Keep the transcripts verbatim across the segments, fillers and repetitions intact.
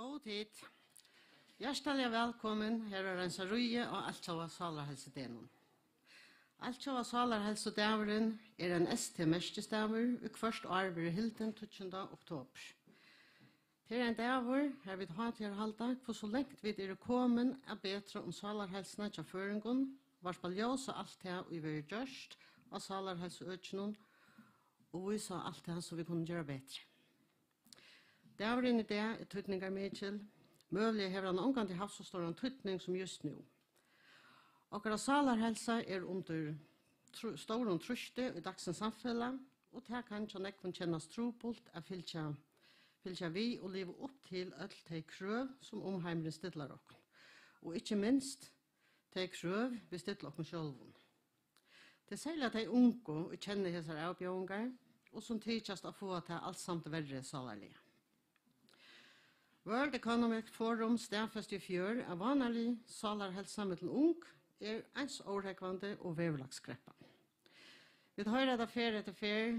Góðu tit. Hjartaliga vælkomin her á Reinsaríið á altjóða sálarheilsudegnum. Altjóða sálarheilsudagurin er ein S T-merkisdagur, ið hvørt ár verður hildin tíggjunda oktobur. Tað er ein dagur, har vit hátíðarhalda, hvussu langt vit eru komin at betra um sálarheilsuna hjá føroyingum, varpa ljós á alt tað, ið verður gjørt á sálarheilsuøkinum, og vísa á alt tað, sum vit kunnu gera betri. Dagurin í dag er týdningarmikil. Møguliga hevur hann ongantíð havt so stóran týdning sum júst nú. Okkara sálarheilsa er undir trú-, stórum trýsti í dagsins samfelag, og tað kann hjá nógvum kennast trupult at fylgja, fylgja við og liva upp til øll tey krøv, sum umheimurin stillar okkum, og ikki minst tey krøv, vit stilla okkum sjálvum. Tað er serliga tey ungu, ið kenna hesar avbjóðingar, og sum tykjast at fáa tað alsamt verri sálarliga. World Economic Forum staðfesti í fjør, at vánalig sálarheilsa millum ung er eins órógvandi og veðurlagskreppan. Vit hoyra tað ferð eftir ferð,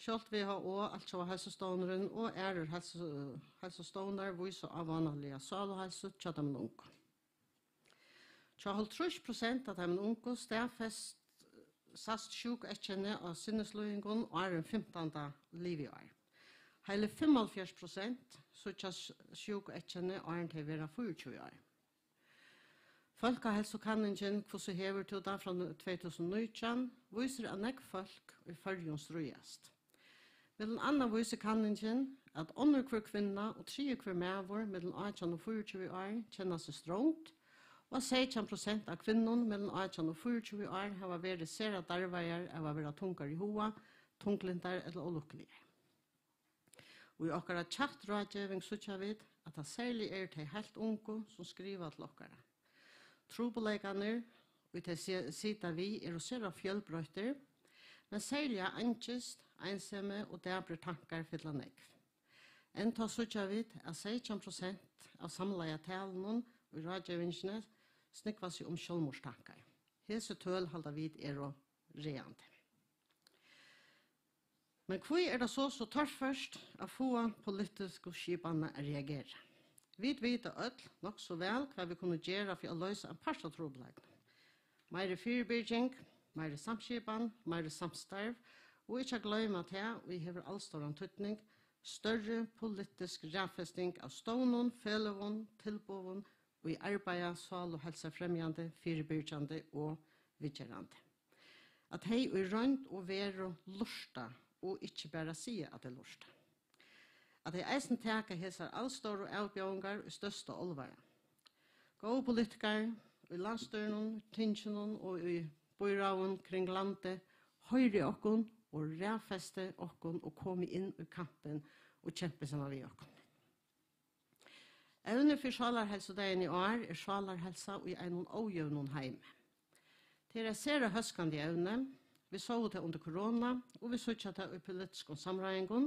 sjálvt W H O, Altjóða heilsustovnurin og aðrir heilsu-, heilsustovnar vísa á vánaliga sálarheilsu hjá teimum ungu. Hjá hálvtrýss prosent av teimum ungu staðfest sæst sjúkueyðkenni á sinnislíðingum áðrenn fimtanda liviár. Heili fimmoghálvfjerðs prosent síggja s-, sjúkueyðkenni, áðrenn tey verða fýraogtjúgu ár. Fólkaheilsukanningin Hvussu hevur tú tað? Frá tvey túsund og nítjan vísir, at nógv fólk í Føroyum stríðast. Millum annað vísir kanningin, at onnur hvør kvinna og triði hvør maður millum átjan og fýraogtjúgu ár kenna seg strongd, og at seytjan prosent av kvinnum millum átjan og fýraogtjúgu ár hava verið sera darvaðar av at vera tungar í huga, tunglyndar ella ólukkuligar. Og í okkara chat-ráðgeving síggja vit, at tað serliga eru tey heilt ungu, sum skriva til okkara. Trupulleikarnir, ið tey se-, sita við, eru sera fjølbroyttir, men serliga angist, einsemi og daprir tankar fylla nógv. Enntá síggja vit, at seytjan prosent av samlaða talinum í ráðgevingini snúgva seg um sjálvmorðstankar. Hesi tøl halda vit eru ræðandi. Men hví er tað so, so torført at fáa politisku skipanina at reagera? Vit vita øll nokk so væl, hvat vit kunnu gera fyri at loysa ein part av trupulleikunum. Meiri fyribyrging, meiri samskipan, meiri samstarv, og ikki at gloyma tað, ið hevur alstóran týdning, størri politisk raðfesting av stovnum, feløgum, tilboðum, ið arbeiða sáluheilsufremjandi, fyribyrgjandi og viðgerandi. At tey í roynd og veru lurta og ikki bara siga, at tey lurta. At tey eisini taka hesar alstóru avbjóðingar í størsta álvara. Góðu politikarar, í landsstýrinum, tinginum og í býráðum kring landið, hoyrið okkum og raðfestið okkum og komið inn í kampin og kempið saman við okkum. Evnið fyri sálarheilsudagin í ár er sálarheilsa í einum ójøvnum heimi. Tað er eitt sera hóskandi evni. Vit sóu tað undir korona, og vit síggja tað í politiskum samráðingum.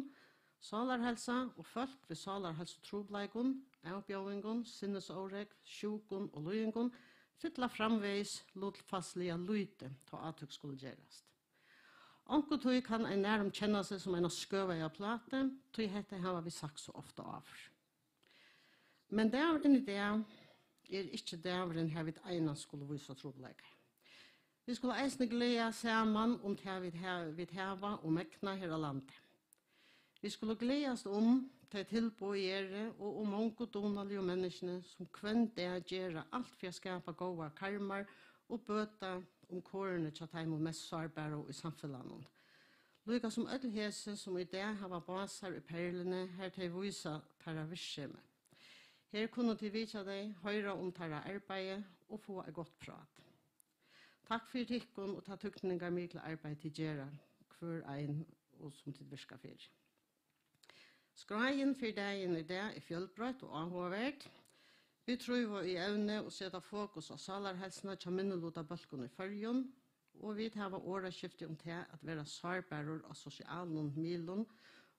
Sálarheilsa og fólk við sálarheilsutrupulleikum, avbjóðingum, sinnisórógv, sjúkum og líðingum fylla framvegis lutfalsliga lítið, tá átøk skulu gerast. Onkuntíð kann ein nærum kenna seg sum eina skøvaða plátu, tí hetta hava vit sagt so ofta áður. Men dagurin í dag er ikki dagurin, har vit einans skulu vísa trupulleikar. Vit skulu eisini gleðast saman um tað, vit ha-, vit hava og megna her á landi. Vit skulu gleðast um tey tilboð, ið eru, og um ungu, dugnaligu menniskjuni, sum hvønn dag gera alt fyri at skapa góðar karmar og bøta um korini hjá teimum mest sárbæru í samfelagnum. Líka sum øll hesi, sum í dag hava básar í Perluni, har tey vísa teirra virksemi. Her kunnu tit vitja tey, hoyra um teirra arbeiði og fáa eitt gott prát. Takk fyri tykkum og tað týdningarmikla arbeiði, tit gera, hvør ein, og sum tit virka fyri. Skráin fyri dagin í dag er fjølbroytt og áhugaverd. Vit trýva í evni og seta fokus á sálarheilsuna hjá minnilutabólkum í Føroyum, og vit hava orðaskifti um tað at vera sárbarur á sosialum miðlum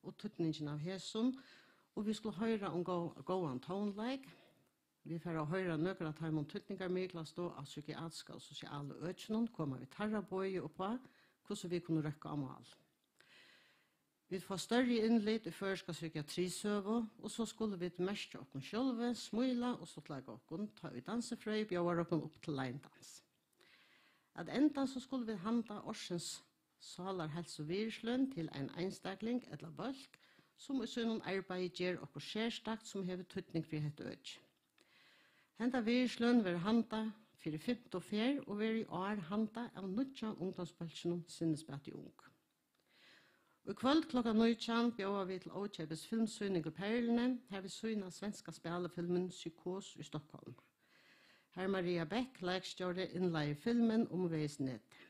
og týdningin av hesum, og vit skulu hoyra um gó-, góðan tónleik. Vit fara at hoyra nøkur av teimum týdningarmiklastu á psykiatriska og sosialu økinum koma við teirra boði upp á, hvussu vit kunnu røkka á mál. Vit fáa størri innlit í føroyska psykiatrisøgu, og so skulu vit merkja okkum sjálvi, smíla og stuttleika okkum, tá ið dansifrøði bjóðar okkum upp til line dance. At enda so skulu vit handa ársins sálarheilsuvirðisløn til ein einstakling ella bólk, sum í sínum arbeiði ger okkurt serstakt, sum hevur týdning fyri hetta økið. Henda virðisløn verður handa fyri fimtu ferð og verður í ár handa av nýggja ungdómsbólkinum Sinnisbæti Ung. Í kvøld klokkan nítjan bjóða vit til ókeypis filmsýning í Perluni, har vit sýna svenska spælifilmin Psykos í Stockholm, har Maria Bech, leikstjóri, innleiðir filmin umvegis netið.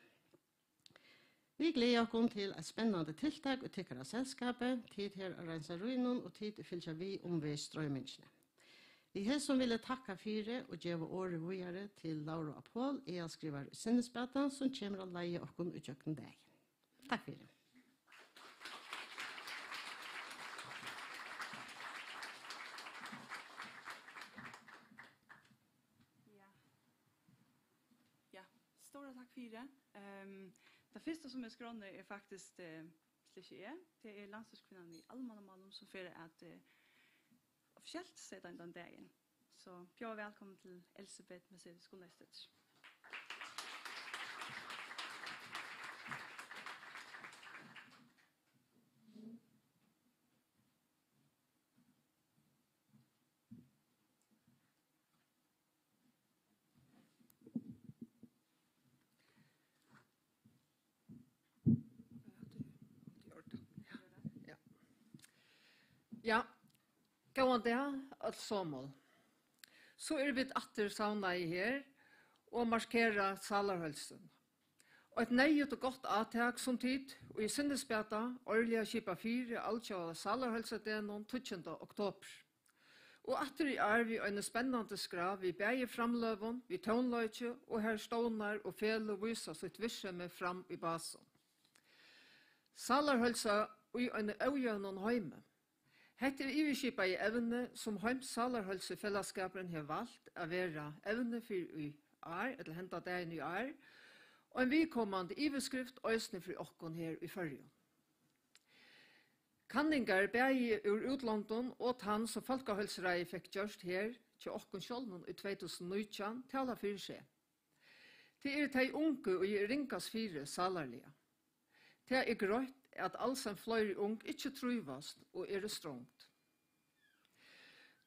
Vit gleða okkum til eitt spennandi tiltak í tykkara selskapi, tit her á Reinsa Rýnum og tit, ið fylgja við umvegis stroymingini. Við hesum vil eg takka fyri og geva orðið víðari til Lauru Apol, aðalskrivari í Sinnisbata, sum kemur at leiða okkum ígjøgnum dagin. Takk fyri. Ja. Ja, stóra takk fyri. Ehm, tað fyrsta, sum er á skránni, er faktiskt, eh, slett ikki eg. Tað er landsstýriskvinnan í almannamálum, sum fer at, eh, officielt seta hendan dagin. So, bjóða vælkomin til Elsebeth Mercedes Gunnleifsdóttir. Ja. Ja. Góðan dag, øll somul. So eru vit aftur savnaði her og markera sálarheilsuna. Eitt neyðugt og gott átak, sum tit í Sinnisbata árliga skipa fyri altjóða sálarheilsudegnum tíggjunda oktobur. Og aftur í ár við eini spennandi skrá við bæði framløgum, við tónleiki og har stovnar og feløg vísa sítt virksemi fram í básum. Sálarheilsa í einum ójøvnum heimi. Hetta er yvirskipaði evnið, sum Heims Sálarheilsufelagsskapurin hevur valt at vera evnið fyri í ár, ella henda dagin í ár, og ein viðkomandi yvirskrift eisini fyri okkum her í Føroyum. Kanningar bæði úr útlondum og tann, sum Fólkaheilsuráðið fekk gjørt her hjá okkum sjálvum í tvey túsund og nítjan, tala fyri seg. Tað eru tey ungu, ið eru ringast fyri sálarliga. Tað er greitt, at alsamt fleiri ung ikki trívast og eru strongd.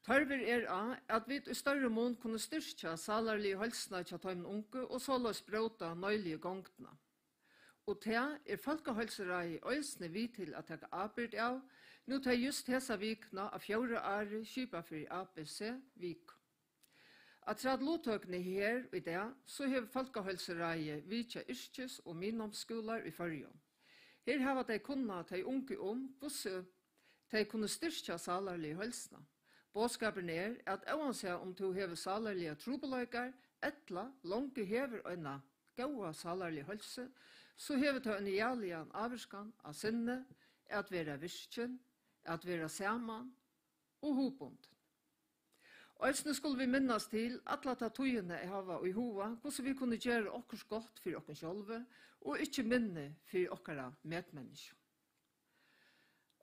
Tørvur er á, at vit í størri mun kunnu styrkja sálarligu heilsuna hjá teimum ungu og soleiðis bróta neyðligu gongdina. Og tað er Fólkaheilsuráðið eisini við til at taka ábyrgd av, nú tey júst hesa vikuna á fjórða ári skipa fyri A B C viku. Afturat luttøkuni her í dag, so hevur Fólkaheilsuráðið vitjað yrkis- og miðnámsskúlar í Føroyum. Her hava tey kunnað tey ungu um, hvussu tey kunnu styrkja sálarligu heilsuna. Boðskapurin er, at óansæð um tú hevur sálarligar trupulleikar ella longu hevur eina góða sálarliga heilsu, so hevur tað ein jaligan ávirkan á sinnið, at vera virkin, at vera saman og hugbundin. Eisini skulu vit minnast til alla ta tíðina at hava í huga, hvussu vit kunnu gera okkurt gott fyri okkum sjálvi og ikki minni fyri okkara medmenniskju.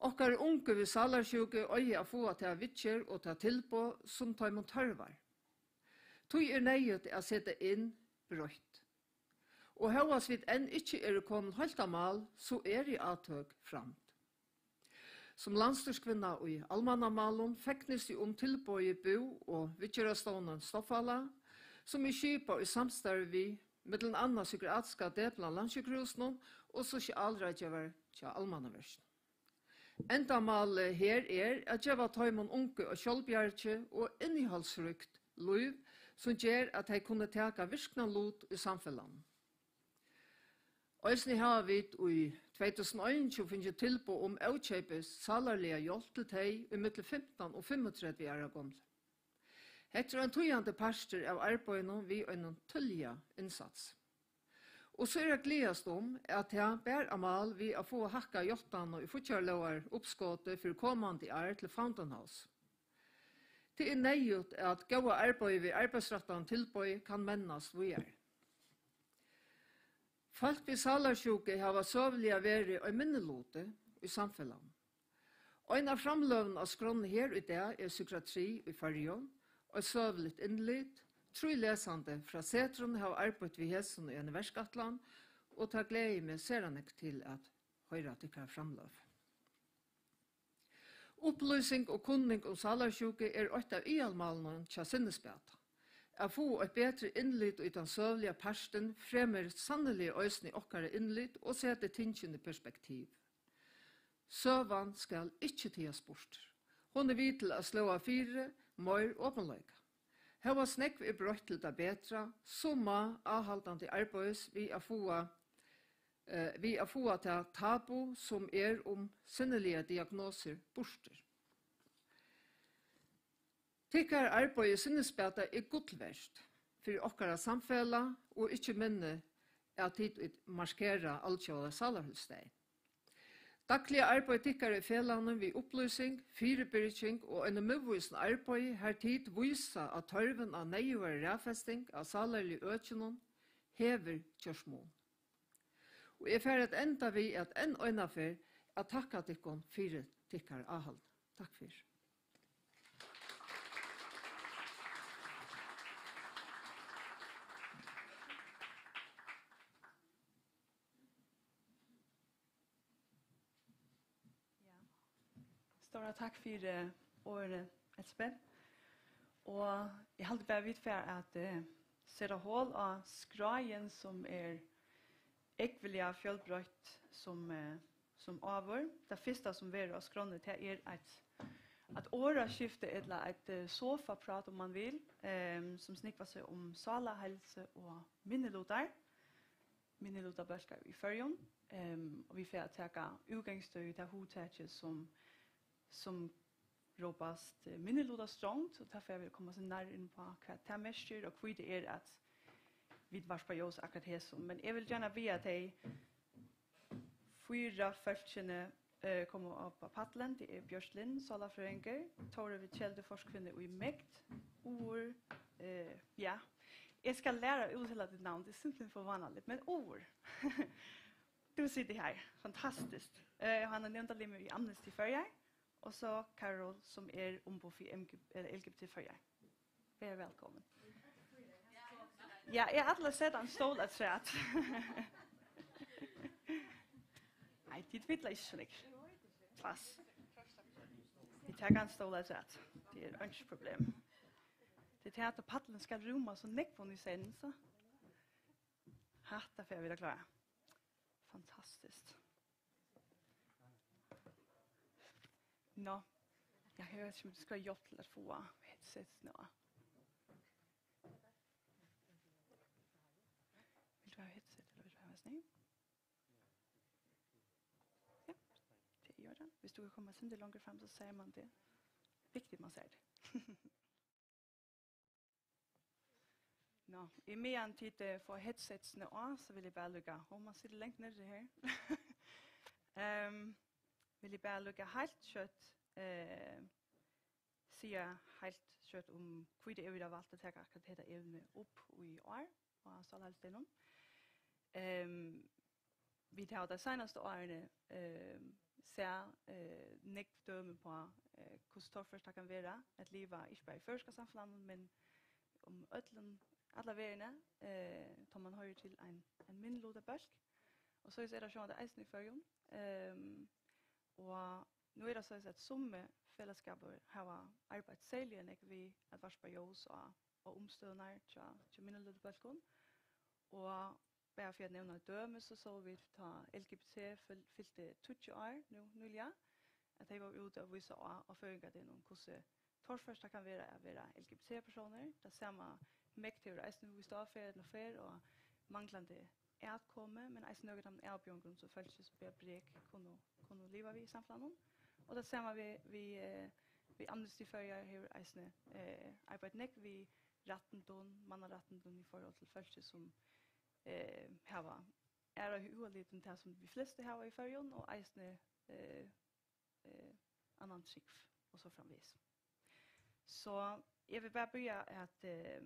Okkara ungu við sálarsjúku eiga at fáa ta viðgerð og ta tilboð, sum teimum tørvar. Tí er neyðugt at seta inn breitt. Og hóast vit enn ikki eru komin heilt á mál, so eru átøk framd. Sum landsstýriskvinna í almannamálum fegnist eg um tilboðið Bú- og viðgerðarstovnan Stoffalág, sum er skipað í samstarvi við millum annað Psykiatriska deplan á Landssjúkrahúsinum og sosialráðgevar hjá Almannaverkinum. Endamálið her er at geva teimum ungu eitt sjálvbjargi og innihaldsríkt lív, sum ger, at tey kunnu taka virknan lut í samfelagnum. Eisini hava vit í tvey túsund og einogtjúgu fingið tilboð um ókeypis sálarliga hjálp til tey í millum fimtan og fimmogtretivu ára gomul. Hetta er ein týðandi partur av arbeiðinum við einum tíðliga innsatsi. Og so er at gleðast um, at tað bar á mál við at fáa hækkað játtanina í fíggjarlógaruppskotið fyri komandi ár til Fountain House. Tað er neyðugt, at góða arbeiðið við arbeiðsrættaðum tilboði kann mennast víðari. Fólk við sálarsjúku hava søguliga verið ein minniluti, í samfelagnum. Ein av framløgum á skránni her í dag er Psykiatri í Føroyum, eitt søguligt innlit. Trý lesandi frá Setrinum hava arbeitt við hesum í eini verkætlan, og tað gleði eg meg sera nógv til at hoyra tykkara framløg. Upplýsing og kunning um sálarsjúku er eitt av aðalmálunum hjá Sinnisbata. At fáa eitt betri innlit í tann søguliga partin fremur sanniliga eisini okkara innlit og setir tingini í perspektiv. Søgan skal ikki tigast burtur. Hon er við til at sláa fyri meir opinleika. Hóast nógv er broytt til tað betra, so má áhaldandi arbeiðis við at fáa, eh, við at fáa tað tabu, sum er um sinniligar diagnosir, burtur. Tykkara arbeiði í Sinnisbata er gull vert fyri okkara samfelag og ikki minni, at tit í markera altjóða sálarheilsudagin. Dagliga arbeiði tykkara í felagnum við upplýsing, fyribyrging og einum miðvísum arbeiði, har tit vísa á tørvin á neyðugari raðfesting av sálarligu økinum, hevur gjørt mun. Og eg fari at enda við at enn einaferð at takka tykkum fyri tykkara áhald. Takk fyri. Ja. Stóra takk fyri orðini, Elsebeth. Og eg haldi bara, vit fara at, eh, seta hol á skráin, sum er ógvuliga fjølbroytt sum, eh, sum áður. Tað fyrsta, sum verður á skránni, tað er eitt, eitt orðaskifti ella eitt, eh, sofaprát, um man vil, ehm, sum snúgvar seg um sálarheilsu og minnilutar, minnilutabólkar í Føroyum, ehm, og vit fara at taka útgangstøð í tað hugtakið, sum, sum rópast, eh, minnilutasrongd, og tað fara vit at koma so nær inn á, hvat tað merkir, og hví tað er, at vit varpa ljós akkurát hesum. Men eg vil gjarna biðja tey fýra fólkini, eh, koma upp á pallin. Tað er Bjørt Lind, sálarfrøðingur, Tórður við Keldu, forkvinna í MEGD, Ur, eh, ja. Eg skal læra at úttala títt navn, tað er simpelthen for vánaligt, men Ur. Tú situr her, fantastiskt. Eh, hann er nevndarlimur í Amnesty Føroyar, og so Karol, sum er umboð fyri M G, eh, L G B T Føroyar. Ver vælkomin. Ja, eg ætli at seta ein stól afturat. Nei, tit vita ikki so nógv. Plass. Vit taka ein stól afturat. Tað er einki problem. Tað er tað, at pallin skal rúma so nógv í senn, so. Hatta fara vit at klára. Fantastiskt. Nå, eg veit ikki, um tú skal hjálpa til at fáa headsetini á. Vilt tú hava headset, ella vilt tú hava snøgg? Ja, tað er í ordan. Viss tú kan koma eitt sindur longri fram, so sær man teg. Viktigt, man sær teg. Nå, ímeðan tit, eh, fáa headsetsini á, so vil eg bara líka, og man situr langt niðri her. Ehm, vil eg bara líka heilt skjótt, eh, siga heilt skjótt um, hví tað er, vit hava valt at taka akkurát hetta evni upp í ár á sálarheilsudegnum. Ehm, Vit hava tey seinastu árini, eh, sæð, eh, nógv dømi uppá, eh, hvussu torført tað kann vera at liva, ikki bara í føroyska samfelagnum, men um øllum, alla verðina, eh, tá man hoyrir til ein, ein minnilutabólk. Og soleiðis er tað sjálvandi eisini í Føroyum. Ehm, og nú er tað soleiðis, at summi felagsskapir hava arbeitt serliga nógv við at varpa ljós á, á umstøðurnar hjá, hjá minnilutabólkum. Og bara fyri at nevna eitt dømi, so sóu vit, tá L G B T fyl-, fylti tíggju ár nú nýliga, at tey vóru úti at vísa á, á føðingardegnum, hvussu torført tað kann vera at vera L G B T-persónur. Tað sama MEGD hevur eisini víst á ferð eftir ferð, og manglandi atkomu, men eisini nøkur av teimum avbjóðingum, sum fólki, sum bera brek, kunnu, kunnu liva við í samfelagnum. Og tað sama við, við, eh, við Amnesty Føroyar hevur eisini, eh, arbeitt nógv við rættindum, mannarættindum í forhold til fólki, sum eh, hava aðra hugalit enn tað, sum vit flestu hava í Føroyum, og eisini, eh, eh, annan trúgv og so framvegis. So eg vil bara byrja at, eh,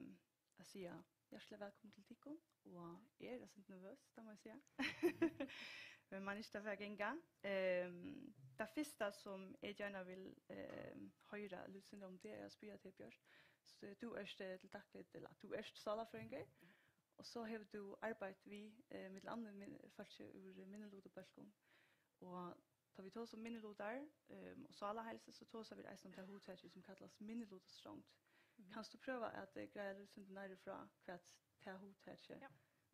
at siga hjartaliga vælkomin til tykkum, og eg eri eitt sindur nervøs, tað má eg siga. Men man ikki tað fer at ganga. Ehm, tað fyrsta, sum eg gjarna vil, ehm, hoyra lítið sindur um, tað er at spyrja teg, Bjørt. So tú ert, eh, til dagligt, ella tú ert sálarfrøðingur, og so hevur tú arbeitt við, eh, millum annað min-, fólki úr minnilutabólkum. Og tá vit tosa um minnilutar, ehm, og sálarheilsu, so tosa vit eisini um tað hugtakið, sum kallast minnilutasrongd. Mhm. Kanst tú prøva at, eh, greiða lítið sindur nærri frá, hvat tað hugtakið, Ja.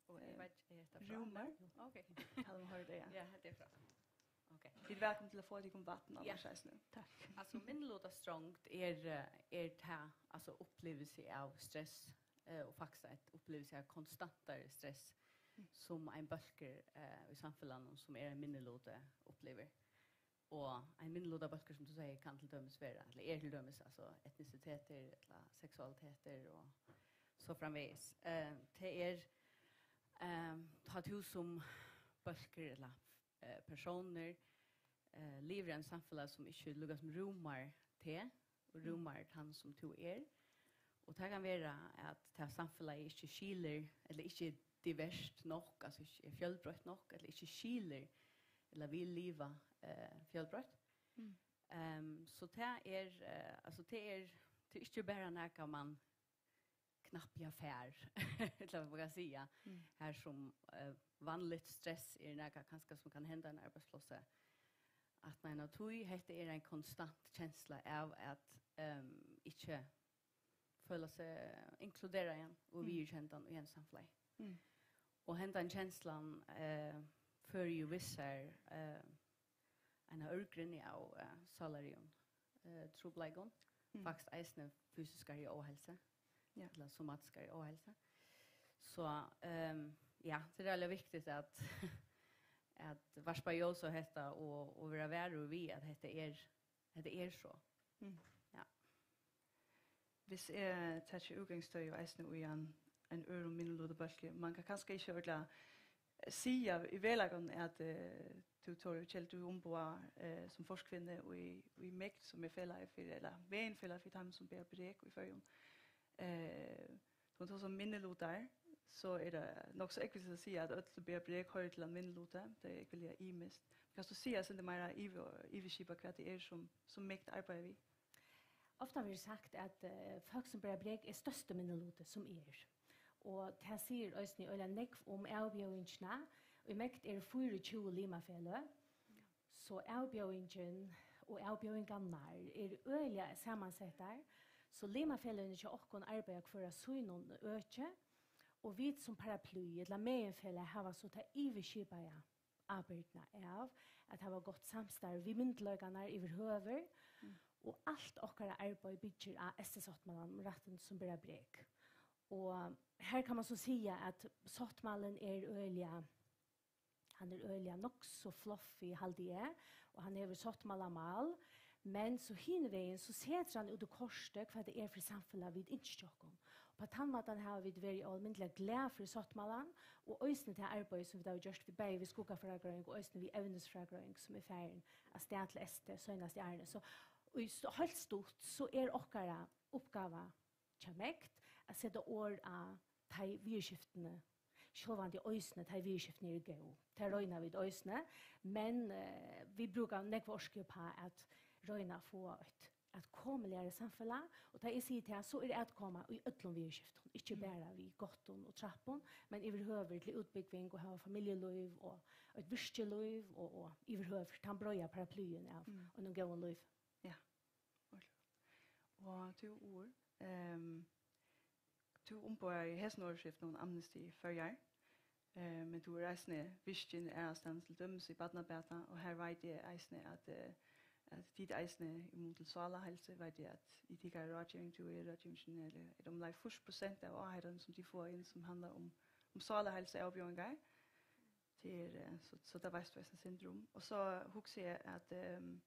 Og eg eh, veit, er hetta frá rúmar? Jú. Ok. Tað má hoyra tað, ja. Ja, hetta er frá. Ok. Tit eru vælkomin til at fáa tykkum vatn, Ja. annars eisini. Takk. Altso, minnilutasrongd er, eh, er tað, altso, uppliving av stress, eh, og faktiskt eitt uppliving av konstantari stress, Mm. sum ein bólkur, eh, í samfelagnum, sum er ein minniluti, upplivir. Og ein minnilutabólkur, sum tú sigur, kann til dømis vera, ella er til dømis, altso, etnisitetir, ella seksualitetir og so framvegis. Eh, tað er, eh, tá tú sum bólkur, ella, eh, persónur, eh, livir í einum samfelagi, sum ikki líka sum rúmar teg, og Mm. rúmar tann, sum tú er. Og tað kann vera, at tað samfelagið ikki skilur, ella ikki er diverst nokk, altso ikki er fjølbroytt nokk, ella ikki skilur, ella vil liva, eh, fjølbroytt. Mm. Ehm, so tað er, eh, altso, tað er, tað er ikki bara nakað, man knappliga fær, ella hvat man kann siga, Mm. har sum, eh, vanligt stress er nakað kanska, sum kann henda á einum arbeiðsplássi. At nei, nei, tí hetta er ein konstant kensla av at, ehm, ikki føla seg inkluderaðan og Mm. viðurkendan í einum samfelagi. Mm. Og hendan kenslan, eh, førir jú við sær, eh, eina ørgrynnu av, eh, sálarligum, eh, trupulleikum, Mm. faktiskt eisini fysiskari óheilsu, Ja. ella somatiskari óheilsu. So, ehm, ja, tað er veldig viktigt at, at varpa ljós á hetta og, og vera varur við, at hetta er, hetta er so. Mm. Ja. Hvis eg taki útgangsstøði eisini í ein, ein øðrum minnilutabólki, man kann kanska ikki ordiliga siga í veruleikanum, at, eh, tú, Tóra Kjeld, tú umboðar, eh, sum forkvinna í, í MEGD, sum er felagið fyri, ella Vegin, felagið fyri teimum, sum bera brek í Føroyum. Eh, tá tú tosar um minnilutar, so er tað nokk so ógvusligt at siga, at øll, sum bera brek, hoyra til ein minniluta. Tað er ógvuliga ymiskt. Kanst tú siga eitt sindur meira yvir-, yvirskipað, hvat tað er, sum, sum MEGD arbeiðir við? Ofta verður sagt, at, eh, fólk, sum bera brek, er størsti minniluti, sum er. Og tað sigur eisini øgiliga nógv um avbjóðingina. Í MEGD eru fýraogtjúgu limafeløg, so avbjóðingin og avbjóðingarnar eru øgiliga samansettar. So limafeløgini hjá okkum arbeiða hvør á sínum øki, og vit sum paraply, ella meginfelag, hava so tað yvirskipaða ábyrgdina av at hava gott samstarv við myndugleikarnar yvirhøvur, Mm. og alt okkara arbeiði byggir á S T sáttmálan um rættin sum bera brek. Og her kann man so siga, at sáttmálin er øgiliga, hann er øgiliga nokk so fluffy, haldi eg, og hann hevur sáttmálamál, men so hin vegin, so setir hann út í kortið, hvat tað er fyri samfelag, vit ynskja okkum. Og á tann mátan hava vit verið óalmindiliga glað fyri sáttmálan, og eisini tað arbeiði, sum vit hava gjørt við, bæði við skuggafrágreiðing og eisini við evnisfrágreiðing, sum er farin av stað til S T seinast í árini. So í st-, heilt stutt, so er okkara uppgáva hjá MEGD at seta orð á tey viðurskiftini, sjálvandi eisini tey viðurskiftini eru góð. Tað royna vit eisini, men, eh, vit brúka nógva orku upp á at royna at fáa eitt atkomuligari samfelag, og tá eg sigi tað, so er atkoma í øllum viðurskiftum, ikki Mm. bara við gáttum og trappum, men yvirhøvur til útbúgving og hava familjulív og eitt virkilív og, og yvirhøvur tann breiða paraplyin av Mm. einum góðum lívi. Ja, ordiliga. Og tú, Ur, ehm, tú umboðar í hesum orðaskiftinum Amnesty Føroyar, eh, men tú ert eisini virkin aðrastaðni, til dømis í Barnabata, og her veit eg eisini, at, eh, at tit eisini, í mun til sálarheilsu, veit eg, at í tykkara ráðgeving, tú er ráðgevingin, er, er umleið fýrs prosent av áheyrunum, sum tit fáa inn, sum handlar um, um sálarheilsuavbjóðingar. Tað er, eh, so, so tað veitst tú eisini eitt sindur um. Og so hugsi eg, at, ehm,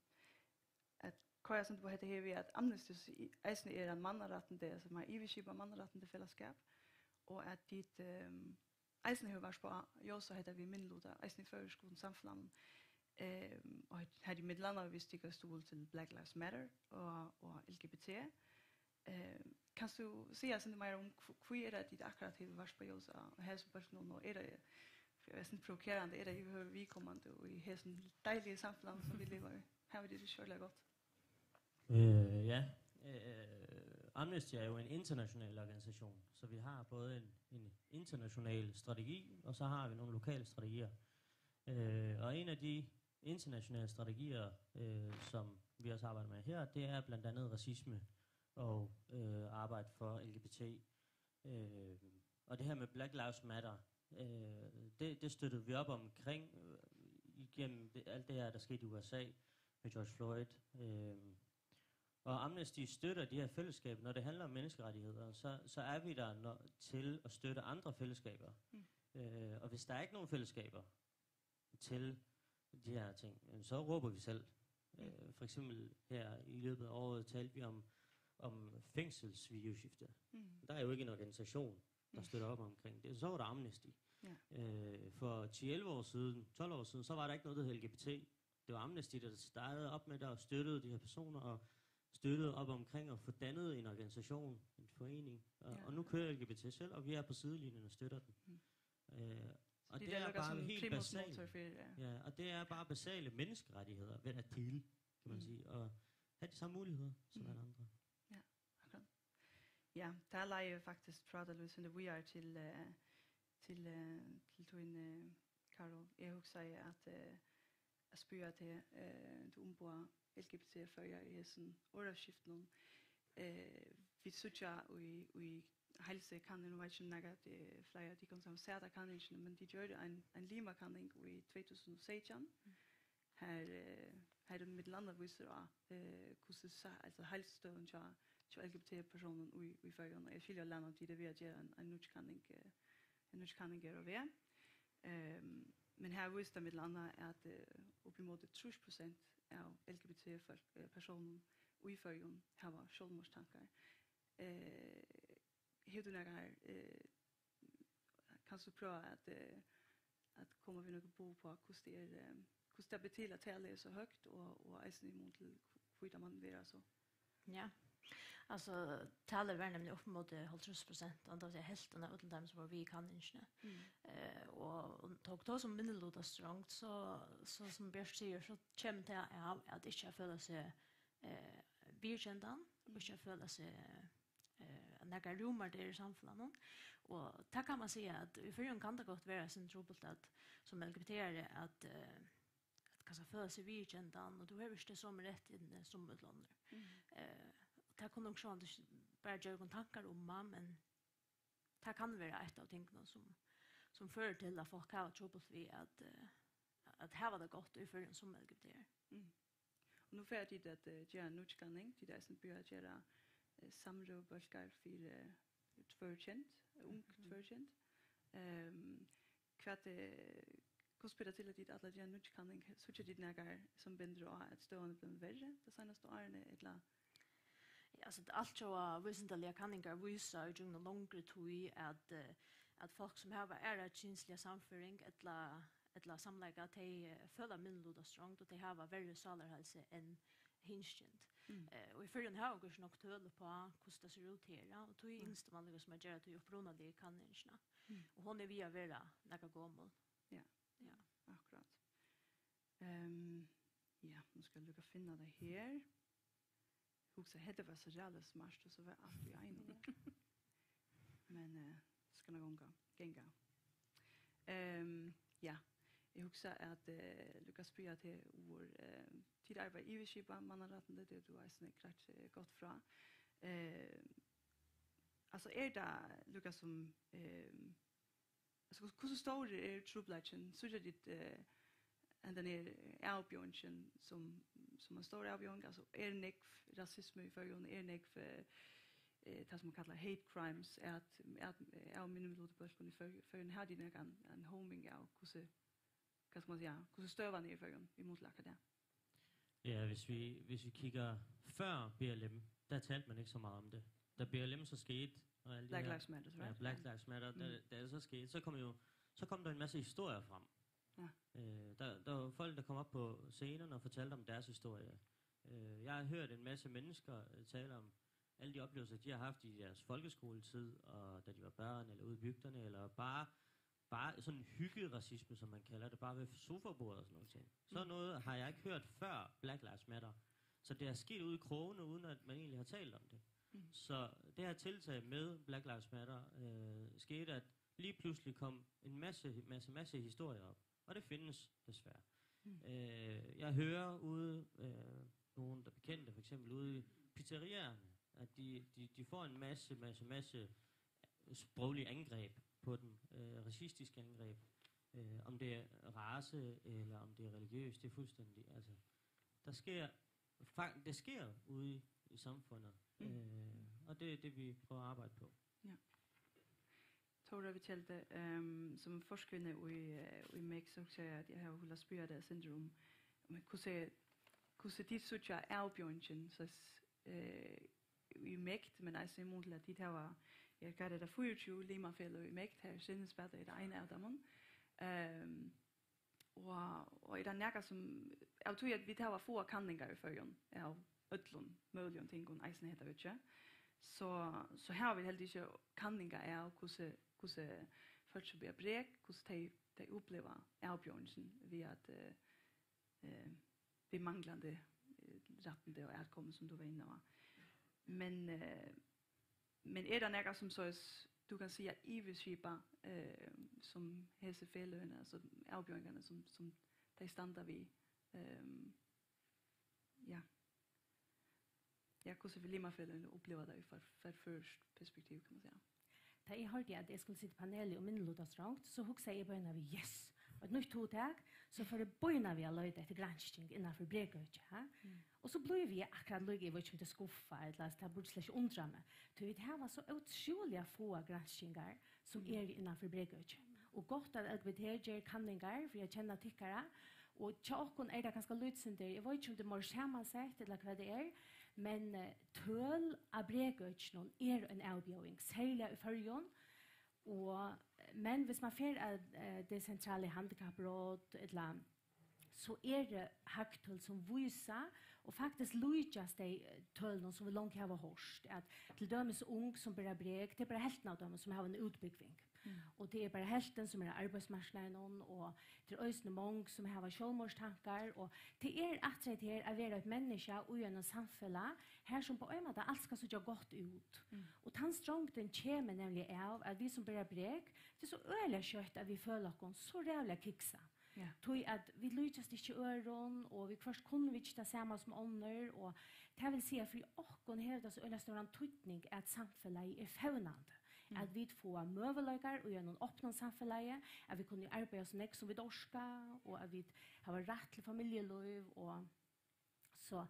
at koyra eitt sindur upp á hetta her við, at Amnesty s-, í-, eisini er ein mannarættindi, altso, man yvirskipar mannarættindafelagsskap, og at tit, ehm, eisini hevur varpað ljós á hetta við minnilutar, eisini í føroyskum samfelagnum. Ehm, og har, har tit millum annað vísa tykkara stuðul til Black Lives Matter og, og L G B T. Ehm, kanst tú siga eitt sindur meira um, hv-, hví er tað, at tit akkurát hava varpað ljós á hesum bólkunum, og er tað, fyri eg Sådan provokerende er det jo viðkomandi í hesum dejlige samfund, som vi lever i. Her vil det sjovt godt. Øh, ja. Øh, Amnesty er jo en international organisation, så vi har både en, en international strategi, og så har vi nogle lokale strategier. Øh, og en af de internationale strategier, øh, som vi også arbejder med her, det er blandt andet racisme og øh, arbejde for L G B T. Øh, og det her med Black Lives Matter, øh, det, det støttede vi op omkring øh, igennem det, alt det her, der skete i U S A med George Floyd. Øh, og Amnesty støtter de her fællesskaber, når det handler om menneskerettigheder, så, så er vi der når, til at støtte andre fællesskaber. Mm. Øh, og hvis der er ikke nogen fællesskaber til de her ting, øh, så råber vi selv. Mm. Øh, for eksempel her i løbet af året talte vi om, om fængselsvideoskifte. Mm. Der er jo ikke en organisation, der støtter op omkring det. Så var der Amnesty. Ja. Øh, for ti elleve år siden, tolv år siden, så var der ikke noget, der hed L G B T. Det var Amnesty, der startede op med det og støttede de her personer og støttede op omkring at få dannet en organisation, en forening. Og, ja. Og nu kører L G B T selv, og vi er på sidelinjen og støtter den. Mm. Øh, og det er bare helt basalt. Ja, og det er bare basale menneskerettigheder, hvad der til, kan man sige. Og have de samme muligheder som alle andre. Ja, akkurat. Ja, der lader jeg faktisk prate lidt sådan, at we are til, uh, til, uh, til din, uh, Karol. Jeg husker, at, uh, at spørge til, uh, du ombord L G B T-fører i sådan ordaskiften. Uh, vi synes jo, i, i helse kan det nu være sådan, at det er flere, de kommer til at se, der kan ikke, men de gjorde en, en Lima-kanning i to tusind og seksten. Her, eh, her er mitt landa vísir á, eh, hvussu sa-, altso, heilsustøðan hjá, hjá L G B T-persónum í, í Føroyum. Og eg skilji at landa til det við at gera ein, ein nýggj kanning, eh, ein nýggj kanning er á veg. Ehm, men her vísir tað millum annað, at, eh, upp ímóti trýss prosent av L G B T-fólk, eh, persónum í Føroyum hava sjálvmorðstankar. Eh, hevur tú nakrar, eh, kanst tú prøva at, eh, at koma við nøkur boð uppá, hvussu tað er, eh, hvussu tað ber til, at talið er so høgt, og, og eisini í mun til, hví tað man vera so? Ja. Altso, talið var nemliga upp móti hálvtrýss prosent, og tað vil siga helvtin av øllum teimum, sum vóru við í kanningini. Mm. Eh, og, og tók tað sum minniluta strongt, so, so sum Bjørt sigur, so kemur tað av at ikki at føla seg, eh, viðurkendan, og ikki at føla seg eh, nakrar rúmar der í samfelagnum. Og tað kann man siga, at í Føroyum kann tað gott vera eitt sindur trupult at, sum L G B T-ari, at, eh, at kanska føla seg viðurkendan, og tú hevur ikki tey somu rættindini sum øll onnur. Mm. Eh, og tað kunnu onkur sjálvandi bara gera okkum tankar um, men tað kann vera eitt av tingunum, sum, sum førir til, at fólk hava trupult við at, eh, at hava tað gott í Føroyum sum L G B T-ari. Mm. Og nú fara tit at, eh, gera nýggj kanning, tit eisini byrja at gera, eh, samrøðubólkar fyri, eh, tvørkynd, eh, ung tvørkynd. Ehm, hvat, eh, hvussu ber tað til, at tit alla gera nýggj kanning? Síggja tit nakar, sum bendir á, at støðan er blivin verri tey seinastu árini, ella? Ja, altso, altjóða vísindaligar kanningar vísa í gjøgnum longri tíð, at, eh, at fólk, sum hava aðra kynsliga samføring ella ella samleika, tey, eh, føla minniluta strongd, og tey hava verri sálarheilsu enn hinkynd. Mm. Eh, og í Føroyum hava okur ikki nokk tøl uppá, hvussu tað sær út her, ja, og tí yngsti man líka sum at gera tí upprunaligu kanningina. Mm. Og hon er við at vera nakað gomul. Ja. Ja. Akkurát. Ehm, ja, nú skal eg líka finna tað her. Hugsa, hetta var so ræðuliga smart, og so var alt í einum. Ja. Men, eh, skal nokk ganga, ganga. Ehm, ja, eg hugsa at, eh, Lukas spyr at tað er, eh, tit arbeiða yvirskipað mannarættindi, tað er tú eisini greitt, eh, gott frá. Eh, altso, er tað, Lukas, sum, ehm, Altso, hvussu, hvussu stórur er trupulleikin? Síggja tit, eh, hendan her avbjóðingin sum, sum ein stór avbjóðing? Altso, er nógv rasismi í Føroyum? Er nógv, eh, eh, tað sum man kallar hate crimes, at, at, eh, av minnilutabólkum í Føroy-, Føroyum? Hava tit nakran, ein hóming av, hvussu, hvat skal man siga, hvussu støðan er í Føroyum í mun til akkurát tað? Ja, hvis vi, hvis vi kigger før B L M, der talte man ikke så meget om det. Da B L M så skete, og alle de Black her, Lives Matter, ja, right? Black Lives Matter, da, mm, da det så skete, så kom jo, så kom der en masse historier frem. Ja. Øh, der, der var folk, der kom op på scenen og fortalte om deres historie. Øh, jeg har hørt en masse mennesker øh, tale om alle de oplevelser, de har haft i deres folkeskoletid, og da de var børn, eller ude i bygderne, eller bare bare sådan hyggeracisme, som man kalder det, bare ved sofabordet og sådan noget ting. Sådan noget har jeg ikke hørt før Black Lives Matter. Så det er sket ude i krogene, uden at man egentlig har talt om det. Så det her tiltag med Black Lives Matter øh, skete, at lige pludselig kom en masse, masse, masse historier op. Og det findes desværre. Øh, jeg hører ude øh, nogle der bekendte, for eksempel ude i pizzeriaerne, at de, de, de får en masse, masse, masse sproglige angreb på dem, øh, racistiske angreb. Øh, om det er race, eller om det er religiøst, det er fuldstændig, altså, der sker, fa- det sker ude i, i samfundet, mm. øh, og det er det, vi prøver at arbejde på. Ja. Tóra Vitjelde, um, sum forkvinna í, eh, í MEGD, so hugsi eg at eg havi hugt at spyrja teg, Sindre, um, um hvussu, hvussu tit síggja avbjóðingin, so, eh, í MEGD, men eisini í mun til at tit hava, ja, hvat er tað, fýraogtjúgu limafeløg í MEGD, har Sinni spælir er tað eina av teimum. Um, og, og er tað nakað sum, av tí at vit hava fáar kanningar í Føroyum av øllum møguligum tingum, eisini hetta økið, so, so hava vit heldur ikki kanningar av, hvussu, hvussu fólk sum bera brek, hvussu tey, tey uppliva avbjóðingin við at, eh, eh, við manglandi eh, rættindi og atkomu, sum tú var inne á. Men, eh, men er tað nakað sum soleiðis, tú kann siga yvirskipa, eh, sum hesi feløgini, altso avbjóðingarnar, sum, sum tey standa við, ehm, ja. Ja, hvussu vil limafeløgini uppliva tað í for, for føroyskt perspektiv, kann man siga? Tá eg hoyrdi, at eg skuldi sita í paneli um minnilutasrongd, so hugsaði eg beinanvegin, yes, eitt nýtt hugtak, so fór eg beinanvegin at leita eftir gransking innanfyri brekøki, ha? Og so blívi eg akkurát líka, eg veit ikki, um tað er skuffa, ella, altso, tað burdi slett ikki undrað meg, tí vit hava so ótrúliga fáar granskingar, sum eru innanfyri brekøki. Og gott at L G B T ger kanningar fyri at kenna tykkara, og hjá okkum er tað kanska lítið sindur, eg veit ikki, um tað er meira samansett, ella hvat tað er, men eh, tøl á brekøkinum er ein avbjóðing, serliga í Føroyum, og, men hvis man fer at eh, desentrale handicapråd, ella, so eru hagtøl sum vísa, og faktiskt líkjast tey eh, tølunum, sum vit longu hava hoyrt, at til dømis ung sum bera brek, tað er bara helvtin av teimum, sum hava eina útbúgving. Og tað er bara helvtin, sum er á arbeiðsmarknaðinum, og tað er eisini mong, sum hava sjálvmorðstankar, og tað er aftur hetta her at vera eitt menniskja í einum samfelag, har sum á ein máta alt skal síggja gott út. Og tann strongdin kemur nemliga av, at vit sum bera brek, tað er so øgiliga skjótt, at vit føla okkum so ræðuliga kiksað. Ja. Tí at vit líkjast ikki øðrum, og viðhvørt kunnu vit ikki tað sama sum onnur, og tað vil siga, fyri okkum hevur tað so øgiliga stóran týdning, at samfelagið er fevnandi, at vit fáa møguleikar í einum opnum samfelagi, at vit kunnu arbeiða so nógv, sum vit orka, og at vit hava rætt til familjulív, og so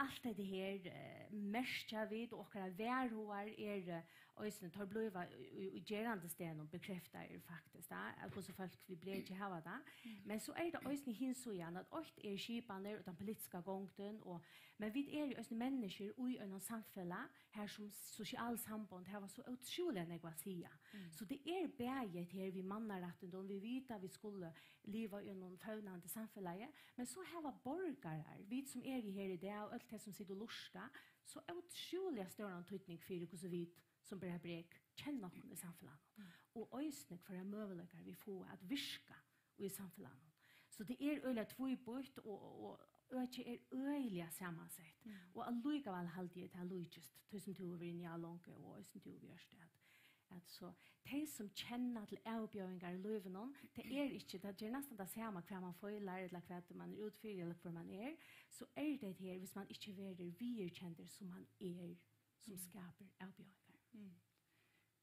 alt hetta her eh, merkja vit, og okkara varhugar eru eh, eisini, teir blíva í, í, í gerandisdegnum bekreftaðir, faktiskt, tá, at hvussu fólk við breki hava tað. Men so er tað eisini hin síðan, at eitt er skipanir og tann politiska gongdin, og, men vit eru eisini menniskjur í einum samfelag, har sum sosial sambond hava so ótrúliga nógv at siga. So tað er bæði hetta her við mannarættindum, vit vita, vit skulu liva í einum fevnandi samfelagi, men so hava borgarar, vit sum eru her í dag, og øll tey sum sita og lurta, so ótrúliga stóran týdning fyri, hvussu vit sum bera brek kenna okkum í samfelagnum, og eisini hvørjar møguleikar vit fáa at virka í samfelagnum. So tað er øgiliga tvíbýtt, og, og, og økið er øgiliga samansett, og allíkavæl haldi eg, tað líkist tí, sum tú hevur verið inni á longu, og eisini tú hevur gjørt, at, at so tey, sum kenna til avbjóðingar í lívinum, tað er ikki, tað ger næstan tað sama, hvat man feilar, ella hvat man er út fyri, ella hvør man er, so er tað her, hvis man ikki verður viðurkendur, sum man er, sum skapar avbjóðingar.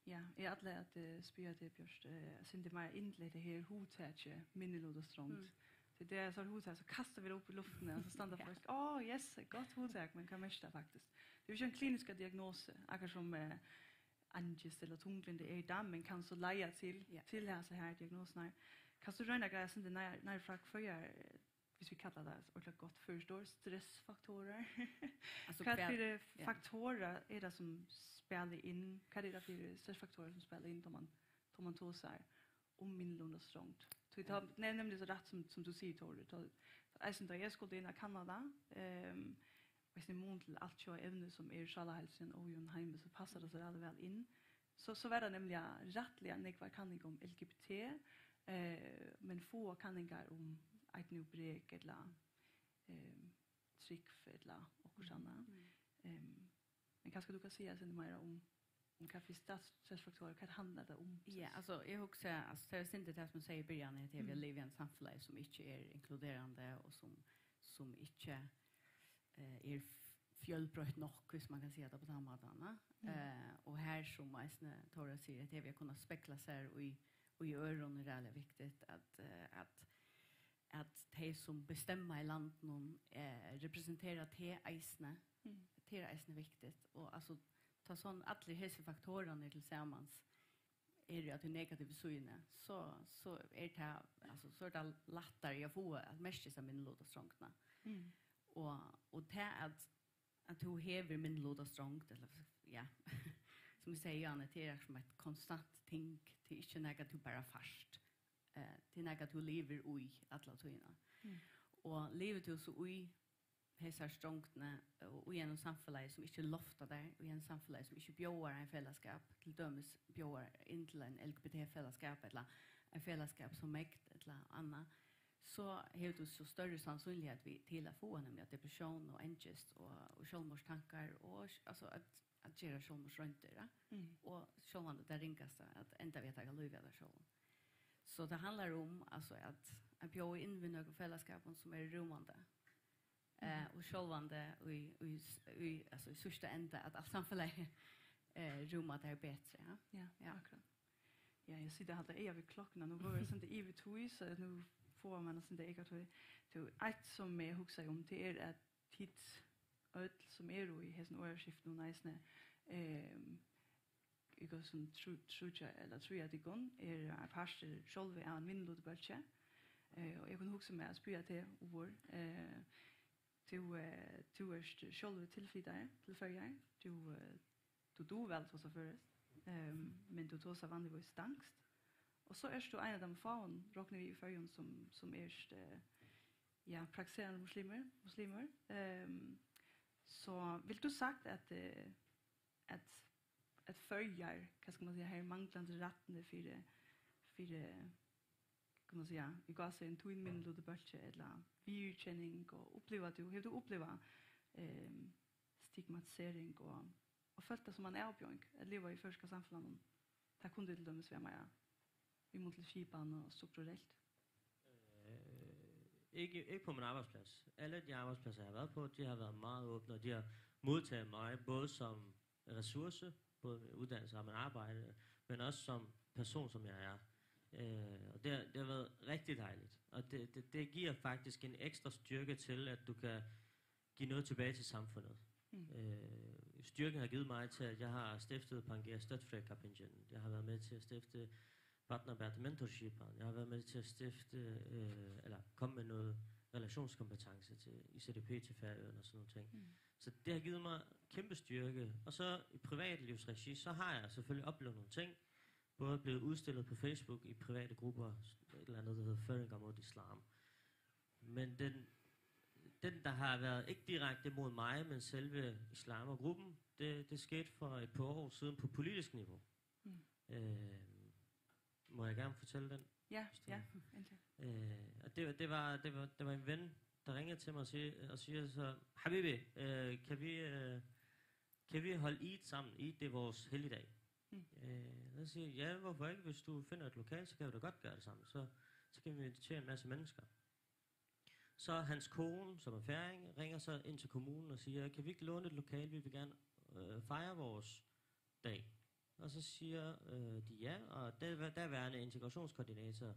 Ja, eg ætlaði at eh, spyrja teg, Bjørt, eh, eitt sindur meira inn til hetta her hugtakið, minnilutasrongd. Tí tað er so hugtak, so kasta vit upp í luftini, og so standa fólk, "Á, yes, eitt gott hugtak, men hvat merkir tað faktiskt?" Tað er jo ikki ein klinisk diagnose, akkurát sum eh, angist ella tunglyndi er í dag, men kann so leiða til, til hasa her diagnosurnar. Kanst tú royna at greiða eitt sindur nær, nær frá, hvørjar, eh, hvis vi kallar tað ordiliga gott føroyskt orð, stressfaktorar? Altso, hvat fyri faktorar er tað, sum spæla inn? Hvat er tað fyri stressfaktorar, sum spæla inn, tá man, tá man tosar um minnilutasrongd? Tí tá, nei, nemliga so rætt sum, sum tú sigur, Tóri, tá, eisini tá eg skuldi inn at kanna tað, ehm, og eisini í mun til alt hjá evni, sum er sálarheilsin og í einum heimi, so passar tað so ræðuliga væl inn. So, so var tað nemliga rættiliga nógvar kanningar um L G B T, eh, men fáar kanningar um eydnu og brek ella, eh, trúgv ella okkurt annað. Mm. Em, men kanska tú kanst siga eitt sindur meira um, um hvat fyri stats-, stressfaktorar, hvat handlar tað um? Ja, altso, eg hugsi, altso, tað er eitt sindur tað sum eg segði í byrjan, at eg vil liva í einum samfelagi sum ikki er inkluderandi og sum, sum ikki, eh, er f-, fjølbroytt nokk, hvis man kann siga tað á tann mátan, va? Mm. Eh, og her sum eisini Tóra sigur, at tað við at kunna spegla sær í, í øðrum er ræðuliga viktigt, at, eh, at at tey sum bestemma í landinum, eh, representera teg eisini. Mm. Tað er eisini viktigt. Og altso, tá so allir hesir faktorarnir til samans eru á tí negativu síðuni, so, so er tað, altso, so er tað lættari at fáa at merkja hesa minnilutasrongdina. Mm. Og, og tað at, at tú hevur minnilutasrongd, ella, ja, sum eg sigi, Anne, tað er sum eitt konstant ting, tað er ikki nakað tú bara fært. Eh, tað er nakað, tú livir í alla tíðina. Mm. Og livir tú so í hesar strongdini, og í einum samfelagi, sum ikki loftar tær, og í einum samfelagi, sum ikki bjóðar ein felagsskap, til dømis bjóðar inn til ein L G B T-felagsskap, ella ein felagsskap sum MEGD, ella annað, so hevur tú so størri sannsynligheit við, til at fáa nemliga depressión og angist og, og sjálvmorðstankar og, altso, at at gera sjálvmorðsroyndir, ja? Mm. Og sjálvandi tað ringasta, at enda við at taka lívið av tær sjálvum. So tað handlar um, altso, at, at bjóða inn við nøkrum felagsskapum, sum eru rúmandi. Eh, mhm. Og sjálvandi í, í, í, altso, í síðsta enda, at alt samfelagið, eh, rúmar tær betri, ja? Ja, ja. Akkurát. Ja, eg siti og haldi eyga við klokkuna. Nú gongur tað eitt sindur yvir í tíð, so nú fáa vit eitt sindur eyka tíð. Tú, eitt sum eg hugsaði um, tað er, at tit øll, sum eru í hesum orðaskiftinum eisini, ehm, eg sum trú-, trúgvi, ella trúgvi, at tykkum er ein partur sjálvi av ein vinnulutubólki. Eh, og eg kundi hugsað mær at spyrja teg, Uvur, eh, tú, eh, tú ert sjálvur tilflytari til Føroyar. Tú, eh, tú dugir væl at tosa føroyskt, ehm, men tú tosar vanligvís danskt. Og so ert tú ein av teimum fáum, rokni eg við, í Føroyum, sum, sum ert, eh, ja, praktiserandi muslimur, muslimur. Ehm, so vilt tú sagt, at, eh, at, at Føroyar, hvat skal man siga, hevur manglandi rættindi fyri, fyri, kann man siga, í gásareygum, tín minnilutubólki, ella viðurkenning, og upplivar tú, hevur tú upplivað, ehm, stigmatisering og, og følt tað sum ein avbjóðing at liva í føroyska samfelagnum? Tað kundi til dømis vera meira í mun til skipan og strukturelt. Øh, ikke, ikke på min arbejdsplads. Alle de arbejdspladser, jeg har været på, de har været meget åbne, og de har modtaget mig både som ressource, både med uddannelse og med arbejde, men også som person, som jeg er. Øh, og det har, det har været rigtig dejligt. Og det, det, det giver faktisk en ekstra styrke til, at du kan give noget tilbage til samfundet. Mm. Øh, styrken har givet mig til, at jeg har stiftet Pangea Støttefrækapinjen. Jeg har været med til at stifte Partner Bert Mentorship. Jeg har været med til at stifte, øh, eller komme med noget relationskompetence til I C D P til Færøerne og sådan nogle ting. Mm. Så det har givet mig kæmpe styrke. Og så i privatlivsregi, så har jeg selvfølgelig oplevet nogle ting. Både blevet udstillet på Facebook i private grupper, et eller andet, der hedder Føroyingar móti Islam. Men den, den, der har været ikke direkte mod mig, men selve islam og gruppen, det, det skete for et par år siden på politisk niveau. Mm. Øh, må jeg gerne fortælle den? Ja, hvis du ja, endelig. Øh, og det, var- det, var, det, var, det var en ven, der ringede til mig og siger, og siger så, Habibi, øh, kan vi, øh, kan vi holde Eid sammen? Eid, det er vores helligdag. Mm. Øh, så siger jeg, ja, hvorfor ikke? Hvis du finder et lokale, så kan vi da godt gøre det sammen. Så, så kan vi invitere en masse mennesker. Så hans kone, som er færing, ringer så ind til kommunen og siger, kan vi ikke låne et lokale? Vi vil gerne, øh, fejre vores dag. Og så siger, øh, de ja, og der, derværende integrationskoordinator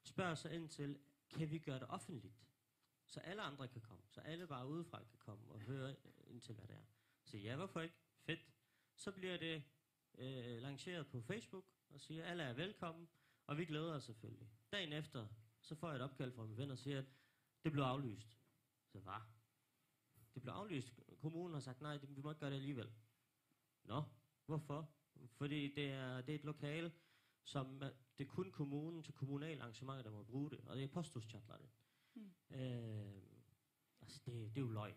spørger så ind til, kan vi gøre det offentligt? Så alle andre kan komme, så alle bare udefra kan komme og høre ind til, hvad det er. Så ja, hvorfor ikke? Fedt. Så bliver det øh, lanceret på Facebook og siger, alle er velkommen, og vi glæder os selvfølgelig. Dagen efter, så får jeg et opkald fra min ven og siger, at det blev aflyst. Så hvad? Det blev aflyst. Kommunen har sagt, nej, det, vi må ikke gøre det alligevel. Nå, hvorfor? Fordi det er, det er et lokale, som øh, det er kun kommunen til kommunale arrangementer, der må bruge det, og det er Posthushjallarinn. Mm. Øh, altså, det, det er jo løgn.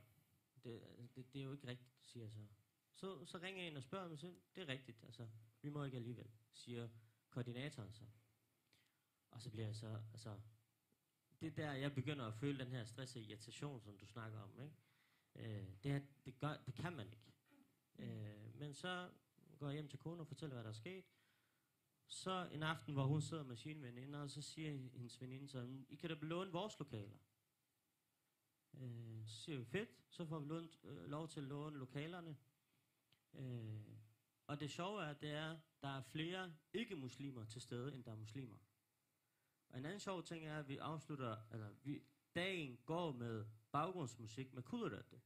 Det, det, det er jo ikke rigtigt, siger jeg så. Så, så ringer en og spørger mig, så det er rigtigt, altså. vi må ikke alligevel, siger koordinatoren så. Og så bliver jeg så, altså, det er der, jeg begynder at føle den her stress og irritation, som du snakker om, ikke? Øh, det, her, det, gør, det kan man ikke. Øh, men så går jeg hjem til konen og fortæller, hvad der er sket. Så en aften, hvor hun sidder med sine veninder, og så siger hendes veninde så: "I kan da låne vores lokaler." Øh, så siger vi: "Fedt, så får vi lånt, øh, lov til at låne lokalerne." Øh, og det sjove er, det er, der er flere ikke-muslimer til stede, end der er muslimer. Og en anden sjov ting er, at vi afslutter, eller vi, dagen går med baggrundsmusik med Kuleraddi.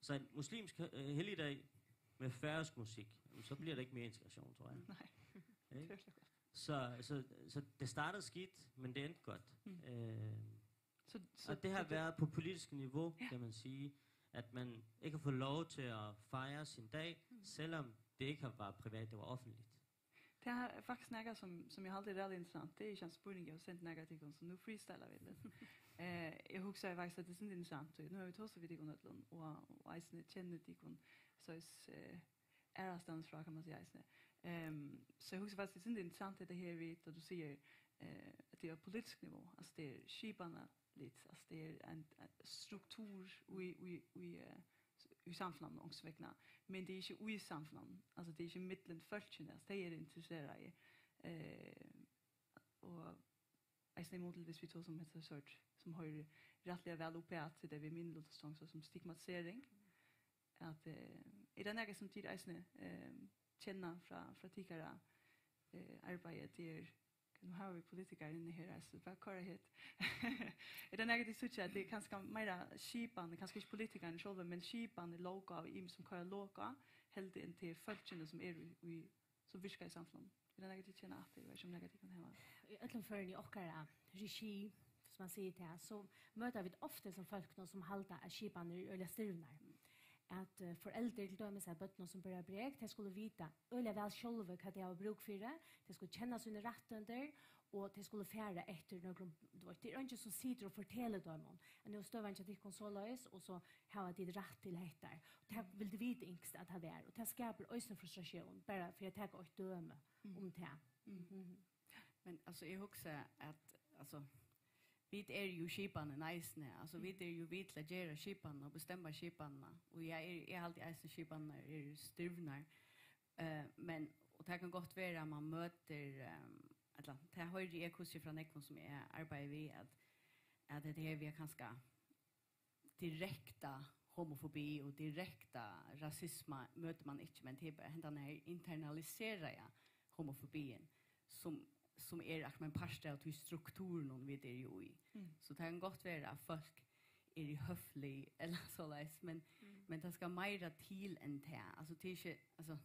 Så en muslimsk, øh, helligdag med færøsk musik, jamen, så bliver det ikke mere integration, tror jeg. Nej. Ikke? Så, så, så det startede skidt, men det endte godt. Mm. Øh, Så, så og det har det, været på politisk niveau, Ja. Kan man sige, at man ikke har fået lov til at fejre sin dag, mm, selvom det ikke har været privat, det var offentligt. Det er faktisk noget, som, som jeg har aldrig reelt interessant. Det er ikke en spurning, jeg har sendt noget til, så nu freestyler vi lidt. Eh, jeg husker faktisk, at det er sådan interessant. Nu har vi tosset vidt i grund af, og, og eisene kender de kun, så hvis, eh, er afstanden fra, kan man sige, eisene. Um, så jeg husker faktisk, det er sådan interessant, det her, vi, da du siger, eh, at det er politisk niveau. Altså, det er skiberne lidt. Altså, det er en, en struktur i, i, i, eh, i samfundet, også væk, men det er ikke ude i samfundet. Altså, det er ikke midten folkene, altså, det er interesseret i. Eh, og eisene imod til, hvis vi tog som et sort, som har rettelig vel oppe at det vi minner så som stigmatisering. At, eh, er det noe som tid eisene, eh, kjenner fra, fra tikkere, eh, arbeidet, det er, nu har vi politikere inne her, altså, bare kører hit. Er det noe de synes at det er kanskje mer skibene, kanskje ikke politikerne selv, men skibene logo og im som kører logo, helt inn til folkene som er i, i, som virker i samfunnet. Er det noe de kjenner at det er som noe de kan ha? Í øllum førum í okkara regi, hvis man sigur tað, so møta vit ofta sum fólk nú sum halda at skipanir eru øgiliga stirvnar. At uh, foreldur til dømis av børnum sum bera brek, tey skulu vita øgiliga væl sjálvi hvat tey hava brúk fyri, tey skulu kenna síni rættindir og tey skulu fara eftir nøkrum, tú veit, tað er eingin sum situr og fortelur teimum at nú er støðan hjá tykkum soleiðis og so hava tit rætt til hetta. Og tað vildu vit ynskt at tað var, og tað skapar eisini frustratión, bara fyri at taka eitt dømi um tað. Men altså, eg hugsa at, altså, vit eru jo skipanin eisini, altså, vit eru jo við til at gera skipanina og bestemma skipanina, og eg er, eg haldi eisini skipanirnar eru stirvnar, uh, men, og tað kann gott vera at man møtir, um, ella, tað hoyri eg hvussu frá nógvum sum eg arbeiði við, at, at hetta her við at kanska direkta homofobi og direkta rasisma møtir man ikki, men tað er bara hendan her internaliseraða homofobiin, sum, sum er akkurát ein partur av tí strukturinum, vit eru jú í. Mm. So tað kann gott vera, at fólk eru høflig, ella soleiðis, men, mm, men tað skal meira til enn tað. Altså, tað er ikki, altså,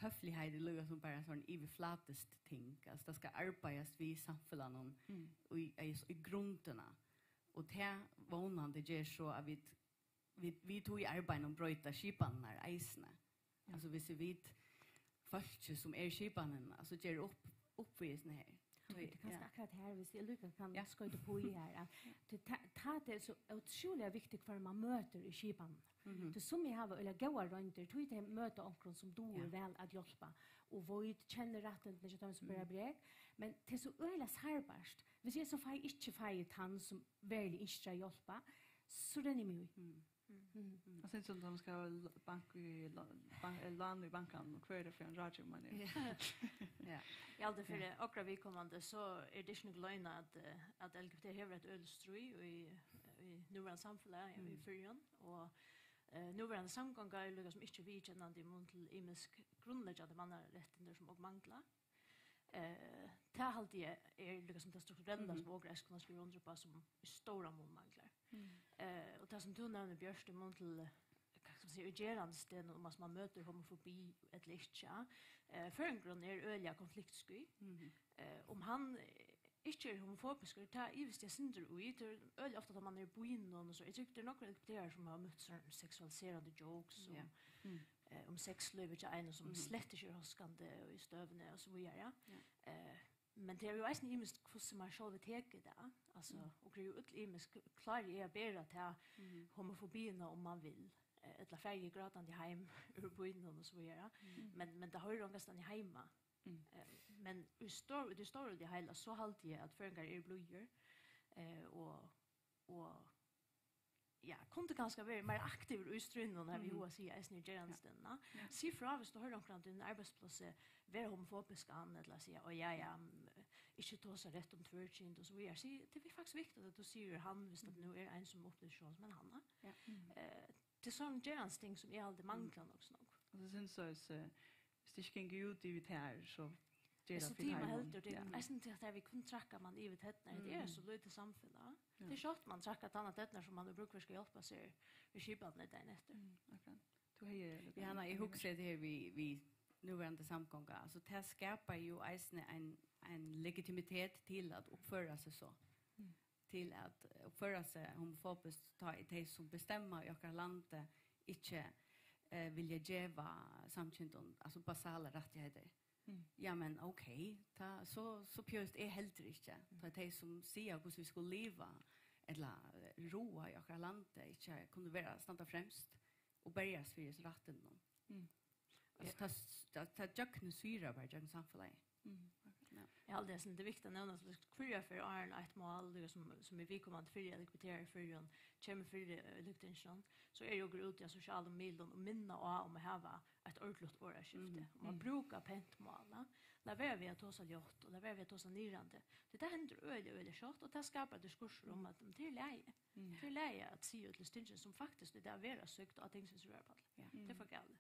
høfligheit er líka sum bara sånn yvirflatiskt ting. Altså, tað skal arbeiðast við samfelagnum, mm, í, í, í grundina. Og tað vónandi ger so, at vit, vit, vit tog í arbeiðinum broyta skipanirnar eisini. Ja. Altså, hvis vit fólki, sum er skipanin, altså, ger upp, upp við sånn her. Tað er kanska, ja, akkurát her, hvis eg líka kann, ja, skoyta upp í her, at tað, tað, tað er so ótrúliga viktigt, hvør man møtir í skipanini. Mhm. Tí summi hava øgiliga góðar royndir, tí tey møta onkran sum dugir, ja, væl at hjálpa, og veit, kennir rættindini hjá teimum sum bera brek, men tað er so øgiliga særbart. Hvis eg so fái, ikki fái tann sum veruliga ynskir at hjálpa, so renni eg meg í. Mm. Mm. Og sen so, de skal ha bank í, bank, eh, lán í bankan, og hvar er tað fyri ein ráðgevi, man er? Ja. Ja. Eg haldi fyri okra viðkomandi, so er tað ikki nøkur løgn at, eh, at L G B T hevur eitt øgiliga stríð í, í núverandi samfelagi, í Føroyum, og, eh, núverandi samgonga er líka sum ikki viðurkennandi í mun til ymisk grundleggjandi mannarættindi, sum okur mangla. Eh, tað haldi eg er líka sum tað strukturella, mhm, sum okur eisini kunnu skriva undir uppá, sum í stóran mun manglar. Mm. Eh, og tað sum tú nevnir, Bjørt, í mun til, eh, hvat skal man siga, í gerandisdegnum, um at man møtir homofobi ella ikki, ja. Eh, føroyingurin er øgiliga konfliktsky. Mhm. Eh, um hann, eh, ikki er homofobiskur, tað ivist eg eitt sindur í, tað er øgiliga ofta, tá man er í býnum og so. Eg trúgvi, tað er nakrir L G B T-arar sum hava møtt sånn seksualiserandi jokes um, ja, mm, eh, um sexlívið hjá einum sum, mhm, slett ikki er hóskandi í støðuni og so víðari. Ja. Eh, men tað er jú eisini ymiskt, hvussu man sjálvur tekur tað. Altso, mm, okur eru jú øll ymisk, klári eg at bera ta, mhm, homofobiina, um man vil. eh, ella farið grátandi heim úr býnum og so víðari. Mm. Men, men tað hoyrir ongastaðni heima. Mm. Eh, men í stór-, í tí stóra og tí heila, so haldi eg, at føroyingar eru blíðir, eh, og, og, ja, kundi kanska verið meira aktivur í stríðnum, har vit Mm. hava at siga, eisini í gerandisdegnum. Ja. Sig frá, viss tú hoyrir onkran á tínum arbeiðsplássi vera homofobiskan, ella siga, «Ó, ja, ja, mm, ikki tosa rætt um tvørkynd», og so víðari. Sig, tað er faktiskt viktigt, at tú sigur hann, viss at Mm. nú er ein sum upplivir seg sjálv sum ein hanna. Ja. Mm. Eh, tað er sovorðin gerandisting, sum eg haldi manglar nokk so nógv. Og so synist eg, eh, viss tað ikki gongur út yvir tær, so ger Men tað so fyri tíma teimum. heldur, tað Ja. er eisini til at vit kunnu trakka mann yvir tærnar. Tað er Mm. so lítið samfelag. Ja. Tað er sjálvt, mann trakkar tann á tærnar, sum mann hevur brúk fyri skal hjálpa sær við skipanini dagin eftir. Mm, akkurát. Tú hevði Ja, nei, eg hugsi at her við, við núverandi samgonga, altso, tað skapar jo eisini ein, ein legitimitet til at uppføra seg so. Mm. Til at uppføra seg homofobiskt, tá ið tey, sum bestemma í okkara landi, ikki, eh, vilja geva samkyndum, altso, basalar rættigheiter. Mm. Ja, men ok, tá, so, so pjøst er heldur ikki. Mm. Tá tey, sum siga, hvussu vit skulu liva, ella, eh, ráða í okkara landi, ikki kunnu vera, standa fremst og berjast fyri hesum rættinum. Mm. Altso, tað, tað, tað gjøgnumsyrar bara gjøgnum samfelagið. Mm. Ja. Eg haldi, at tað er viktigt at nevna, at hvørja ferð áðrenn eitt mál, líka sum, sum er viðkomandi fyri L G B T í Føroyum, kemur fyri, eh, í løgtinginum, so eru okur úti á sosialum miðlum og minna á um at hava eitt ordiligt orðaskifti, Mm. um at Mm. brúka pent mál, ja. Lat vera við at tosa ljótt, og lat vera við at tosa niðrandi. Tí tað hendir øgiliga, øgiliga skjótt, og tað skapar diskursur um at, mm, tað er í lagi. Mm. Tað er í lagi at siga til tingini, sum faktiskt í dag verða søgd á tingsins rørpall. Ja. Tað er Mm. for galið.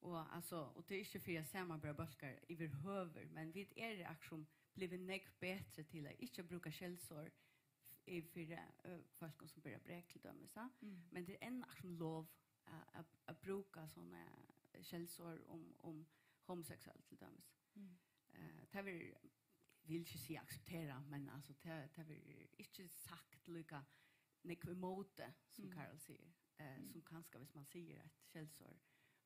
Og, altso, og tað er ikki fyri at samanbera bólkar yvirhøvur, men vit eru akkurát blivin nógv betri til at ikki brúka skjellsorð f-, í fyri, ø, fólkum sum bera brek til dømis, ja? Mm. Men tað er enn akkurát lov at, at, at brúka sovorðin skjellsorð um, um homoseksuell til dømis. Mm. Eh, tað verður, vil ikki siga akseptera, men altso, tað, tað verður ikki sagt líka nógv ímóti, sum Mm. Karol sigur. Eh, Mm. sum kanska, viss mann sigur eitt skjellsorð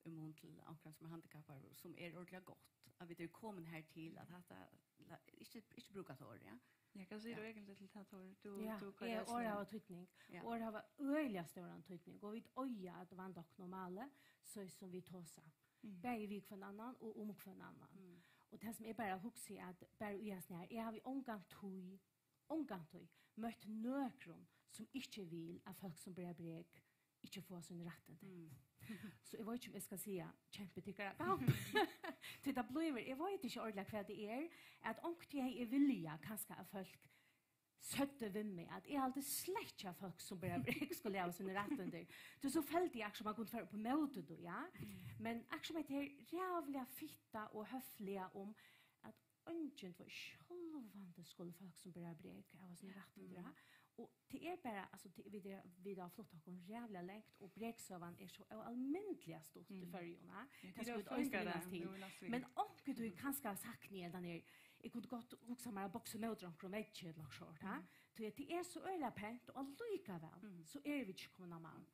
í mun til onkran sum er handikappaður, sum er ordiliga gott, at vit eru komin her til, at hatta, la-, ikki, ikki brúka tað orðið, ja. Ja, hvat sigur tú Ja. eigentliga til tað, Tór? Tú, Ja, tú, hvat eg, er orð hava týdning. Ja. Orð hava øgiliga stóran týdning, og vit eiga at vanda okkum á málið, so sum vit tosa. Mm. Bæði við hvønn annan og um hvønn annan. Mm. Og tað sum eg bara hugsi, at bara í hasum her, eg havi ongantíð, ongantíð møtt nøkrum, sum ikki vil, at fólk sum bera brek, ikki fáa síni rættindi. Mm. So eg veit ikki, um eg skal siga, kempið tykkara kamp. Tí tað blívur, eg veit ikki ordiliga, hvat tað er, at onkuntíð hevði eg viljað, kanska, at fólk søgdu við meg, at eg haldi slett ikki, at fólk sum bera brek skulu hava síni rættindi. Tí so føldi eg, akkurát sum man kundi fara upp á móti tí, ja. Men akkurát sum hetta her ræðuliga fitta og høfliga um, at eingin, tú veit, sjálvandi skulu fólk sum bera brek hava síni rættindi, ja. Og tað er bara, altso, tað, vit er, vit hava flutt okkum ræðuliga langt, og breksøgan er so óalmindiliga stutt í Mm. Føroyum, ja. Ja, Tað tit skulu hava vit eisini fingað minnast tað til. Nú í næstu viku. Men onkuntíð kanska sagt, nei, den er, eg kundi gott hugsa mær at boksa móti onkrum veggi ella okkurt sovorðið, ha? Mm. Tí at tað er so øgiliga pent, og allíkavæl, Mm. so eru vit ikki komin á mál.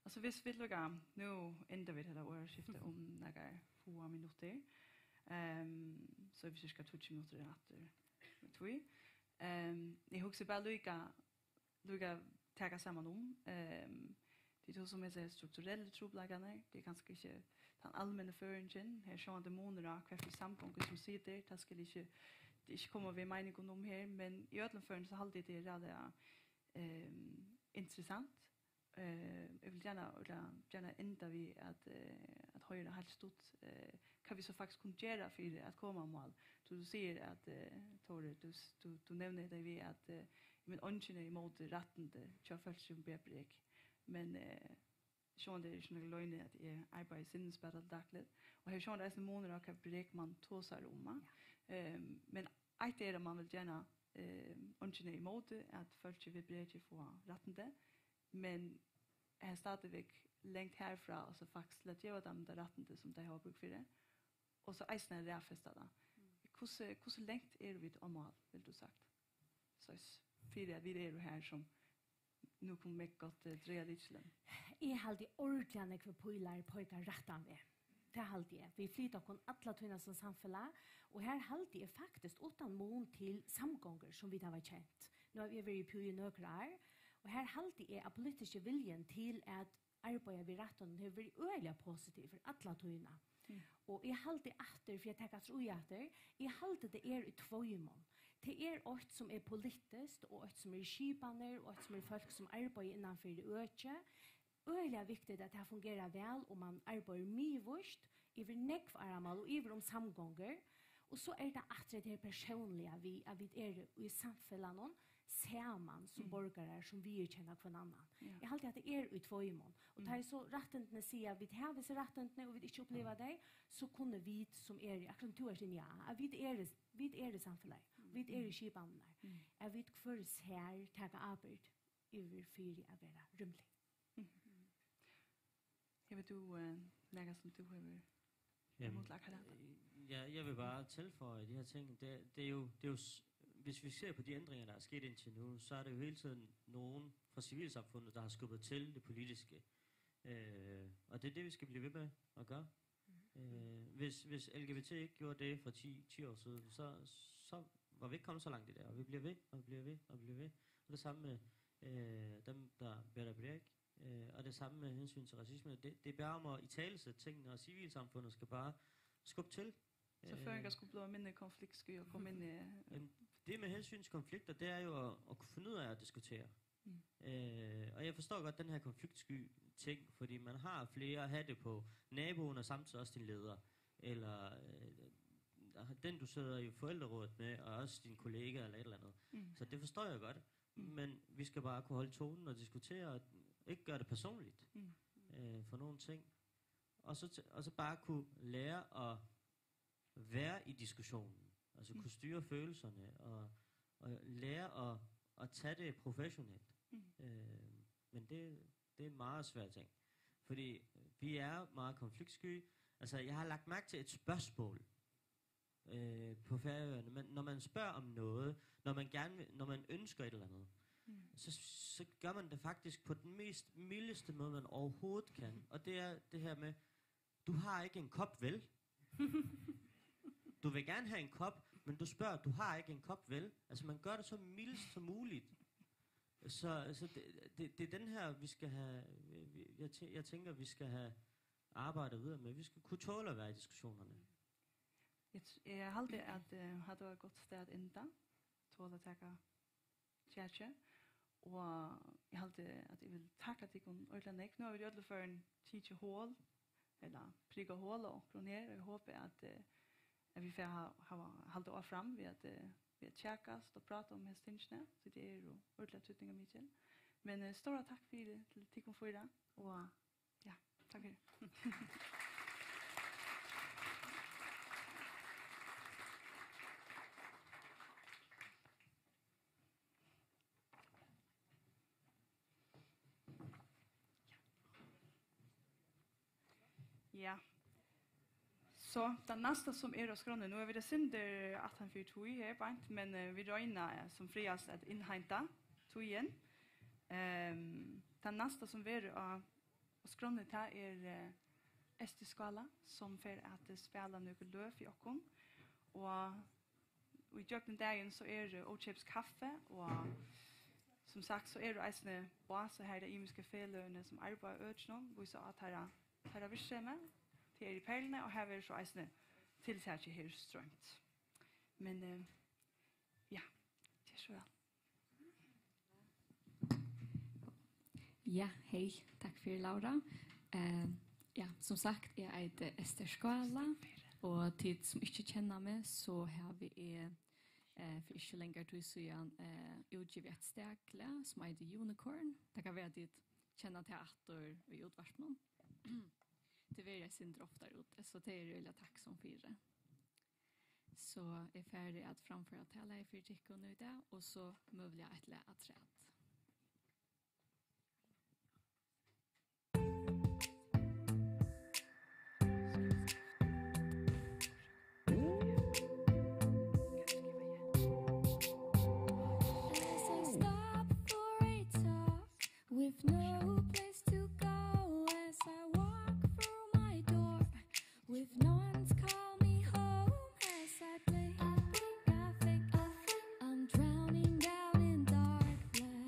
Altso, viss vit lukka, nú enda vit hetta orðaskiftið um nakrar fáar minuttir. Ehm, so vit cirka tíggju minuttir aftur við tí. Ehm, eg hugsi bara líka, líka taka saman um, ehm, tað er tó sum eg sigi, strukturellu trupulleikarnar, tað er kanska ikki tann almenni føringin, her er sjálvandi munur á, hvat fyri samgongur sum situr, tað skal ikki, tað er ikki koma við meiningum um her, men í øllum førum so haldi eg, tað er ræðuliga, ehm, interessant. Eh, eg vil gjarna, ella gjarna enda við at, eh, at hoyra heilt stutt, eh, hvat vit so faktiskt kunnu gera fyri at koma á mál. Tú, tú sigur at, eh, Tóri, tú s-, tú, tú nevnir hetta við at, eh, men eingin er ímóti rættindi hjá fólki sum bera brek. Men, eh, sjálvandi er ikki nakar loyni, at eg arbeiði í sinnisspæli dagligt, og her er sjálvandi eisini munur á, hvat brek mann tosar um, ja. Ja. Ehm, men eitt er, at mann vil gjarna, ehm, eingin er ímóti, at fólki við breki fáa rættindi, men her er stadigvæk langt herfrá, og so faktiskt til at geva teimum tað rættindi, sum tey hava brúk fyri, og so eisini at raðfesta tað. Mm. Hvussu, hvussu langt eru vit á mál, vil tú sagt? So s-, fyri at vit eru her, sum nú kunnu vit gott, eh, draga lykilin. Eg haldi ordiliga nógvir pílar peika rættan veg. Tað haldi eg. Vit flyta okkum alla tíðina sum samfelag, og her haldi eg faktiskt, uttan mun, til samgongur, sum vit hava kent. Nú havi eg verið í P J í nøkur ár, og her haldi eg, at politiski viljin til at arbeiðið við rættin hevur verið øgiliga positivur alla tíðina. Mm. Og eg haldi aftur, fyri at taka aftur í aftur, eg haldi tað er í tveimum. Tað er eitt sum er politiskt, og eitt sum er skipanir, og eitt sum er fólk sum arbeiða innan fyri økið. Øgiliga viktigt at tað fungerar væl, og man arbeiðir miðvíst yvir nógv áramál og yvir um samgongur. Og so er tað aftur hetta her persónliga við, at vit eru í samfelagnum saman sum borgarar, sum viðurkenna hvønn annan. Ja. Eg haldi, at tað er í tveimum. Og tá eg so rættindini siga, at vit hava hesi rættindini, og vit ikki uppliva tey, so kunnu vit sum eru, akkurát sum tú ert inni, ja, at vit eru, vit eru samfelagið, vit eru skipanirnar, at vit hvør sær taka ábyrgd yvir fyri at vera rúmlig. Hevur tú, eh, nakað sum tú hevur Jamen, imod akkurat det? Øh, ja, jeg vil bare tilføje de her ting. Det, det er jo, det er jo, s- hvis vi ser på de ændringer, der er sket indtil nu, så er det jo hele tiden nogen fra civilsamfundet, der har skubbet til det politiske. Øh, og det er det, vi skal blive ved med at gøre. Øh, hvis, hvis L G B T ikke gjorde det for ti, ti år siden, så, så var vi ikke kommet så langt i det. Og vi bliver ved, og vi bliver ved, og vi bliver ved. Og det samme med øh, dem, der bærer bræk. Øh, og det samme med hensyn til racisme. Det, det er bare om at italesætte tingene, og civilsamfundet skal bare skubbe til. Så føringer skulle blive mindre konfliktsky og komme ind i... Jamen, det med hensyn til konflikter, det er jo at, at kunne finde ud af at diskutere. Øh, og jeg forstår godt den her konfliktsky ting, fordi man har flere hatte på. Naboen er samtidig også din leder. Eller øh, den, du sidder i forældrerådet med, er også din kollega eller et eller andet. Så det forstår jeg godt. Men vi skal bare kunne holde tonen og diskutere, og ikke gøre det personligt øh, for nogle ting. Og så, t- og så bare kunne lære at være i diskussionen. Altså kunne styre følelserne og, og lære at, at tage det professionelt. Øh, men det, det er en meget svær ting. Fordi vi er meget konfliktsky. Altså, jeg har lagt mærke til et spørgsmål øh, på Færøerne, men når man spørger om noget, når man gerne vil, når man ønsker et eller andet, så, så gør man det faktisk på den mest mildeste måde, man overhovedet kan. Og det er det her med, du har ikke en kop, vel? Du vil gerne have en kop, men du spørger, du har ikke en kop, vel? Altså man gør det så mildt som muligt. Så, så det, det, det er den her, vi skal have, vi- jeg, tæ- jeg tænker, vi skal have arbejdet videre med. Vi skal kunne tåle at være i diskussionerne. Eg t- eg haldi at eh, hatta var eitt gott stað at enda. Tola taka kjakið. Og eg haldi at eg vil takka tykkum ordiliga nógv. Nú hava vit í øllum førum tikið hol, ella prikað hol á onkrum her, og eg hopi at eh, at vit fara ha- hava halda áfram við at eh, við at kjakast og práta um hesi tingini, tí tað er jo ordiliga týdningarmikil. Men eh, stóra takk fyri til tykkum fýra, og ja, takk fyri. Ja. So, tað næsta sum er á skránni, nú er vit eitt sindur aftan fyri tíð her beint, men eh, vit royna eh, sum frægast at innheinta tíðin. Ehm, tað næsta sum verður á Og skránni, tað er eh, Ester Skála, sum fer at eh, spæla nøkur løg fyri okkum. Og í gjøgnum dagin, so er eh, ókeypis kaffi, og sum sagt, so eru eisini básar har, tey ymisku feløgini, sum arbeiða í økinum, vísa á teirra, teirra virksemi. Tey eru í Perluni, og har verður so eisini tiltakið her stroymt. Men eh, ja, ger so væl. Ja, hej. Takk fyri, Laura. Eh, ja, sum sagt, eg eiti Ester Skála, og tit sum ikki kenna meg, so havi eg eh, fyri ikki longri tíð síðan eh, útgivið eitt staklag sum eitur Unicorn. Tað kann vera, at tit kenna tað aftur í útvarpinum. Tað verður eitt sindur oftari út, so tað eri eg øgiliga takksom fyri. So eg fari at framføra talið fyri tykkum í dag, og so møguliga eitt lag afturat. As I stop for a talk with no place to go, as I walk through my door with no one to call me home, as I play, I think, I think, I think I'm drowning down in dark black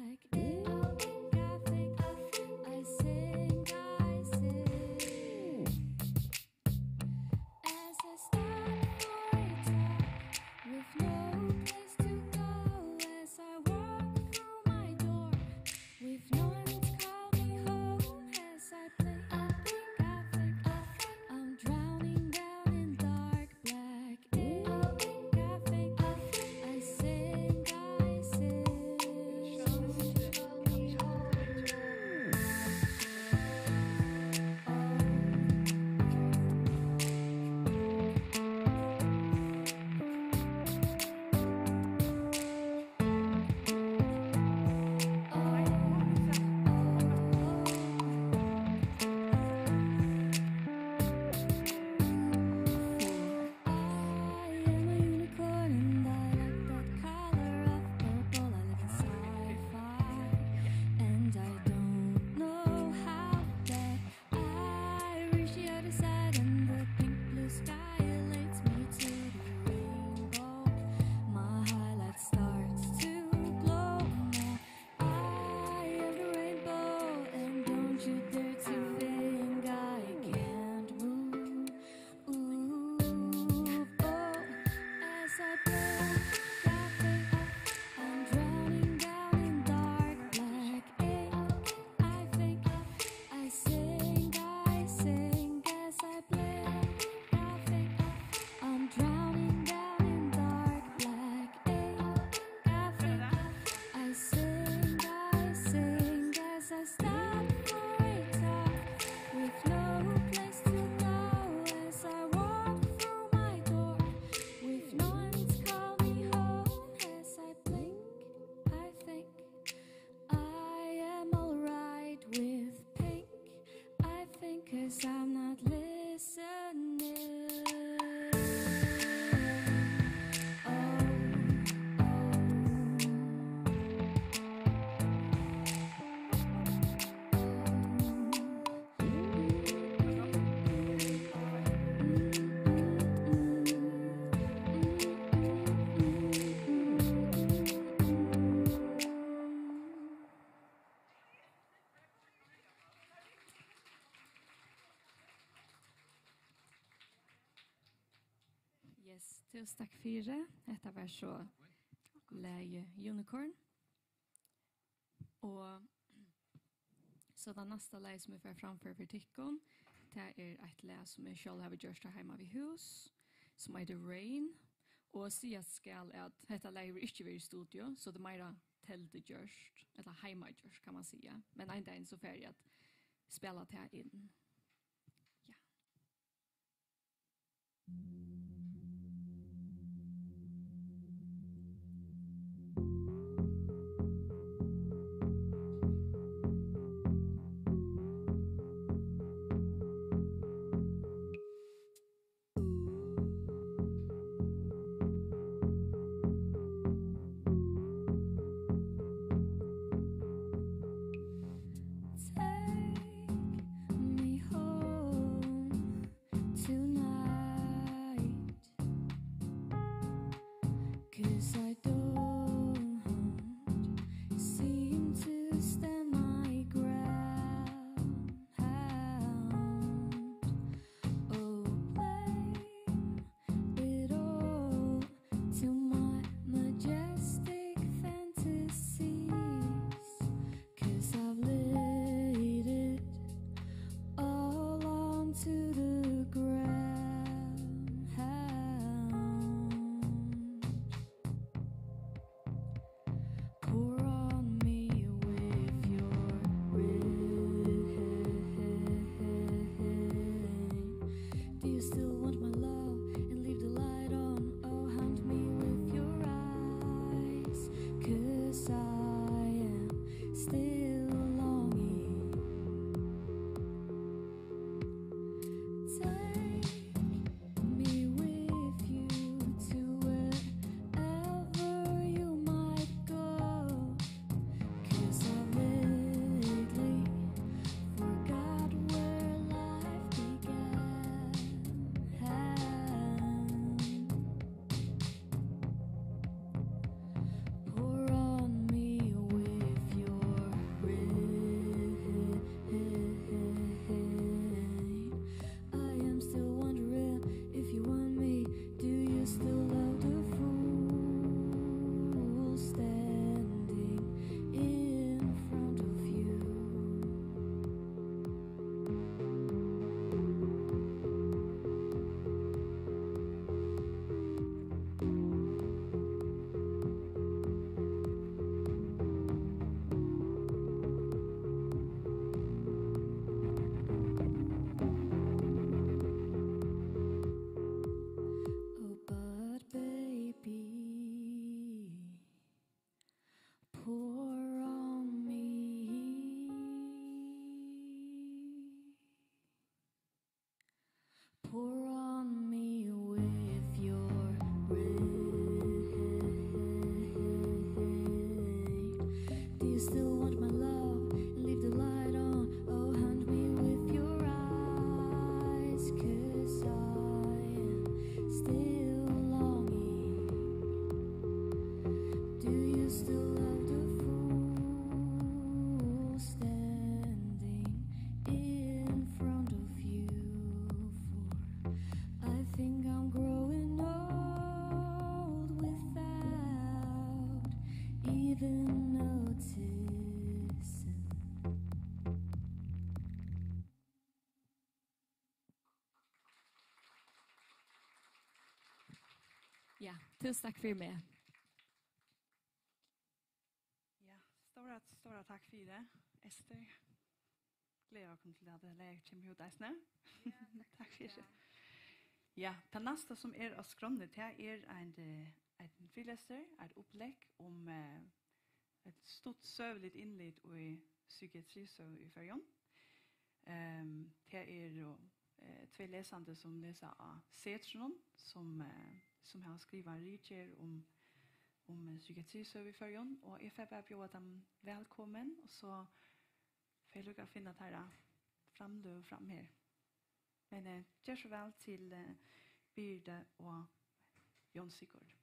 Yes, túsund takk fyri. Hetta var so lagið Unicorn. Og so tað næsta lagið sum eg fari at framføra fyri tykkum, tað er eitt lag sum eg sjálv havi gjørt har heima við hús, sum eitur Rain. Og sigast skal at hetta lagið hevur ikki verið í studio, so tað er meira teldugjørt, ella heimagjørt, kann man siga. Men ein dagin so fari eg at spæla tað inn. Ja. Take me home tonight, 'cause I don't seem to stand my ground. Oh, blame it all to my majestic fantasies, 'cause I've laid it all onto the ground. Pour on me with your rain. Do you still want my love? And leave the light on. Oh, haunt me with your eyes, 'cause I am still longing. Take me with you to wherever you might go, 'cause I lately forgot where life began. Pour on me with your rain. I am still wondering if you want me. Do you still love the fool standing in front of you? Oh, but baby, pour on me. Pour on me with your rain. Do you still want my love? And leave the light on. Oh, haunt me with your eyes, 'cause I am still longing. Do you still love the fool standing in front of you? For I think I'm growing old without even noticing. Ja, túsund takk fyri meg. Ja, stóra, stóra takk fyri, Esther. Gleði okkum til, at lagið kemur út eisini. Ja, takk fyri. Ja, tað næsta, sum er á skránni, tað er ein, eh, ein fyrilestur, eitt upplegg um, eh, eitt stutt søguligt innlit í psykiatrisøgu í Føroyum. Ehm, tað eru, eh, tvey lesandi, sum lesa á Setrinum, sum, eh, sum hava skrivað ritgerð um, um, eh, psykiatrisøgu í Føroyum, og eg fari bara at bjóða teimum vælkomin, og so fari líka at finna teirra framløgu fram her. Men, eh, ger so væl til, eh, Birita og Jón Sigurð.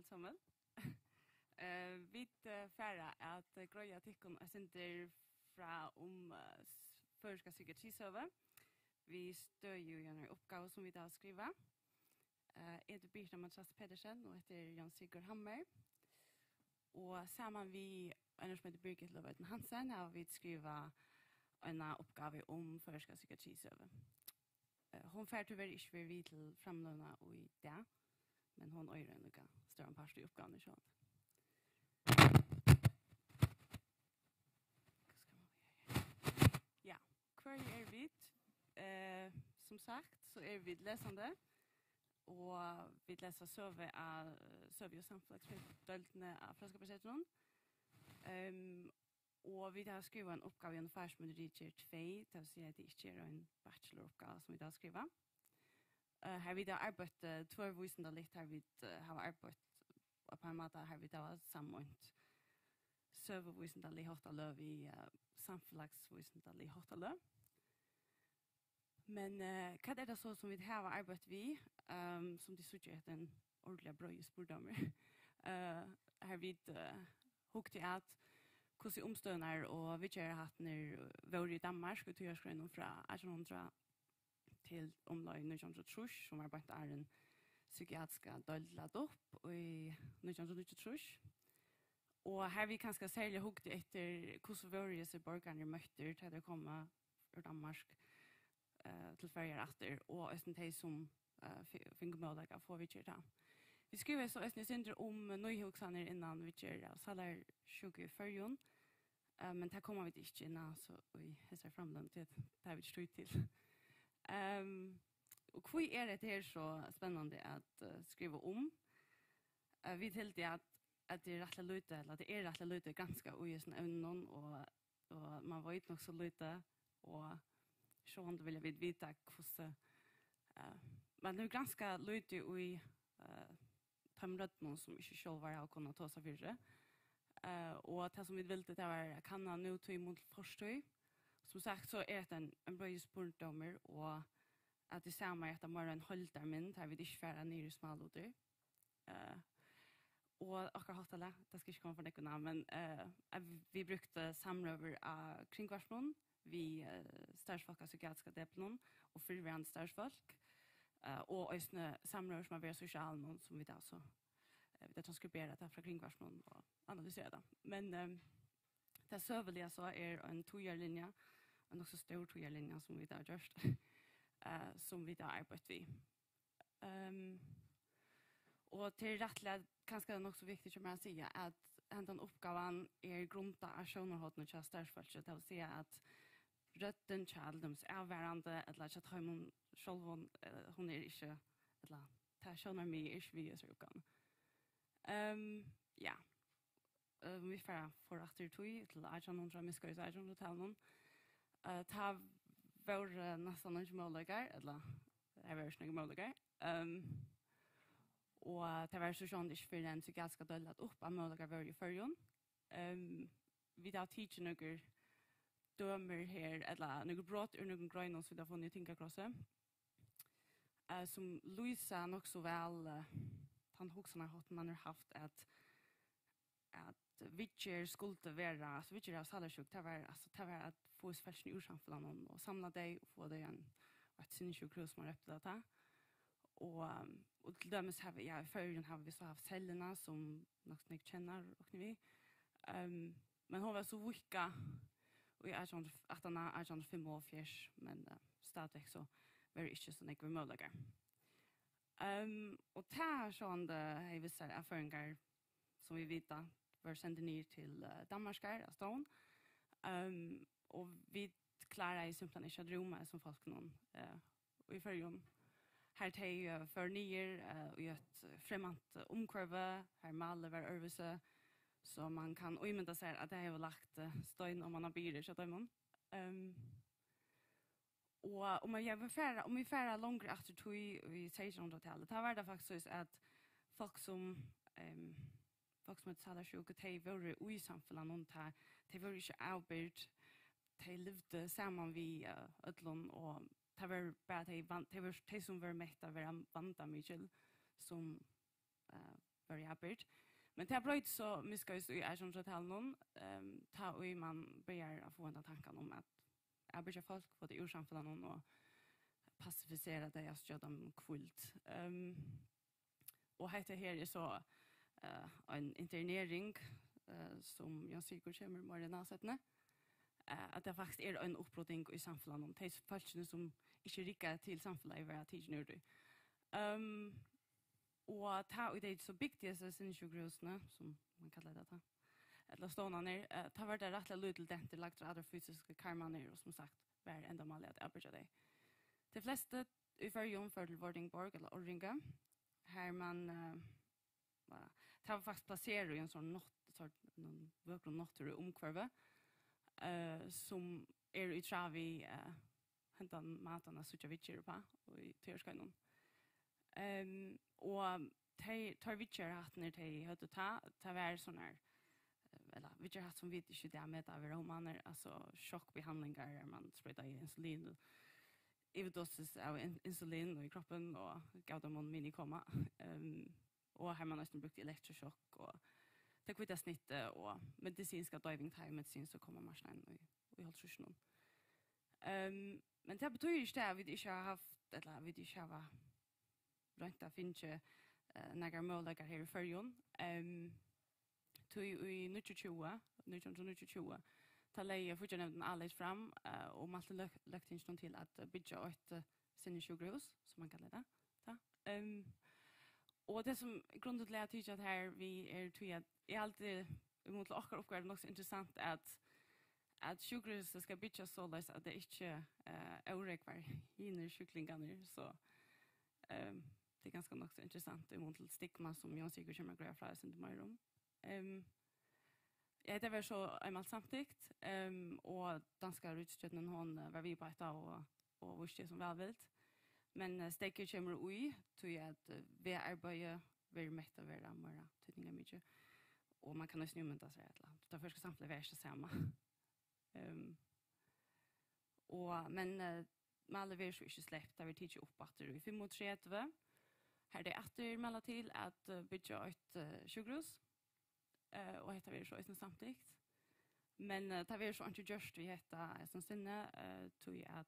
Samuel. Eh, vit, eh, fara at, eh, greiða tykkum eitt sindur frá um, eh, s-, føroyska psykiatrisøgu. Við støði í einari uppgávu, sum vit hava skrivað. Eh, eg heiti Birta Mathias Petersen, og hetta er Jón Sigurd Hammer. Og saman við eina, sum eitur Birgit Løvøtn Hansen, hava vit skrivað eina uppgávu um føroyska psykiatrisøgu. Eh, hon fær tíverri ikki verið við til framløguna í dag, men hon eigur ein líka stóran part í uppgávuni, sjálvandi. Hvat skal man gera her? Ja, hvørji eru vit? Eh, sum sagt, so eru vit lesandi, og vit lesa søgu av, søgu- og samfelagsfrøðideildini á Fróðskaparsetrinum. Ehm, Og vit hava skrivað eina uppgávu í einum faki sum eitur Ritgerð tvey, tað vil siga, at tað ikki er ein bachelor-uppgáva, sum vit hava skrivað. Eh, har vit hava arbeitt, eh, tvørvísindaligt, har vit, eh, hava arbeitt á ein máta, har vit hava sameint søguvísindalig háttaløg við, eh, samfelagsvísindalig háttaløg. Men, eh, hvat er tað so, sum vit hava arbeitt við, ehm, sum tit síggja, hetta er ein ordiliga breiður spurdómur. Eh, har vit, eh, hugdu at, hvussu umstøðurnar og viðgerðarhættirnir vóru í Danmark í tíðarskeiðinum frá átjan hundrað til umleið nítjan hundrað og trýss, sum var beint áðrenn psykiatriska deildin læt upp í nítjan hundrað og níggjuogtrýss. Og har vit kanska serliga hugdu eftir, hvussu vóru hesir borgararnir møttir, tá teir komu úr Danmark, eh, til Føroyar aftur, og eisini tey, sum, eh, fi-, fingu møguleika at fáa viðgerð tá. Vit skrivaðu so eisini eitt sindur um nýhugsanir innan viðgerð av sálarsjúku í Føroyum, eh, men tað koma vit ikki inn á so í hesari framløguni, tí at tað hava vit ikki tíð til. Ehm, og hví er hetta her so spennandi at, eh, skriva um? Eh, vit hildu, at, at tað er rættiliga lítið, ella tað er rættiliga lítið granskað í hesum evnum, og, og man veit nokk so lítið, og sjálvandi vilja vit vita, hvussu, eh, man hevur granskað lítið í, eh, teimum røddunum, sum ikki sjálvar hava kunnað tosa fyri seg. Eh, og tað, sum vit vildu, tað var at kanna nútíð móti fortíð. Sum sagt, so er hetta ein, ein breiður spurdómur, og at tað sama er hetta meira ein heildarmynd, har vit ikki fara niður í smálutir. Eh, og okkara háttalag, tað skal ikki koma for nógv inn á, men, eh, at vit brúktu samrøður á Kringvarpinum við, eh, starvsfólk á psykiatriska deplinum og fyrrverandi starvsfólk, eh, og eisini samrøður sum hava verið á sosialinum, sum vit altso, eh, vit hava transkriberað tað frá Kringvarpinum og analyserað tað. Men, eh, tað søguliga so er ein tíðarlinja, ein nokk so stór tíðarlinja, sum vit hava gjørt, eh, sum vit hava arbeitt við. Ehm, og tað er rættiliga kanska nokk so viktigt hjá mær at siga, at hendan uppgávan er grundað á sjónarhornið hjá starvsfólki, tað vil siga, at røddin hjá til dømis avvarðandi ella hjá teimum sjálvum, eh, hon er ikki, ella tað sjónarmiðið er ikki við í hesari uppgávuni. Ehm, ja. Eh, um vit fara, fara aftur í tíð til átjan hundrað, miðskeiðis átjan hundrað-talinum, eh, tá vóru næstan eingir møguleikar, ella har vóru ikki nakrir møguleikar. Ehm, og tað var so sjálvandi ikki fyrr enn psykiatriska deild læt upp, at møguleikar vóru í Føroyum. Ehm, vit hava tikið nøkur dømi her, ella nøkur brot úr nøkrum greinum, sum vit hava funnið í Tingakrossi, eh, sum lýsa nokk so væl, eh, tann hugsanarháttin, man hevur havt, at, at viðgerð skuldi vera, altso, viðgerð av sálarsjúku, tað var, altso, tað var at fáa hesi fólkini úr samfelagnum og samla tey og fáa tey á ein, á eitt sinnissjúkrahús, sum man rópti tað tá. Og, um, og til dømis hava, ja, í Føroyum hava vit so havt Cellina, sum nokk so nógv kenna, rokni vit. Um, men hon var so víkkað í átjan hundrað, aftan á átjan hundrað og fimmoghálvfjerðs, men, eh, stadigvæk so vóru ikki so nógvir møguleikar. Um, og tað sjálvandi hevði víst sær, at føroyingar, sum vit vita, vóru sendir niður til, eh, Danmarkar á stovn. Um, og vit kláraðu simpelthen ikki at rúma hesum fólkunum, eh, í Føroyum. Har tey, eh, fóru niður, eh, í eitt, eh, fremmant, eh, umhvørvi, har málið var øðrvísi, so man kann ímynda sær, at tað hevur lagt, eh, stein oman á byrði hjá teimum. Ehm, og um vit, ja, vit fara, um vit fara longri aftur í tíð, í seytjan hundrað-talið, tá var tað faktiskt soleiðis, at fólk sum, ehm, fólk sum høvdu sálarsjúku, tey vóru í samfelagnum, tá, tey vóru ikki avbyrgd, tey livdu saman við, eh, øllum, og tað vóru bara tey van-, tey vóru, tey sum vóru mett at vera vandamikil, sum, eh, størri avbyrgd. Men tað broytist so miðskeiðis í Árshúshospitalinum, ehm, tá ið mann byrjar at fáa hendan tankan um at avbyrgja fólk, fáa tey úr samfelagnum og passifisera tey, altso geva teimum hvíld. Ehm, og hetta her er so, eh, ein internering, eh, sum Jón Sigurð kemur meira inn á seinni, eh, at tað faktiskt er ein uppbroting í samfelagnum. Tey fólkini, sum ikki rigga til samfelagið, verða tikin úr tí. Ehm, og tá ið tey so bygdu hesi sinnissjúkrahúsini, sum mann kallar tað tá, ella stovnarnar, eh, tá var tað rættiliga lítil dentur lagdur á teir fysisku karmarnar, og sum sagt var endamálið at avbyrgja tey. Tey flestu í Føroyum fóru til Vordingborg ella Orringa, har mann, eh, var, tað var faktiskt plaserað í ein sånn nátt-, sort, einum vøkrum náttúruumhvørvi, eh, sum er í tráð við, eh, hendan mátan at síggja viðgerðir uppá í tíðarskeiðinum. Ehm, og tey, teir viðgerðarhættirnir, tey høvdu tá, tað var sånn her, eh, ella viðgerðarhættir sum vit ikki í dag meta at vera humanar, altso sjokkbehandlingar, har mann sproytaði insulin og yvirdosis av in-, insulin í kroppin og gav teimum minikoma. Ehm, og har mann eisini brúkti elektrosjokk og tað hvíta snittið og medisinska doyving, tá ið medisin so kom á marknaðin í, í hálvtrýssunum. Ehm, men tað betýðir ikki tað, at vit ikki hava havt, ella at vit ikki hava roynt at fingið, eh, nakrar møguleikar her í Føroyum. Ehm, tí í níggjuogtjúgu, nítjan hundrað og níggjuogtjúgu, tá legði fíggjarnevndin áleyst fram, eh, og mælti løg-, løgtinginum til at, eh, byggja eitt, eh, sinnissjúkrahús, sum mann kallar tað, tá. Ehm, og tað sum grundin til at eg havi tikið hatta her við er tí at eg haldi, í mun til okkara uppgávu, er nokk so interessant at, at sjúkrahúsið skal byggjast soleiðis, at tað ikki, eh, órógvar hinar sjúklingarnar, so, ehm, tað er kanska nokk so interessant í mun til stigma, sum Jón Sigurð kemur at greiða frá eitt sindur meira um. Ehm, ja, tað var so einmælt samtykt, ehm, og danska ríkisstjórnin, hon, eh, var við uppá hetta og, og vísti sum vælvild. Men, eh, steðgið kemur í, tí at, eh, vegarbeiði verður mett at vera meira týdningarmikið. Og mann kann eisini ímynda sær, at tað føroyska samfelagið var ikki tað sama. Ehm, og, men, eh, málið verður so ikki slept, tað verður tikið upp aftur í fimmogtretivu. Har tey aftur mæla til at, eh, byggja eitt, eh, sjúkrahús, eh, og hetta verður so eisini samtykt. Men, eh, tað verður so einki gjørt við hetta, eh, sum sinni, eh, tí at,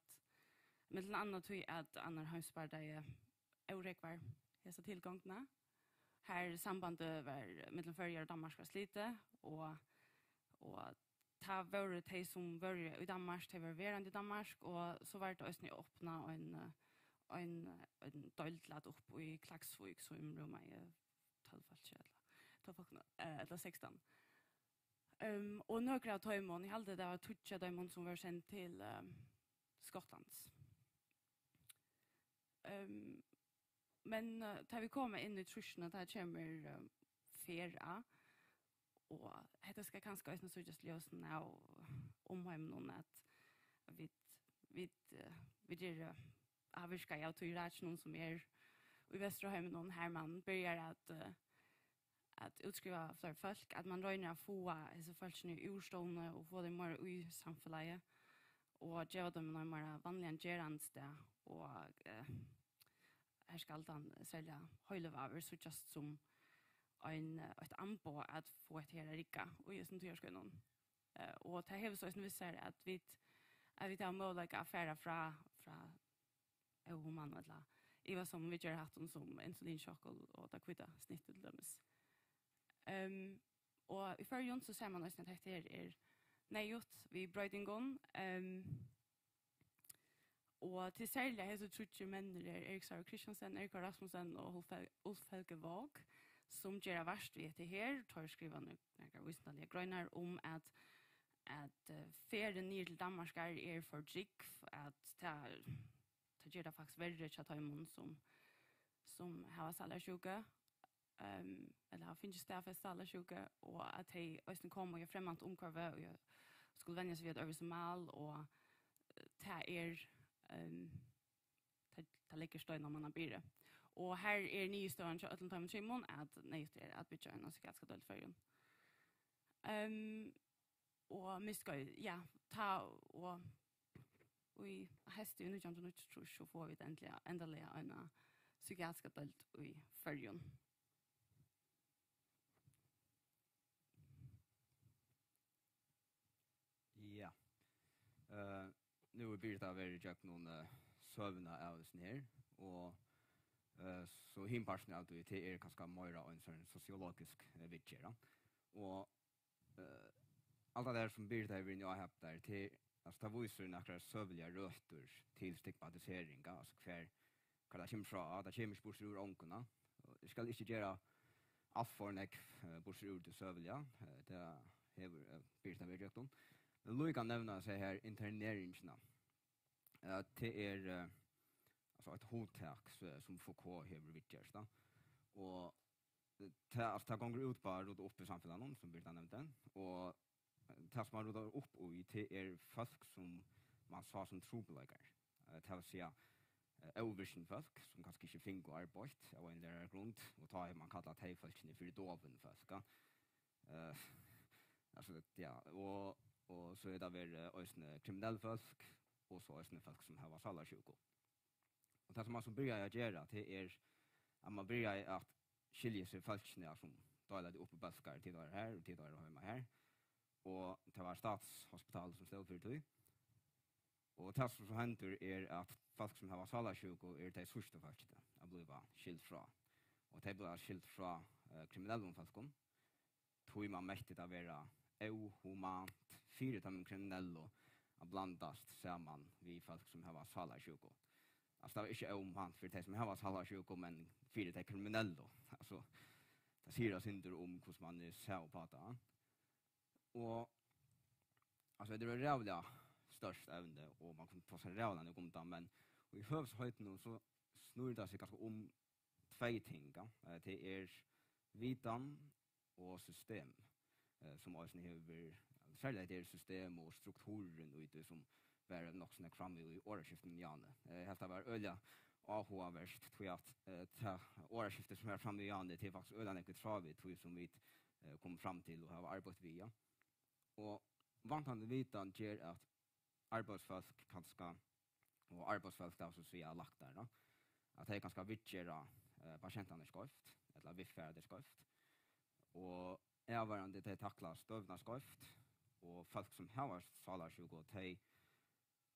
millum annað tí at annar heimsbardagi órógvar hesa tilgongdina. Har sambandið var millum Føroyar og Danmark var slitið, og, og tá vóru tey, sum vóru í Danmark, tey vóru verandi í Danmark, og so var tað eisini opnað ein, ein, ein deild lat upp í Klaksvík, sum rúmaði tólv fólk, ella tólv fólk, eh, ella sekstan. Ehm, og nøkur av teimum, eg haldi, tað var tíggju av teimum, sum vóru send til, ehm, Skotlands. Ehm, men, eh, tá vit koma inn í trýssunum, tá kemur, eh, ferð á, og hetta skal kanska eisini síggjast í ljósinum av umheiminum, at vit, vit, eh, vit eru ávirkað av tí rakinum, sum er í Vesturheiminum, har mann byrjar at, eh, at útskriva fleiri fólk, at mann roynir at fáa hesi fólkini úr stovni og fáa tey meira í samfelagið og geva teimum ein meira vanligan gerandisdag og, eh, her skal tann serliga heilivágur síggjast sum ein, eh, eitt amboð at fáa hetta her at rigga í hesum tíðarskeiðinum. Eh, og tað hevur so eisini við sær, at vit, at vit hava møguleika at fara frá, frá óhuman ella ivasom viðgerðarháttum sum insulinsjokk og, og tað hvíta snittið til dømis. Ehm, og í Føroyum so sær mann eisini, at hetta her er neyðugt við broytingum. Ehm, og til serliga hesir tríggir menninir, Erik Sara Christiansen, Erik K. Rasmussen og Ulf Hel-, Ulf Helge Våg, sum gera vart við hetta her. Teir skriva nø-, nakrar vísindaligar greinar um, at, at, eh, ferðin niður til Danmarkar er for drúgv, at tað, tað ger tað faktiskt verri hjá teimum, sum, sum hava sálarsjúku, ehm, ella hava fingið staðfest sálarsjúku, og at tey eisini koma í eitt fremmant umhvørvi og skulu venja seg við eitt øðrvísi mál, og, eh, tað er, ehm, tað, tað leggur stein á manna byrði. Og har er niðurstøðan hjá øllum teimum trimum, at neyðugt er at byggja eina psykiatriska deild í Føroyum. Ehm, og miðskeiðið, ja, tá og, og í heysti í nítjan hundrað og níggjuogtrýss, so fáa vit endiliga, endaliga eina psykiatriska deild í Føroyum. nú er Birita verið gjøgnum, eh, søguna av hesum her, og, eh, so hin parturin av tí, tað er kanska meira ein sånn sosiologisk, eh, viðgerð, ja. Og, eh, alt tað har sum Birita hevur verið inni á her, tað er til, altso, tað vísir nakrar søguligar røtur til stigmatisering, altso, hvar, hvar tað kemur frá, tað kemur ikki burtur úr ongum, ja. Og eg skal ikki gera alt for nógv, eh, burtur úr tí søguliga, eh, tað hevur, eh, Birita verið gjøgnum. Men líka nevna seg her interneringina. Eh, tað er, eh, altso, eitt hugtak, s-, sum Foucault hevur viðgjørt, ja. Og, eh, tað, altso, tað gongur út á at rudda upp í samfelagnum, sum Birita nevndi, og, eh, tað, sum man ruddar upp í, tað er fólk, sum man sá sum trupulleikar. Eh, tað vil siga, eh, óvirkin fólk, sum kanska ikki fingu arbeitt av ein ella annan grund, og tá hevur man kallað tey fólkini fyri dovin fólk, ja. Eh, altso, ja, og, og so er tað verið, eh, eisini kriminell fólk, og so eisini fólk, sum hava sálarsjúku. Og tað, sum man so byrjaði at gera, tað er, at man byrjaði at skilja seg fólkini, ja, sum deila tey upp í bólkar, tit eru her, og tit eru heima her. Og tað var Statshospitalið, sum stóð fyri tí. Og tað, sum so hendir, er, at fólk, sum hava sálarsjúku, eru tey síðstu fólkini at blíva skild frá. Og tey blíva skild frá, eh, kriminellum fólkum, tí man metti tað vera óhumant fyri teimum kriminellu at blandast saman við fólk, sum hava sálarsjúku. Altso, tað var ikki óhumant fyri tey, sum hava sálarsjúku, men fyri tey kriminellu. Altso, tað sigur eitt sindur um, hvussu man er sæð upp á tað. Og, altso, tað er eitt ræðuliga stórt evni, og man kundi tosa ræðuliga nógv um tað, men í høvuðsheitum so snýr tað seg kanska um tvey ting, ja. Eh, tað er vitan og system, eh, sum eisini hevur verið, serliga tað er system og strukturin í tí, sum var nokk so nógv frammi í orðaskiftinum í áðni. Eh, eg helt tað var øgiliga áhugavert, tí at, eh, tað orðaskiftið, sum var frammi í áðni, tað er faktiskt øgiliga nógv í tráð við tí, sum vit, eh, komu fram til og hava arbeitt við, ja. Og vantandi vitan ger, at arbeiðsfólk kanska, og arbeiðsfólk, tað vil siga læknar, ja, at tey kanska viðgera, eh, pasientarnar skeivt, ella viðfara tey skeivt, og avvarðandi tey takla støðuna skeivt, og fólk, sum hava sálarsjúku, tey,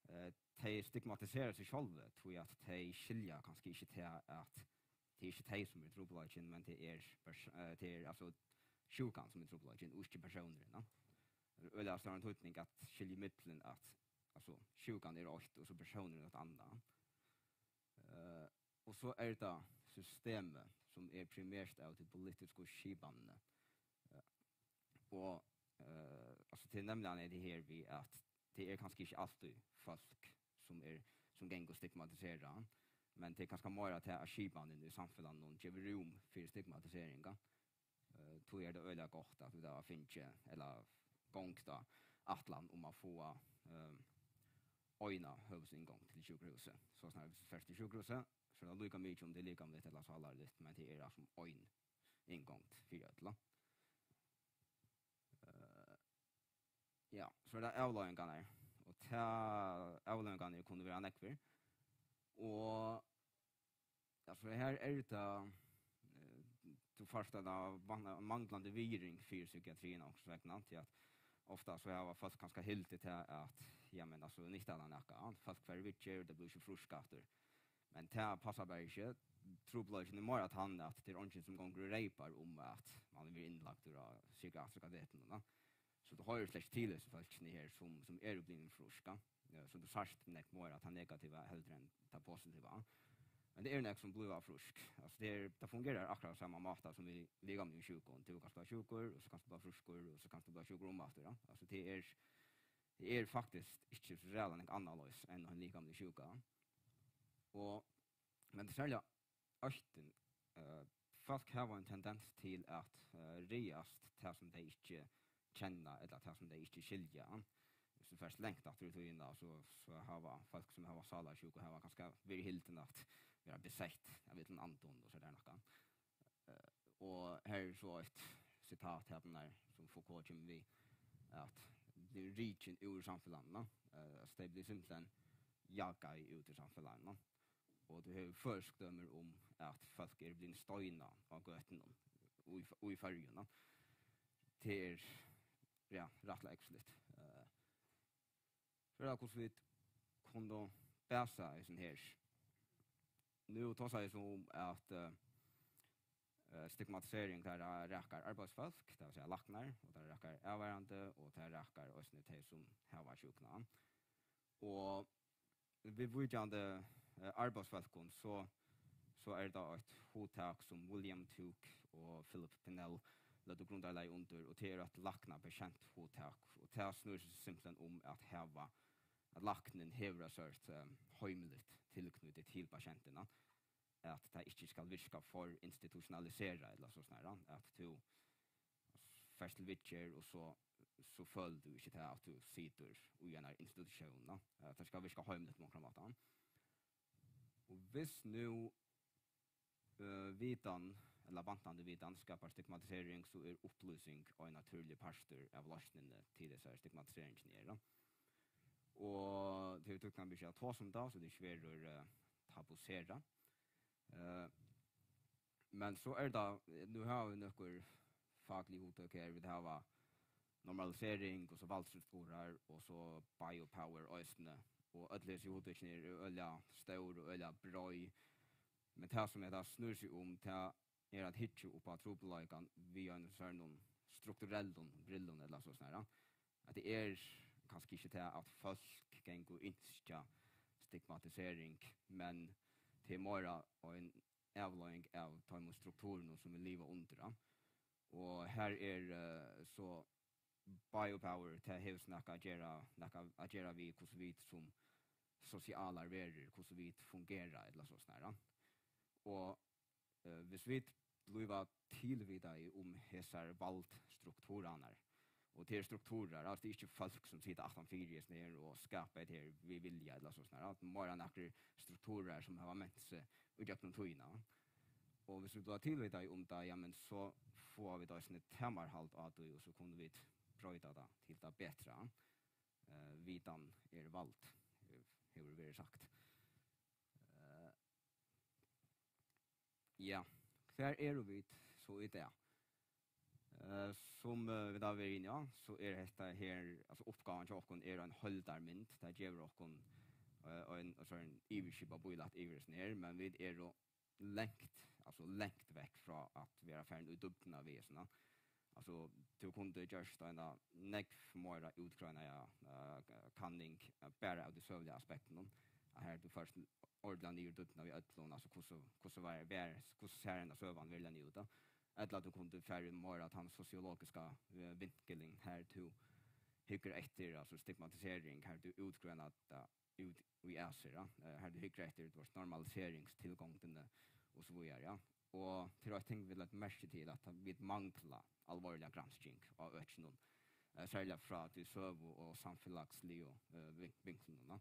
eh, tey stigmatisera seg sjálv, tí at tey skilja kanska ikki tað, at tað er ikki tey, sum er trupulleikin, men tað er pers-, eh, tað er, altso, sjúkan, sum er trupulleikin, og ikki persónurin, ja. Øgiliga stóran týdning at skilja millum at, altso, sjúkan er eitt, og so persónurin eitt annað. Eh, og so er tað systemið, sum er primert av tí politisku skipanini. Eh, og, eh, altso, tað er nemliga tað her við, at tað er kanska ikki altíð fólk, sum er, sum gongur stigmatiserað, men tað er kanska meira tað, at skipanin í samfelagnum gevur rúm fyri stigmatisering, ja. Eh, tí er tað øgiliga gott, at vit hava fingið, ella gongd á ætlan um at fáa, eh, eina høvuðsinngongd til sjúkrahúsið. So snart tú fert til sjúkrahúsið, so er tað líka mikið, um tað er likamligt ella sálarligt, men tað er, altso, ein inngongd fyri øll. Eh, ja, so er tað avleiðingarnar. Og tað, avleiðingarnar kunnu vera nógvar. Og, altso, her er tað, eh, tú fært eina van-, manglandi virðing fyri psykiatriini onkurs vegna, tí at ofta so hava fólk kanska hildið tað at, ja, men, altso, nyttar tað nakað, fólk fara í viðgerð, tey blíva ikki frísk aftur. Men tað passar bara ikki. Trupulleikin er meira tann, at tað er eingin, sum gongur og reypar um, at man er innlagdur á psykiatriska deildina, ja. So tú hoyrir slett ikki til hesi fólkini her, sum, sum eru blivin frísk, ja. Ja, so tú sært nógv meira tað negativa heldur enn tað positiva. Men tað eru nógv, sum blíva frísk. Altso, tað er, tað fungerar akkurát sama máta sum við likamligum sjúkum. Tú kanst blíva sjúkur, og so kanst tú blíva frískur, og so kanst tú blíva sjúkur um aftur, ja. Altso, tað er, tað er faktiskt ikki so ræðuliga nógv annarleiðis enn ein likamlig sjúka. Og, men tað er serliga óttin, eh, fólk hava ein tendens til at, eh, ræðast tað, sum tey ikki kenna, ella tað, sum tey ikki skilja. Viss tú fert langt aftur í tíðina, so, so hava fólk, sum hava sálarsjúku, hava kanska verið hildin at vera besett av illum andum og so har nakað. Eh, og her er so eitt sitat her, sum Foucault kemur við, at tey eru rikin úr samfelagnum, eh, altso, tey blíva simpelthen jagaðar út úr samfelagnum. Og tú hevur føroysk dømi um, at fólk eru blivin steinað á gøtunum í, í Føroyum, ja. Tað er, ja, rættiliga ógvusligt. Eh, so er tað, hvussu vit kunnu basa í sånn her. Nú tosa eg so um at, eh, eh, stigmatisering, tað rakar arbeiðsfólk, tað vil siga læknar, og tað rakar avvarðandi, og tað rakar eisini tey, sum hava sjúkuna. Og viðvíkjandi, eh, arbeiðsfólkum, so, so er tað eitt hugtak, sum William Tuke og Philip Pinnell løgdu grundarlagið undir, og tað er eitt læknapatienthugtak, og tað snýr seg simpulthen um at hava, at læknin hevur eitt sort, eh, heimiligt tilknýti til pasientina, at tað ikki skal virka for institutionaliserað ella so snarare, at tú fert til viðgerð og so, so følir tú ikki tað, at tú situr í einari institutión, no? At tað skal virka heimiligt á onkran máta. Og hvis nú, eh, vitan, ella vantandi vitan, skapar stigmatisering, so er upplýsing ein natúrligur partur av loysnini til hesa stigmatiseringina, no? Og tað er tyknandi at tosa um tað, so tað ikki verður, eh, tabuserað. Eh, men so er tað, nú hava vit nøkur faklig hugtøk her, vit hava normalisering, og so valdstrukturar, og so biopower eisini. Og øll hesi hugtøkini eru øgiliga stór og øgiliga breið. Men tað, sum hetta snýr seg um, tað er at hyggja upp á trupulleikan við einum sovorðnum strukturellum brillum, ella so snarare. At tað er kanska ikki tað, at fólk ganga og ynskja stigmatisering, men tað er meira ein avleiðing av teimum strukturunum, sum vit liva undir, ja. Og her er, eh, so biopower, tað hevur so nakað at gera, nakað at gera við, hvussu vit sum sosialar verur, hvussu vit fungera, ella so snarare. Og, eh, hvis vit blíva tilvitaði um hesar valdstrukturarnar, og tað eru strukturar, altso, tað er ikki fólk, sum sita aftan fyri hesum her og skapa hetta her við vilja, ella so snarare, at meira nakrir strukturar, sum hava ment seg í gjøgnum tíðina. Og hvis vit blíva tilvitaði um tað, ja, men so fáa vit eisini tamarhald á tí, og so kunnu vit broyta tað til tað betra. Eh, vitan er vald, eh, hevur verið sagt. Eh, ja, hvar eru vit so í dag? Eh, sum, eh, vit hava verið inni á, so er hetta her, altso, uppgávan hjá okkum er ein heildarmynd. Tað gevur okkum, eh, ein, altso, ein yvirskipað bílæt yvir hesum her, men vit eru langt, altso, langt vekk frá at vera farin í dýpdina við hesum. Altso, tú kundi gjørt eina nógv meira útgreinaða, eh, kanning, eh, bara av tí søguliga aspektinum. At her tú fært ordiliga niður í dýpdina við øllum, altso, hvussu, hvussu var, var, hvussu sær henda søgan veruliga út, tá? Ella at tú kundi farið meira á tann sosiologiska, eh, vinkilin, her tú hyggur eftir, altso, stigmatisering, her tú útgreinar tað út í æsir, ja. Eh, her tú hyggur eftir, tú veitst, normaliseringstilgongdini og so víðari, ja. Og tað er eitt ting, vit lagt merki til, at vit mangla alvorliga gransking á økinum, eh, serliga frá tí søgu- og samfelagsligu, eh, vin-, vinklinum, ja.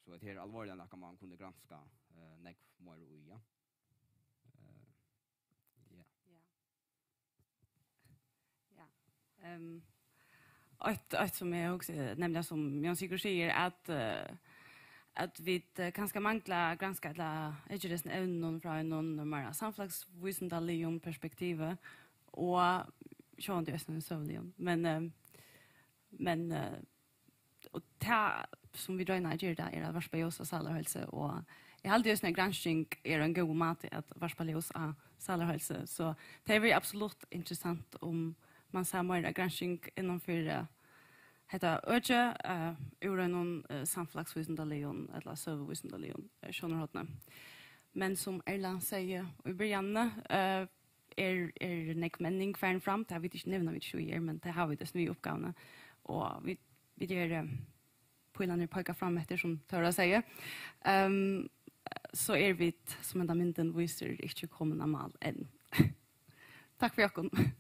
So hetta er alvorliga nakað, man kundi granska, eh, nógv meira í, ja. Eh, ja. Ja. Ja. Ehm, eitt, eitt sum eg hugsi, nevniliga sum Jón Sigurð sigur, at, eh, at vit, eh, kanska mangla at granska ella hyggja eftir hesum evnunum frá einum meira samfelagsvísindaligum perspektivi og sjálvandi eisini søguligum. Men, eh, men, eh, og tað sum vit royna at gera, tað er at varpa ljós á sálarheilsu, og eg haldi, at gransking er ein góður máti at varpa ljós á sálarheilsu. So tað er absolutt interessant, um man sær meira gransking innan fyri, eh, hetta økið, eh, úr einum, eh, samfelagsvísindaligum ella søguvísindaligum, eh, sjónarhorni. Men sum Erla segði í byrjanini, eh, er, er nógv menning farin fram. Tað vit ikki nevna, vit ikki er, men tað hava vit eisini við uppgávuni. Og vit, vit eru, eh, pílarnir peika fram eftir, sum Tóra segði. Ehm, so eru vit, sum henda myndin vísir, ikki komin á mál enn. Takk fyri okkum.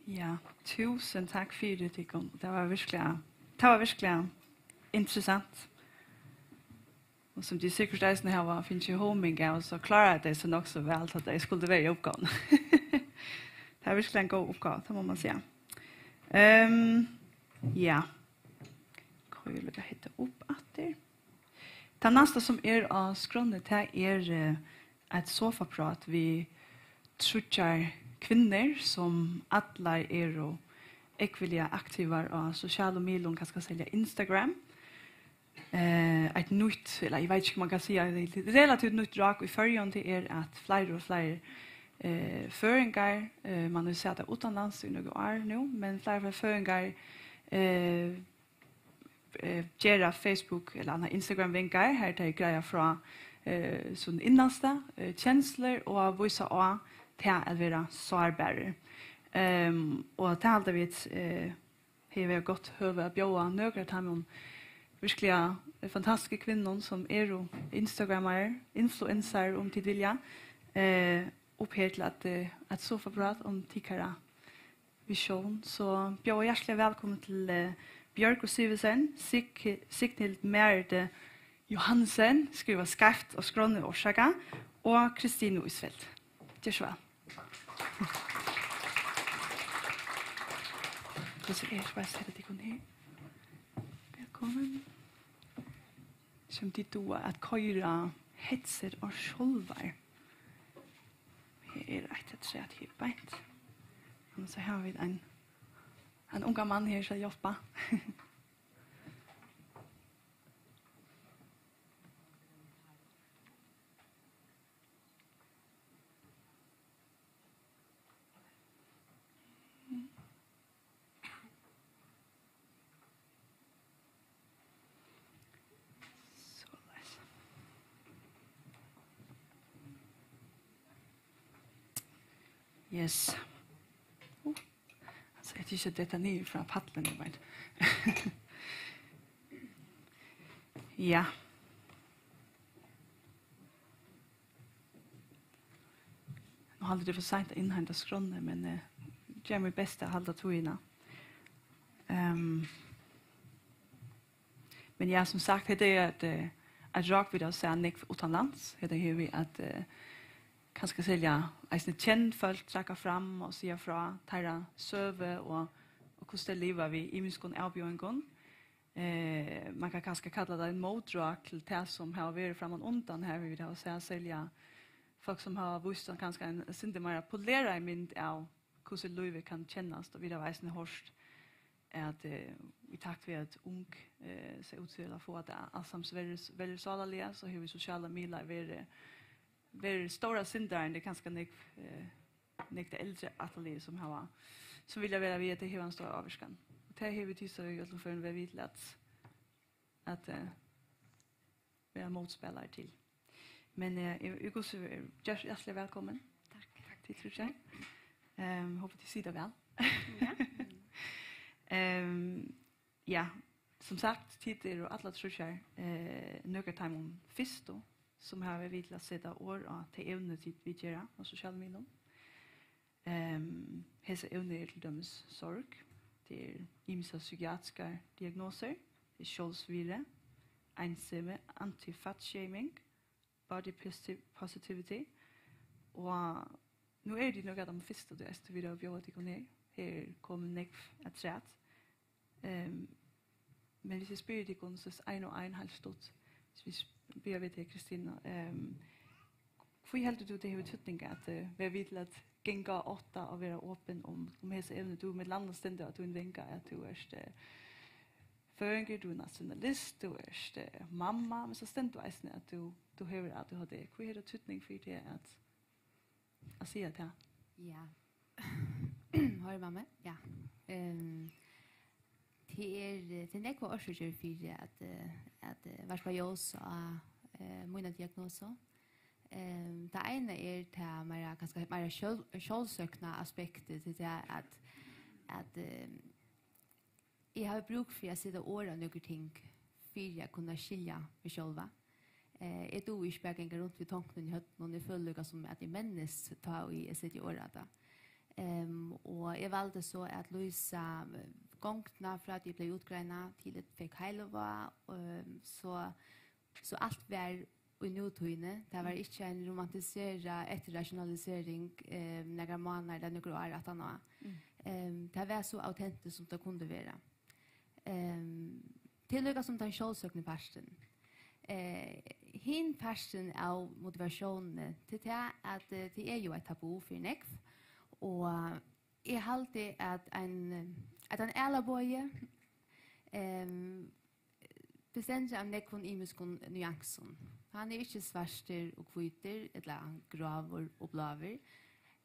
Ja, túsund takk fyri tykkum. Tað var virkliga, tað var virkliga interessant. Og sum tit sikkurt eisini hava fingið humming av, so kláraðu tey seg nokk so væl, tá tey skuldu vera í uppgávuni. Tað er virkiliga ein góð uppgáva, tað má man siga. Ehm, ja. Kann eg líka hitta upp aftur? Tað næsta sum er á skránni, tað er, eh, eitt sofaprát við tríggjar kvinnur, sum allar eru ógvuliga aktivar á sosialum miðlum, kanska serliga Instagram. Eh, eitt nýtt, ella eg veit ikki, um man kann siga, eitt relativt nýtt drag í Føroyum, tað er, at fleiri og fleiri, eh, føroyingar, eh, man hevur sæð tað uttanlands í nøkur ár nú, men fleiri og fleiri føroyingar, eh, eh, gera Facebook ella annað Instagram-vingar, har tey greiða frá, eh, sín innasta, eh, kenslur og vísa á tað at vera sárbarur. Ehm, og tað halda vit, eh, hevur verið gott høvi at bjóða nøkur av teimum virkliga, eh, fantastisku kvinnum, sum eru Instagramarar, influensarar, um tit vilja, eh, upp her til at, eh, at sofa prat um tykkara visjón. So bjóða hjartaliga vælkomin til, eh, Bjørgu Sivertsen, Sig-, Sighild Marite Johansen, skrivað skeivt á skránni, orsaka, og Kristinu Isfeldt. Ger so væl. Hvussu er, skal eg seta tykkum her? Vælkomin. Sum tit duga at koyra headset á sjálvar. Her er eitt afturat her beint. Og so hava vit ein, ein ungan mann her, sum hjálpar. Soleiðis. Yes. Uh, altso, eg eri ikki detta niður frá pallinum, veit. Ja. Nú haldi eg, tað er for seint at innheinta skránni, men, eh, geri mítt besta at halda tíðina. Ehm, men ja, sum sagt, hetta er eitt, eh, eitt drag, vit hava sæð nógv uttanlands. Hetta her við at, eh, kanska serliga eisini kend fólk traðka fram og siga frá teirra søgu og, og hvussu tey liva við ymiskum avbjóðingum. Eh, man kann kanska kalla tað eitt mótdrag til tað, sum hava verið framman undan her, vit hava sæð serliga fólk, sum hava víst ein, kanska ein sindur meira polerað mynd av, hvussu lívið kann kennast, og vit hava eisini hoyrt, at, eh, í takt við, at ung, eh, sær út til at fáa tað alsamt verri, verri sálarliga, so hevur sosialar miðlar verið, verið stóra syndarin. Tað er kanska nógv, eh, nógv tey eldri ættarliðini, sum hava, sum vilja vera við, at tað hevur eina stóra ávirkan. Og tað hevur vit so í øllum førum verið við til at, at, eh, vera mótspælarar til. Men, eh, eg, eg hvussu er, ger so hjartaliga vælkomin. Takk. Takk til tríggjar. Ehm, hopi tit sita væl. Ja. Ehm, ja, sum sagt, tit eru allar tríggjar, eh, nøkur av teimum fyrstu, sum hava verið við til at seta orð á tey evni, tit vit gera á sosialum miðlum. Ehm, hesi evni eru til dømis sorg, tað er ymsar psykiatriskar diagnosir, tað er sjálvsvirði, einsemi, anti-fat-shaming, body posi-, positivity, og nú eru tit nøkur av teimum fyrstu, tú veitst, vit hava bjóðað tykkum her. Her er komið nógv afturat. Ehm, men hvis eg spyrji tykkum, so ein og ein heilt stutt, so vit byrja við tær, Kristina. Ehm, hví heldur tú, tað hevur týdning at, eh, vera við til at ganga á átta og vera opin um, um hesi evni? Tú, millum annað, stendur á tínum vanga, at tú ert, eh, føroyingur, tú ert nationalist, tú ert, eh, mamma, men so stendur tú eisini, at tú, tú hevur A D H D. Hví hevur tað týdning fyri teg at, at siga tað? Ja. Hoyrir man meg? Ja. Ehm, tað er, tað er nógvar orsøkir fyri at, eh, at, eh, varpa ljós á, eh, mína diagnosu. Ehm, tað eina er tað meira, kanska meira sjálv-, sjálvsøkna aspektið til tað at, at, ehm, eg havi brúk fyri at seta orð á nøkur ting fyri at kunna skilja meg sjálva. Eh, eg dugi ikki bara at ganga runt við tonkunum í høvdinum, eg føli líka sum at eg mennist tá ið eg seti orð á tað. Ehm, og eg valdi so at lýsa, eh, gongdina frá tí eg bleiv útgreinað til eg fekk heilivág, ehm, so, so alt var í nútíðini. Tað var ikki ein romantiserað eftirrationalisering, ehm, nakrar mánaðir ella nøkur ár aftaná. Mm. Ehm, tað var so autentiskt sum tað kundi vera. Ehm, tað er líka sum tann sjálvsøkni parturin. Eh, hin parturin av motivatiónini, tað er tað at, eh, tað er jú eitt tabu fyri nógv, Og eg haldi, at ein, at ein ælabogi, ehm, bestendur av nógvum ymiskum nuansum. Hann er ikki svartur og hvítur, ella gráur og bláur.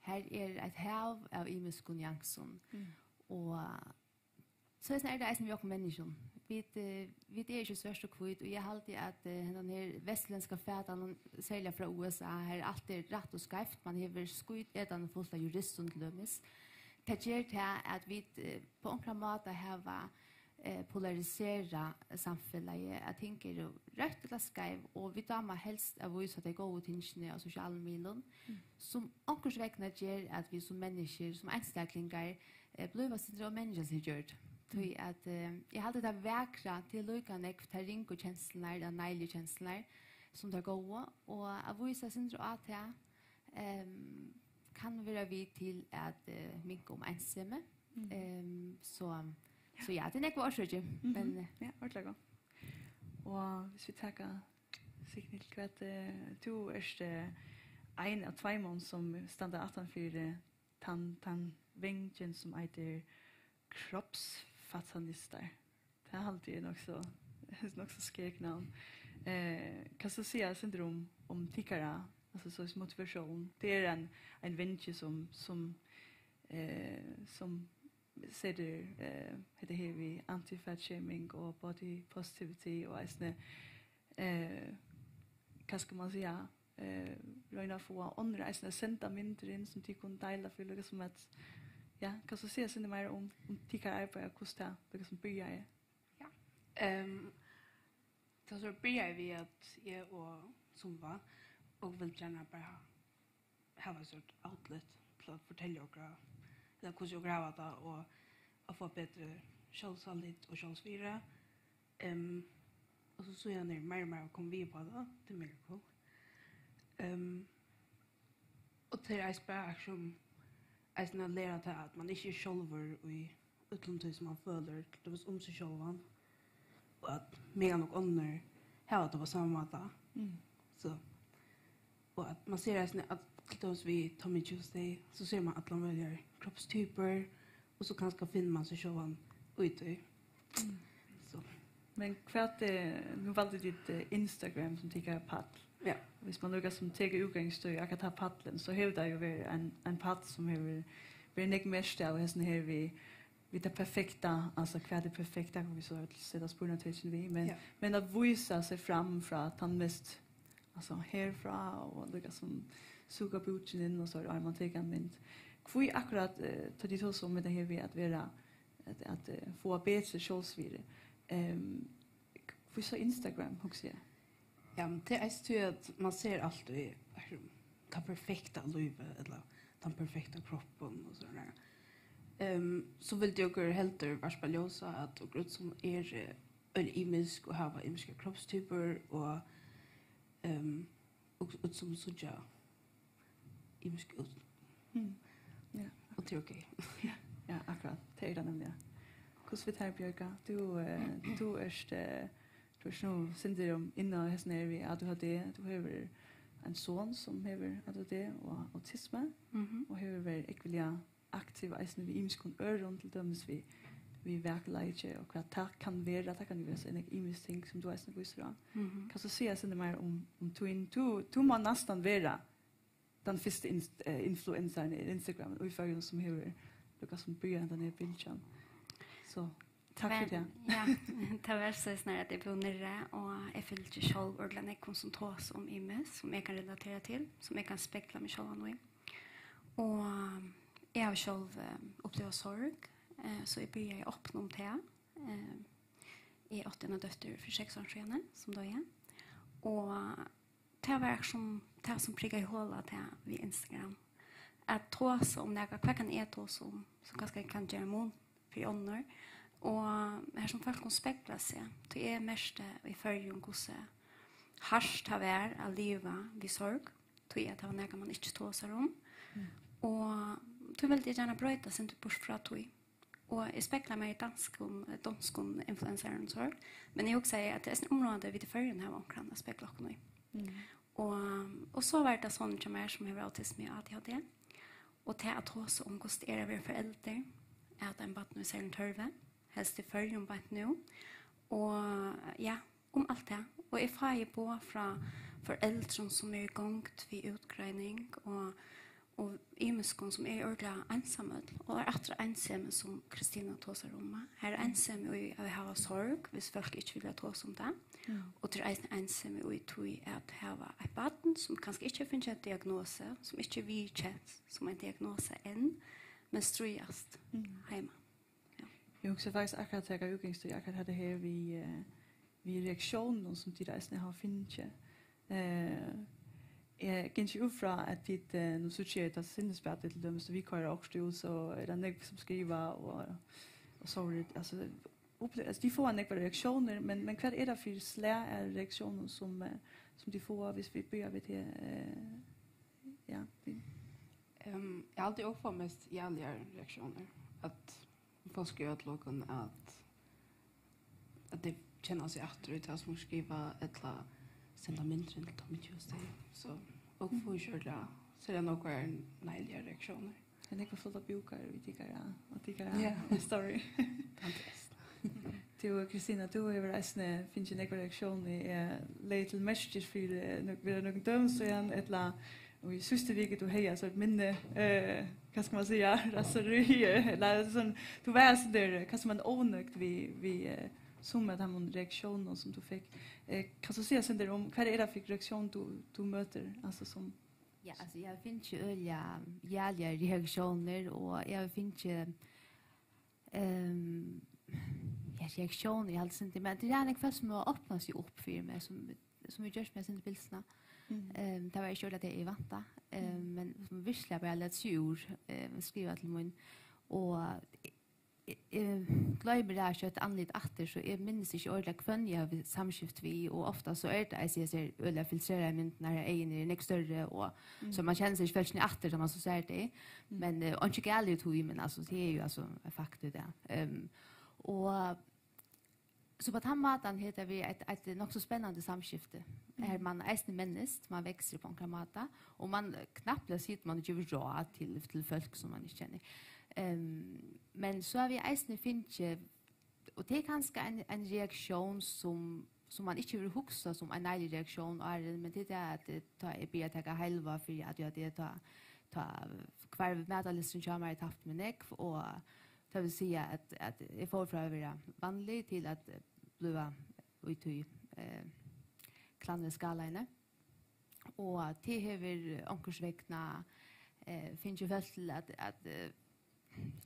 Her er eitt hav av ymiskum nuansum. Mm. Og soleiðis er tað eisini við okkum menniskjum. Vit, eh, vit eru ikki svørt og hvít, og eg haldi, at, eh, hendan her vestlendska fatan, serliga frá U S A, her alt er rætt og skeivt, man hevur skítetandi fult av juristum til dømis. Tað ger tað, at vit, eh, á onkran máta hava, eh, polariserað samfelagið, at ting eru røtt ella skeiv, og vit dáma helst at vísa tey góðu tingini á sosialum miðlum, mm, sum onkursvegna ger, at vit sum menniskjur, sum einstaklingar, eh, blíva eitt sindur ómenniskjaligt gjørd. Tí, mm, at, eh, eg haldi, tað vakra, tað er líka nógv tær ringu kenslurnar, ella neiligu kenslurnar, sum tær góðu, og at vísa eitt sindur á tað, ehm, kann vera við til at, eh, minka um einsemi. Mhm. Ehm, so, so ja, tað er nógvar orsøkir, mhm, men, eh, ja, ordiliga gott. Og hvis vit taka, Signy, hvat, eh, tú ert, eh, ein av tveimum sum standa aftan fyri tann, tann vangin sum eitur kroppsfatanistar. Tað haldi eg er nokk so, nokk so skægt navn. Eh, kanst tú siga eitt sindur um, um tykkara, altso, so motivatión? Tað er ein, ein vangi sum, sum, eh, sum setir, eh, hetta her við anti-fat shaming og body positivity og eisini, eh, hvat skal man siga, eh, royna at fáa onnur eisini at senda myndir inn sum tit kunnu deila fyri, líka sum at, ja, kanst tú siga eitt sindur meira um, um tykkara arbeiði, hvussu tað líka sum byrjaði? Ja. Ehm, tað so byrjaði við, at eg og Sumba, og vildu gjarna bara hava eitt sort outlet til at fortelja okra, ella hvussu okur hava tað, og at fáa betri sjálvsálit og sjálvsvirði. Ehm, og so síðan er meir og meir komið við upp á tað, tað er mega cool. Ehm, og tað er eisini bara sum, eisini at læra tað, at man ikki er sjálvur í øllum tí, sum man følir, til dømis um seg sjálvan, og at mega nokk onnur hava tað á sama máta. Mm. So, og at man sær eisini, at til dømis við Tummy Tuesday, so sær man allar møguligar kroppstypur, og so kanska finnur man seg sjálvan í tí. Mm. So. Men hvat, eh, nú valdu tit, eh, Instagram sum tykkara pall. Ja. Hvis man líka sum tekur útgangsstøði, akkurát tann pallin, so hevur tað jo verið ein, ein pall sum hevur verið nógv merkt av hesum her við, við tað perfekta, altso, hvat er perfekt, tað kunnu vit so øll seta spurningartekin við, men, ja, men at vísa seg fram frá tann mest, altso, herfrá og líka sum súka búkin inn og so, áðrenn man tekur eina mynd. Hví akkurát, eh, tá tit tosa um hetta her við at vera, at, at, eh, fáa betri sjálvsvirði? Ehm, hví so Instagram, hugsi eg? Ja, men tað er eisini tí, at man sær altíð, ehm, tað perfekta lívið, ella tann perfekta kroppin og sovorðið. Ehm, so vildu okur heldur varpa ljós á, at okur øll sum eru, eh, øll ymisk og hava ymiskar kroppstypur og, ehm, og, og sum síggja ymisk út. Mm. Ja. Og tað er ok. Ja, akkurát. Tað er tað nemliga. Hvussu við tær, Bjørga? Tú, eh, tú ert, eh, tú ert nú sindur um, inn á hesum her við A D H D. Tú hevur ein son sum hevur A D H D og autismu, mhm, og hevur verið ógvuliga aktiv eisini við ymiskum øðrum, til dømis við, við vakurleiki og hvat tað kann vera. Tað kann jo vera so nógv ymisk ting, sum tú eisini vísir á. Mhm. Kanst tú siga eitt sindur meira um, um tín, tú, tú má næstan vera tann fyrsti inst-, eh, influensarin, Instagram, í Føroyum, sum hevur líka sum byrjað hendan her bylgjan. So, takk fyri tað. Men, ja, tað var so snar at eg bleiv niðri, og eg fylgi sjálv ordiliga nógvum sum tosa um ymiskt, sum eg kann relatera til, sum eg kann spegla meg sjálvan í. Og eg havi sjálv, eh, upplivað sorg, eh, so eg byrjaði at opna um tað. Eh, eg átti eina dóttur fyri seks árum síðani, sum doyði. Og tað var sum, tað sum prikkaði hol á tað við Instagram. At tosa um nakað, hvat kann eg tosa um, sum kanska kann gera mun fyri onnur? Og har sum fólk kunnu spegla seg. Tí eg merkti í Føroyum, hvussu hart tað var at liva við sorg, tí at tað var nakað, man ikki tosar um. Mm. Og tí vildi eg gjarna broyta eitt sindur burt frá tí. Og eg speglaði meg í danskum, eh, donskum influensarum, sorry. Men eg hugsaði, at tað er eisini umráðandi, at vit í Føroyum hava onkran at spegla okkum í. Mm. Og, og so var tað sonurin hjá mær, sum hevur autismu og A D H D. Og tað at tosa um, hvussu tað er at vera foreldur, at ein barn við serligum tørvi, helst í Føroyum beint nú. Og ja, um alt tað. Og eg fái boð frá foreldrum, sum eru í gongd við útgreining, og, og ymiskum, sum eru ordiliga einsamøll. Og er aftur einsemi, sum Kristina tosar um. Her er einsemi í at hava sorg, viss fólk ikki vilja tosa um tað. Mm. Og tað er eisini einsemi í tí at hava eitt barn, sum kanska ikki hevur fingið ein diagnosa, sum ikki er viðurkent sum ein diagnosa enn, men stríðast Mm. heima. Ja. Eg hugsi faktiskt akkurát taka útgangspunkt í akkurát hetta her við, eh, við reaktiónum, sum tit eisini hava fingið. Eh, eg gangi út frá, at tit, eh, nú síggi eg, tá sinnisspæl til dømis, og vit koyra okkurt út, so er tað nógv, sum skriva, og, og so er tað, altso, upple-, altso, tit fáa nógvar reaktiónir, men, men hvat er tað fyri slag av reaktiónum, sum, eh, sum tit fáa, viss vit byrja við teg, eh, ja, Line? Ehm, eg haldi, eg fái mest jaligar reaktiónir, at fólk skriva til okkum, at, at tey kenna seg aftur í tað, sum skriva, ella senda myndir inn til Tommy Tuesday. So, og fáa sjálvliga, so er tað nógvar neiligar reaktiónir. Tað er nógvar flottar búkar í tykkara, og tykkara Ja. story. Fantastiskt. Tú, Kristina, tú hevur eisini fingið nógvar reaktiónir. Eg legði til merkis fyri nøk-, fyri nøkrum døgum síðan, ella í síðstu viku, tú hevði altso eitt minni, eh, hvat skal man siga, raseri, eh, ella sånn, tú var altso har, hvat skal man, ónøgd við, við, eh, sum av teimum reaktiónum, sum tú fekk. Eh, kanst tú siga eitt sindur um, hvat er tað fyri reaktión, tú, tú møtir, altso, sum Ja, altso, eg havi fingið øgiliga jaligar reaktiónir, og eg havi fingið, ehm, ja, reaktiónir, eg haldi sindur, men tað er nógv fólk, sum hava opnað seg upp fyri meg, sum, sum hevur gjørt meg eitt sindur bilsna. Mm. Ehm, tað var ikki øgiliga tað, eg væntaði, ehm, Mm. men sum virkiliga bara læt seg úr, ehm, skriva til mín. Og eg, eg gloymi ræðuliga skjótt andlit aftur, so eg minnist ikki ordiliga, hvønn eg havi samskift við, og ofta so er tað eisini hesar øgiliga filtreraðu myndirnar, har eyguni eru nógv størri, og Mm. so man kennir seg ikki fólkini aftur, tá man so sær tey. Mm. Men, eh, einki galið í tí, men altso, tað er jú, altso, eitt faktum í dag. Ehm, og so á tann mátan hevur tað verið eitt, eitt nokk so spennandi samskifti, Mm. har man eisini mennist, man veksur á onkran máta, og man knappliga situr man og gevur ráð til, til fólk, sum man ikki kennir. Ehm, men so havi eg eisini fingið, og tað er kanska ein, ein reaktión, sum, sum man ikki hevur hugsað sum ein neilig reaktión áðrenn, men tað er tað, at, eh, tá eg byrjaði at taka heilivág fyri, at, ja, tað er tá, tá hvarv matarlystin hjá mær, eg tapti meg nógv, og tað vil siga, at, at eg fór frá at vera vanlig til at, eh, blíva í tí, eh, klannu skalaini. Og tað hevur onkursvegna, eh, fingið fólk til at, at, eh,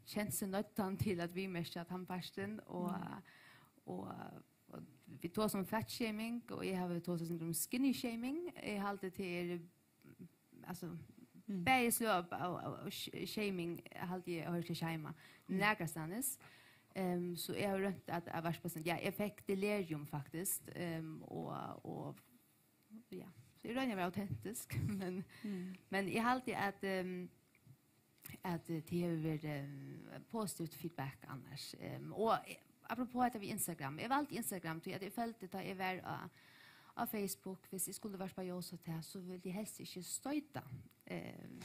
kent seg noyddan til at viðmerkja tann partin, og, Mm. og, og vit tosa um fat shaming, og eg havi tosað um skinny shaming. Eg haldi, tað er, altso, Mm. bæði sløg av, av, av sh-, shaming, haldi eg, hoyrir til skeima. Mm. Nakrastaðnis. Ehm, so eg havi roynt at, at varpa sånn, ja, eg fekk delirium, faktiskt, ehm, og, og, ja, so eg royni at vera autentisk, men, Mm. men eg haldi, at, ehm, at, eh, tað hevur verið, eh, positivt feedback annars. Ehm, og, eh, apropos hetta við Instagram, eg valdi Instagram, tí at eg følti, tá eg var á, á Facebook, viss eg skuldi varpa ljós á tað, so vildi eg helst ikki stoyta, ehm,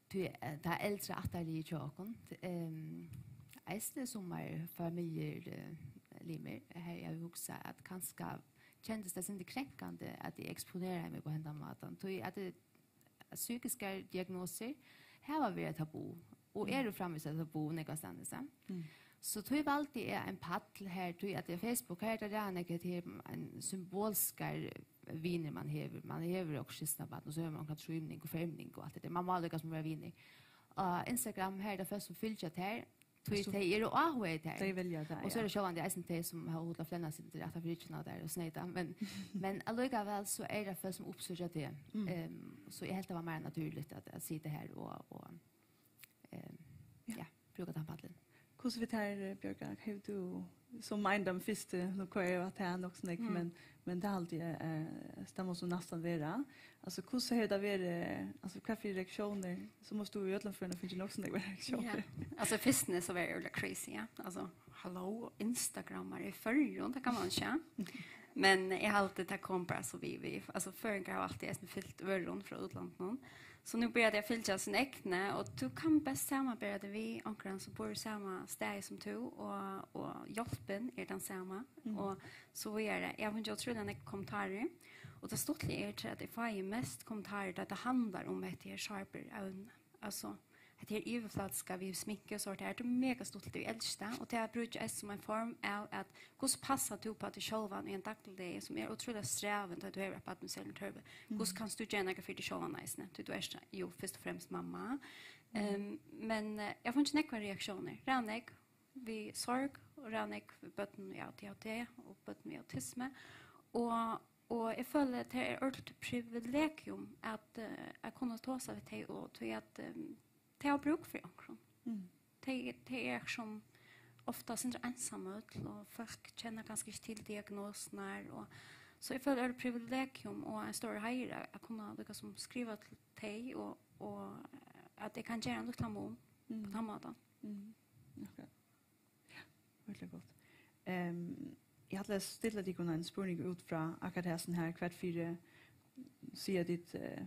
tí, eh, tað eldra ættarliðið hjá okkum, ehm, eisini summar familjur, eh, limir, har eg havi hugsað, at kanska kendist tað sindur krenkandi, at eg eksponeraði meg á hendan mátan, tí at tað, at psykiskar diagnosir hava verið tabu, og Mm. eru framvegis tabu nógvastaðni, so. Mm. So tí valdi eg ein pall her, tí at í Facebook, her er tað ræðuliga nógv, hetta her ein symbolskar vinir man hevur. Man hevur okkurt systkinabarn, og so hevur man onkra tríming og ferming og alt tað har. Man má líka sum vera vinir. Á Instagram, her er tað fólk, sum fylgja tær, tí Altso, tey eru áhugað í tær. Tey velja tað, Og so ja. er tað sjálvandi eisini tey, sum hava hug til at flenna seg til rætta fyrikina der og sneyta, men, men allíkavæl so er tað fólk, sum uppsøkja teg. Mm. Ehm, so eg helt, tað var meira natúrligt at, at sita her og, og, ehm, Ja. ja, brúka tann pallin. Hvussu við tær, Bjørg? Hevur tú, sum ein av teimum fyrstu, nú koyri eg at tað er nokk so nógv, Mm. men, men tað haldi eg, eh, tað má so næstan vera. Altso, hvussu hevur tað verið, altso, hvat fyri reaktiónir? So mást tú í øllum førum fingið nokk so nógvar reaktiónir. Ja. Altso, fyrstuni so var eg øgiliga crazy, ja. Altso, halló, Instagrammar í Føroyum, tað kann man ikki. Men eg haldi, tað kom bara so við, við. Altso, føroyingar hava altíð eisini fylt øðrum frá útlandinum. So nú byrja tey at fylgja sín egnu, og tú kann best samanbera tað við onkran sum býr í sama staði sum tú, og, og hjálpin er tann sama, og so víðari. Eg havi fingið ótrúliga nógv kommentarir, og tað stuttliga er til, at eg fái mest kommentarir, tá tað handlar um hetta her sárbera evni. Altso, hetta her yvirflatiska við sminku og sovorðið, tað er mega stuttligt, eg elski tað, og tað brúki eg eisini sum ein form av at, hvussu passar tú upp á teg sjálvan í ein dagligdegi, sum er ótrúliga strævin, tá tú hevur eitt barn við serligum tørvi? Hvussu kanst tú gera nakað fyri teg sjálvan eisini? Tí tú ert jú fyrst og fremst mamma. Ehm, men, eh, eg havi fingið nógvar reaktiónir, ræðuliga nógv við sorg, og ræðuliga nógv við børn við A D H D og børn við autismu. Og, og eg føli, at tað er ordentligt privilegium at, eh, at kunna tosa við tey, og tí at, ehm, tey hava brúk fyri onkrum. Tey, tey eru sum ofta sindur einsamøll, og fólk kenna kanska ikki til diagnosurnar, og so eg føli, tað er privilegium og ein stórur heiður at, at kunna líka sum skriva til tey, og, og at eg kann gera ein lítlan mun á tann mátan. Akkurát. Ja, ordiliga gott. Ehm, eg ætlaði at stilla tykkum ein spurning út frá akkurát hesum her, hvat fyri, siga tit, eh,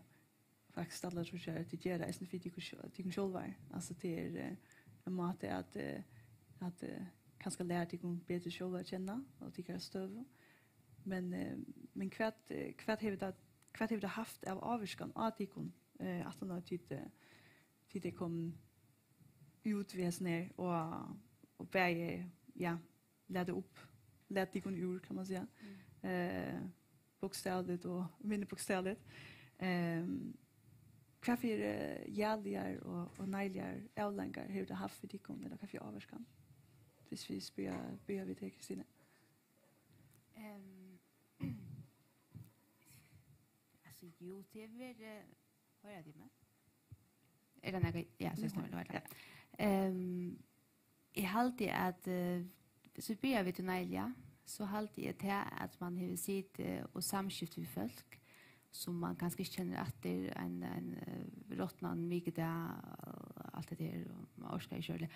faktiskt alla trúgvi eg, tit gera eisini fyri tykkum sjó-, tykkum sjálvar. Altso, tað er, eh, ein máti at, eh, at, eh, kanska læra tykkum betri sjálvar at kenna og tykkara støðu. Men, eh, men hvat, eh, hvat hevur tað, hvat hevur tað havt av ávirkan á tykkum, eh, aftan á at tit, eh, tit eru komin út við hesum her og, og bæði, ja, latið upp, latið tykkum úr, kann man siga. Eh, bókstavligt og minni bókstavligt. Ehm, hvat fyri, eh, jaligar og, og neiligar avleiðingar hevur tað havt fyri tykkum, ella hvat fyri ávirkan? Hvis vi byrja, byrja við teg, Kristine. Ehm, altso, jú, tað hevur verið, hoyra tit meg? Er tað nakað? Ja, so stemmer, nú er tað. Ehm, eg haldi at, eh, so byrja vit í neiliga, so haldi eg tað at man hevur sitið og samskift við fólk sum man kanska ikki kennir aftur, ein, ein, eh, rotnan mikudag, alt hetta her, og man orkar ikki ordiliga.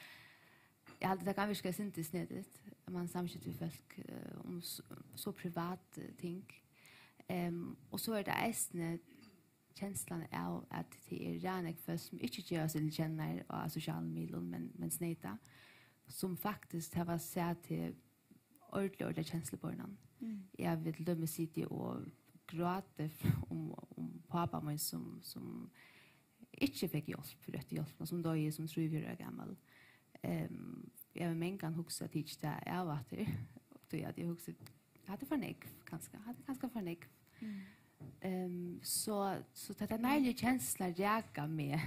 Eg haldi, tað kann virka eitt sindur snedigt, at man samskiftir við fólk, eh, um s-, so privat, eh, ting. Em, og so er tað eisini kenslan av, at tað er ræðuliga nógv fólk, sum ikki geva seg til kjennar á sosialum miðlum, men, men sneyta, sum faktiskt hava sæð teg ordiliga, ordiliga kensluborin. Eg havi til dømis sitið og grátið um, um pápa mín, sum, sum ikki fekk hjálp, røttu hjálpina, sum doyði sum trýogfjøruti ára gamal. Ehm, eg havi mangan hugsað, tikið tað av aftur, tí at eg hugsi, hatta er for nógv, kanska, hatta er kanska for nógv. Ehm, so, so tað er neiliga kensla raka meg.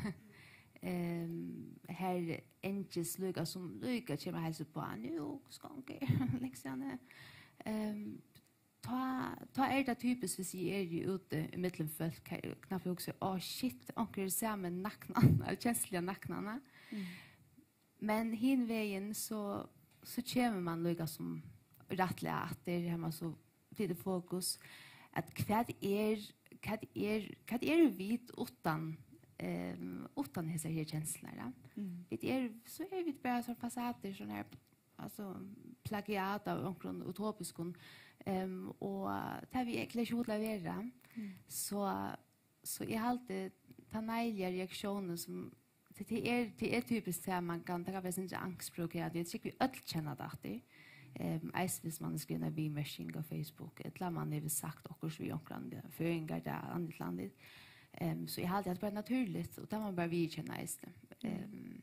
Ehm, her endist líka sum líka kemur heilsa upp á, nú, hvussu gongur, lektian. Ehm, tá, tá er tað typiskt, hvis eg eri úti ímillum fólk, har eg knappliga hugsi, «Á, shit, onkur hevur sæð meg naknan, av kensluliga naknan.» Men hin vegin, so, so kemur man líka sum rættiliga aftur, har man so tekur fokus, at hvat er, hvat er, hvat eru vit uttan, ehm, uttan hesar her kenslurnar, ja? Vit er, so eru vit bara so fasadir, sånn her, altso, plagiat av onkrum utopiskum, ehm, og tað hava vit egentliga ikki hug til at vera. So, so eg haldi, tann neiliga reaktiónin sum, tað, tað er, tað er typiskt, at man kann, tað kann vera sindur angstprovokerandi, eg trúgvi, vit øll kenna tað aftur. Ehm, eisini hvis man skrivar eina viðmerking á Facebook, ella man hevur sagt okkurt við onkran, eh, føðingardag, annað ella annað. Ehm, so eg haldi, at tað er bara natúrligt, og tað má man bara viðurkenna eisini. Ehm,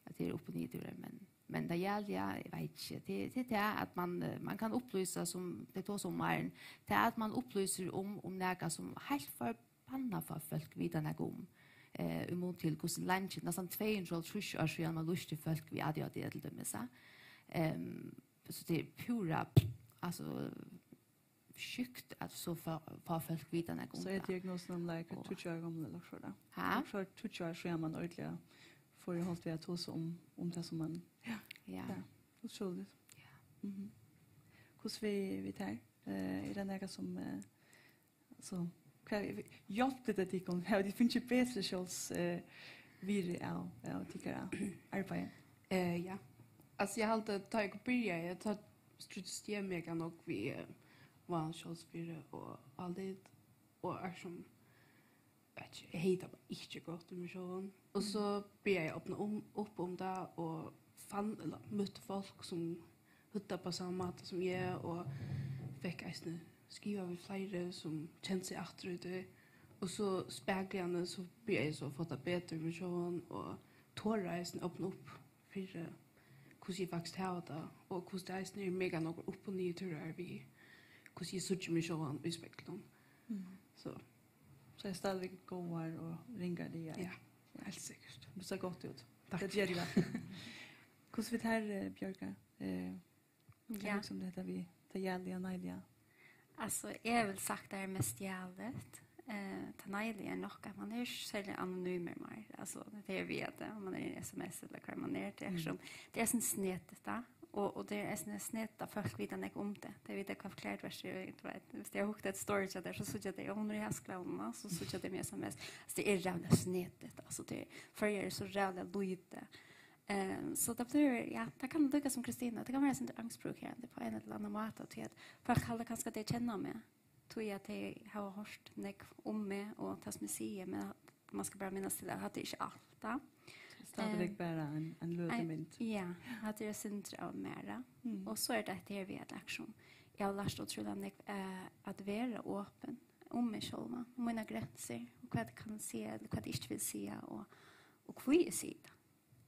at tað er upp og niður, men, men tað, ja, ja, eg veit ikki. Tað, tað er tað, at man, eh, man kann upplýsa, sum tey tosa um, Maren, tað er, at man upplýsir um, um nakað, sum heilt forbanna fá fólk vita nakað um. Eh, í mun til, hvussu leingi, næstan tvey hundrað og hálvtrýss ár síðan, man lýsti fólk við A D H D, til dømis, ja. Ehm, so tað er púra, altso, sjúkt, at so fá, fá fólk vita nakað um. So er tað diagnosin um, like, og tíggju ára gomul, ella so, ja? Ha? Ella so er tíggju ár síðan man ordiliga fór í holt við at tosa um, um tað, sum man, ja. Ja. Ja, ótrúligt. Ja. Mhm. Hvussu við, við tær? Eh, er tað nakað sum, eh, so, hvat, hjálpti tað tykkum? Hava tit fingið betri sjálvs-, eh, virði av, av tykkara arbeiði? Eh, ja. Altso, eg haldi, at tá eg byrjaði, tá stríddist eg mega nógv við, eh, ván sjálvsvirði og álit, og er sum, veit ikki, eg hevði tað bara ikki gott við meg sjálvan. Og so byrjaði eg at opna um, upp um tað og fann, ella møtti fólk sum høvdu tað á sama máta sum eg, og fekk eisini skrivað við fleiri sum kendu seg aftur í tí. Og so spakuliga so byrjaði eg so at fáa tað betur við meg sjálvan og tora eisini at opna upp fyri hvussu eg faktiskt havi tað, og hvussu tað eisini er mega nógvar upp- og niðurtúrar við hvussu eg síggi meg sjálvan í speglinum. Mm. So. So er stadigvæk góðar og ringar dagar. Ja, heilt sikkert. Tú sær gott út. Takk. Tað ger tú. Hvussu við tær, eh, Bjørga? Eh, hvat Ja. hugsa um hetta við tað jaliga, neiliga? Altso, eg vil sagt tað er mest jaligt. Eh, tað neiliga er nokk at man er ikki serliga anonymur meir. Altso, tað er við at, eh, man er í S M S ella hvar man er. Tað er Mm. sum, tað er sum snedigt, tá. Og, og tað er sum snedigt at fólk vita nógv um tað. Tey vita hvat forklært verður, tú veit. Viss tey hava hugt eitt story hjá tær, so síggja tey, "Ó, hon er í hasklæðum", so síggja tey meg S M S. Altso, tað er ræðuliga snedigt. Altso, tað er, Føroyar er so ræðuliga lítið. Eh, so tað blívur, ja, tað kann líka sum Kristina, tað kann vera eitt sindur angstprovokerandi á ein ella annan máta, tí at fólk halda kanska, at tey kenna meg, tí at tey hava hoyrt nógv um meg og tað, sum eg sigi, men at man skal bara minnast til, at hatta er ikki alt, tá. Stadigvæk Eh, bara ein, ein løtumynd. Ein, ja, hatta er eitt sindur av mær, ja. Mm. Og so er tað hetta her við at, liksom, eg havi lært ótrúliga nógv, eh, at vera opin um meg sjálva, um mínar grensur, og hvat eg kann siga, ella hvat eg ikki vil siga, og, og hví eg sigi tað.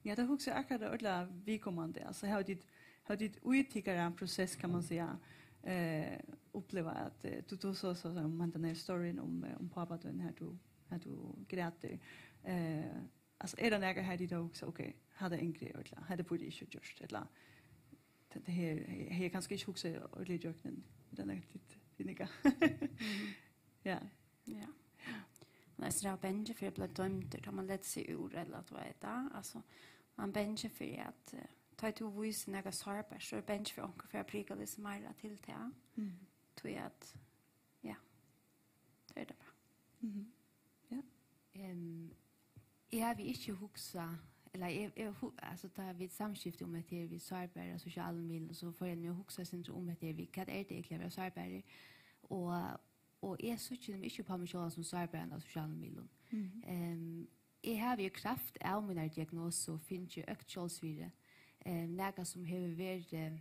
Ja, tað hugsi eg akkurát er ordiliga viðkomandi. Altso, hava tit, hava tit í tykkara prosess, kann man siga, eh, upplivað at, eh, tú, tú so, so, so, man, tann her storyn um, eh, um pápa tín, har tú, har tú grætur. Eh, altso, er tað nakað har tit hava hugsað, ok, hatta angri eg ordiliga, hatta burdi eg ikki gjørt, ella, tað, tað her, hevði eg kanska ikki hugsað ordiliga ígjøgnum, tað er nakað tit, tit nikka. Mhm. Ja. Ja. Man er so bangin fyri at bli dømdur, tá man letur seg úr, ella at vita. Altso, man er bangin fyri at, eh, tá tú vísir nakað sárbart, so er bangin fyri, at onkur fer at prika líka meira til tað. Mm. Tí at, ja, tað er tað bara. Mhm. Ja. Ehm, eg havi ikki hugsað, ella eg, eg hu-, altso, tá vit samskifta um hetta her við sárbara á sosialum miðlum, so fór eg nú at hugsa eitt sindur um hetta her við, hvat er tað egentliga at vera sárbarur? Og Og eg síggi meg ikki upp á meg sjálva sum sárbara á sosialum miðlum. Mhm. Ehm, eg havi í kraft av mínari diagnosu fingið økt sjálvsvirði, ehm, nakað sum hevur verið, eh,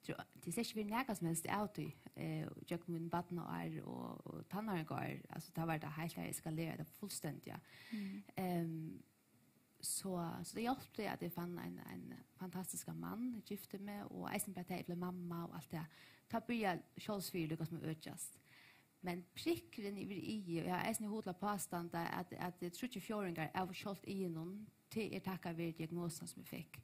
tro-, tað er slett ikki verið nakað sum helst av tí, eh, gjøgnum míni barnaár og, og tannáringaár. Altso, tá var tað heilt, har eskalerað tað fullstendiga. Mhm. Ehm, So, so tað hjálpti, at eg fann ein, ein fantastiskan mann, gifti meg, og eisini bara tað, eg bleiv mamma og alt tað. Tá byrjar sjálvsvirði líka sum at økjast. Men prikkurin yvir i, og eg havi eisini hug til at pástanda, at, at tríggir fjórðingar av sjálvt i-num, tað er takka veri diagnosuna, sum eg fekk.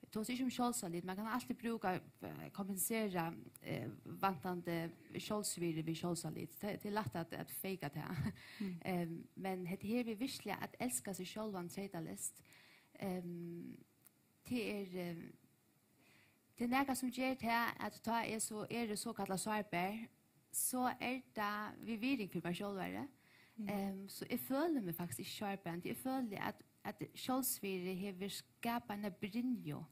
Eg tosi ikki um sjálvsálit, man kann altíð brúka, eh, kompensera, eh, vantandi sjálvsvirði við sjálvsálit. Tað, tað er lætt at, at feika tað. Mm. Em, men hetta her við virkuliga at elska seg sjálvan treytaleyst, em, tað er, em, tað er nakað sum ger tað at tá eg so eri sokallað sárbar, so er tað við virðing fyri mær sjálvari. Mm. Em, so eg føli meg faktiskt ikki sárbara, tí eg føli at, at sjálvsvirði hevur skapað eina brynju,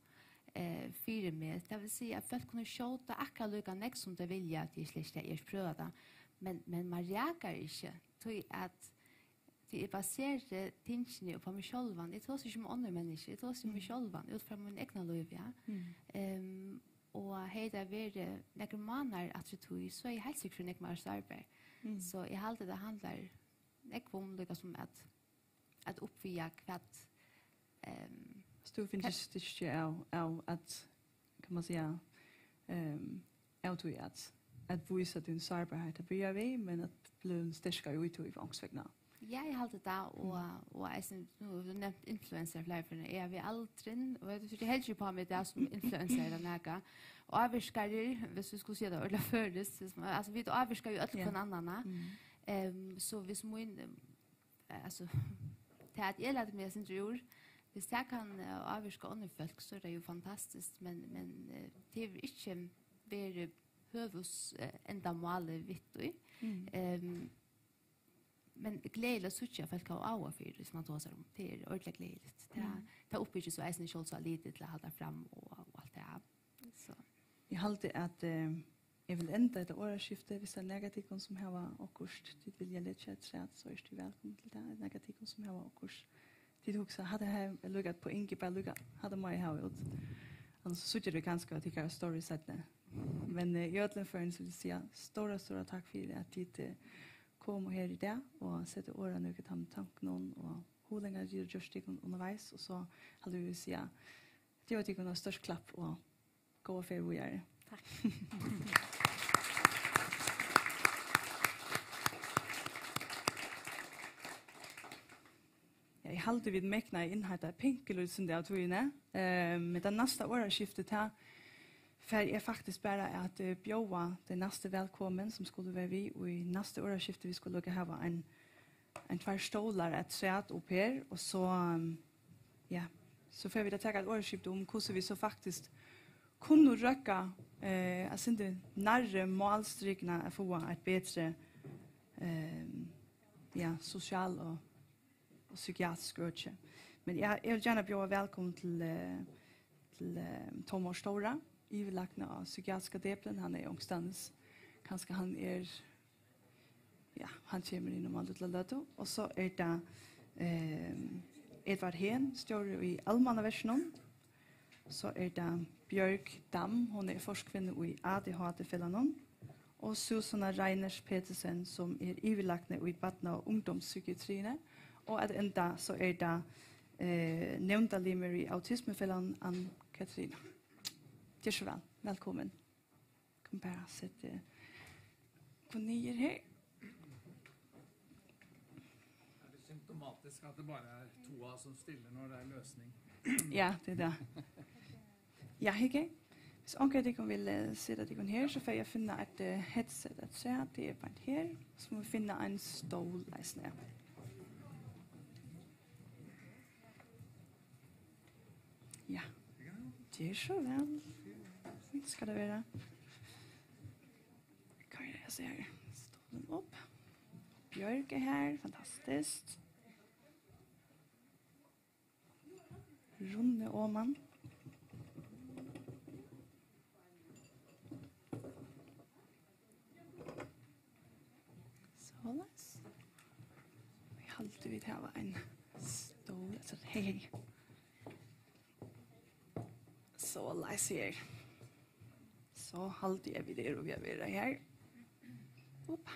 eh, fyri meg. Tað vil siga at fólk kunnu skjóta akkurát líka nógv sum tey vilja, tí eg slett, eg eri ikki prøvað tað. Men, men man rakar ikki, tí at, tí eg baseri tingini upp á meg sjálvan. Eg tosi ikki um onnur menniskju, eg tosi um meg sjálvan, út frá mínum egna lívi, ja. Mm. Em, og hevði tað verið nakrir mánaðir aftur í tíð, so er eg heilt sikkur fyri nógv meira sárbara. Mm. So eg haldi, tað handlar nógv um líka sum at, at uppvega hvat, em, So tú finnur hvat styrki av, av at, kann man siga, em, av tí at, at vísa tín sárbarheit at byrja við, men at blíva sterkari í tí onkursvegna. Ja, eg haldi tað, og, og eisini, nú hevur tú nevnt influencer fleiri ferðir, eg havi aldrin, og eg, eg haldi ikki upp á meg tað sum influencer ella nakað. Ávirkarar, viss vit skulu siga tað ordiliga føroyskt, viss man, altso, vit ávirka jo øll hvønn annan, ja. Mm. Em, so viss mín, em, altso, tað at eg lati meg eitt sindur úr, viss tað kann, eh, ávirka onnur fólk, so er tað jo fantastiskt, men, men, eh, tað hevur ikki verið høvuðs-, eh, endamálið við tí. Mm. Em, Men gleðiligt at síggja, at fólk hava áhuga fyri, sum man tosar um. Tað er ordiliga gleðiligt. Tað, mm, tað uppbyggir so eisini sjálvsálitið til at halda fram og, og alt tað. So. Eg haldi, at, eh, Eg vil enda hetta orðaskifti, viss tað er nakað av tykkum, sum hava okkurt, tit vilja leggja afturat, so eru tit vælkomin til tað. Er nakað av tykkum, sum hava okkurt, tit hugsa, hatta her er líka eitt poeng, eg bara líka, hatta má eg hava út. Annars síggja vit kanska tykkara story seinni. Men, eh, í øllum førum, so vil eg siga stóra, stóra takk fyri, at tit, eh, komu her í dag og settu orð á nøkur av teimum tankunum og hugleiðingar, tit hava gjørt tykkum undirveis, og so haldi eg, vit siga, geva tykkum eitt stórt klapp og góða ferð víðari. Takk. Ja, eg haldi, vit megna at innheimta pinkulítið sindur av tíðini. Ehm, men tað næsta orðaskiftið, tað fari eg faktiskt bara at, eh, bjóða tey næstu vælkomin, sum skulu vera við í næsta orðaskifti. Vit skulu líka hava ein, ein tveir stólar afturat upp her, og so, ehm, ja, so fara vit at taka eitt orðaskifti um, hvussu vit so faktiskt kunnu røkka, eh, eitt sindur nærri málstrikuna at fáa eitt betri, ehm, ja, sosial og, og psykiatrisk øki. Men eg, eg vil gjarna bjóða vælkomin til, eh, til, eh, Tómas Stóra, yvirlækna á psykiatriska deplinum. Hann er onkustaðnis, kanska hann er, ja, hann kemur inn um eina lítla løtu. Og so er tað, eh, Edvard Hehn, stjóri í Almannaverkinum. So er tað Bjørg Dam, hon er forkvinna í A D H D-felagnum. Og Súsanna Reiners Petersen, sum er yvirlækni í barna- og ungdómspsykiatriini. Og at enda, so er tað, eh, nevndarlimur í Autismefelagnum, Ann Katrine. Ger so væl. Vælkomin. Kom bara, set tykkum niður her. Er det symptomatisk at det bare er to av oss som stiller når det er løsning? Ja, det er det. Ja, Hege. Hvis onkur av tykkum vil, eh, seta tykkum her, so fari eg at finna eitt, eh, headset afturat. Tað er bara her. So mugu vit finna ein stól eisini. Ja. Ger so væl. Fínt skal tað vera. Koyri eg so her stólin upp. Bjørg er her. Fantastiskt. Runni oman. Soleiðis. Eg haldi, vit hava ein stól. Altso, hey, hey. Soleiðis her. So haldi eg, vit eru við at vera her. Uppa.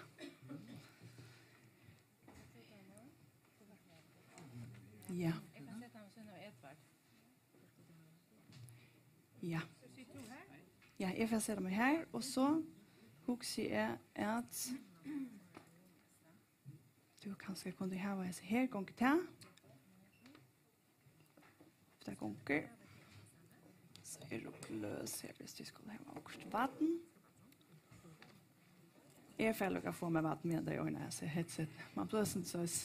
Ja. Eg kann seta meg sum Edvard. Ja. Ja, eg fari at seta meg her, og so hugsi eg at tú kanska kundi hava hesa her, gongur tað? Tað gongur. So eru gløs her, viss tú skuldi hava okkurt vatn. Eg fari líka at fáa mær vatn, meðan tey ordna hesi headset. Man blívur sindur soleiðis.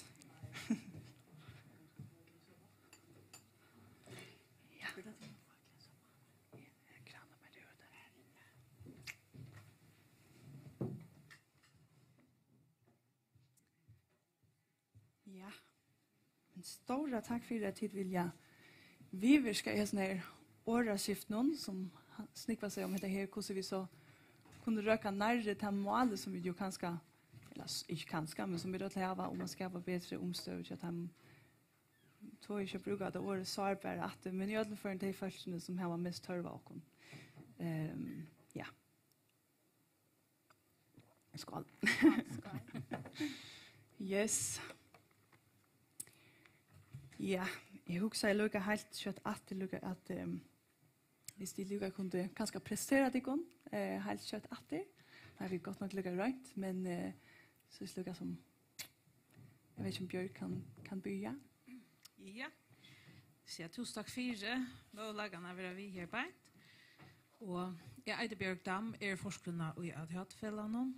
Ja. Ja, krana bara út her. Ja. Men stóra takk fyri, at tit vilja viðvirka hesum her orðaskiftunum, sum snúgva seg um hetta her, hvussu vit so kunnu røkka nærri tað málið, sum vit jo kanska, ella s-, ikki kanska, men sum vit øll hava, um at skapa betri umstøður hjá teimum, torir ikki at brúka hetta orðið sárbara aftur, men í øllum førum tey fólkini, sum hava mest tørv á okkum. Ehm, ja. Skál. Skál. Yes. Ja, eg hugsaði líka heilt skjótt aftur, líka at, ehm, viss tit líka kundu kanska presentera tykkum, eh, heilt skjótt aftur. Tað hava vit gott nokk líka roynt, men, eh, so er líka sum, eg veit ikki, um Bjørg kann, kann byrja. Ja. Siga túsund takk fyri møguleikan at vera við her beint. Og eg eiti Bjørg Dam, eri forkvinna í A D H D-felagnum,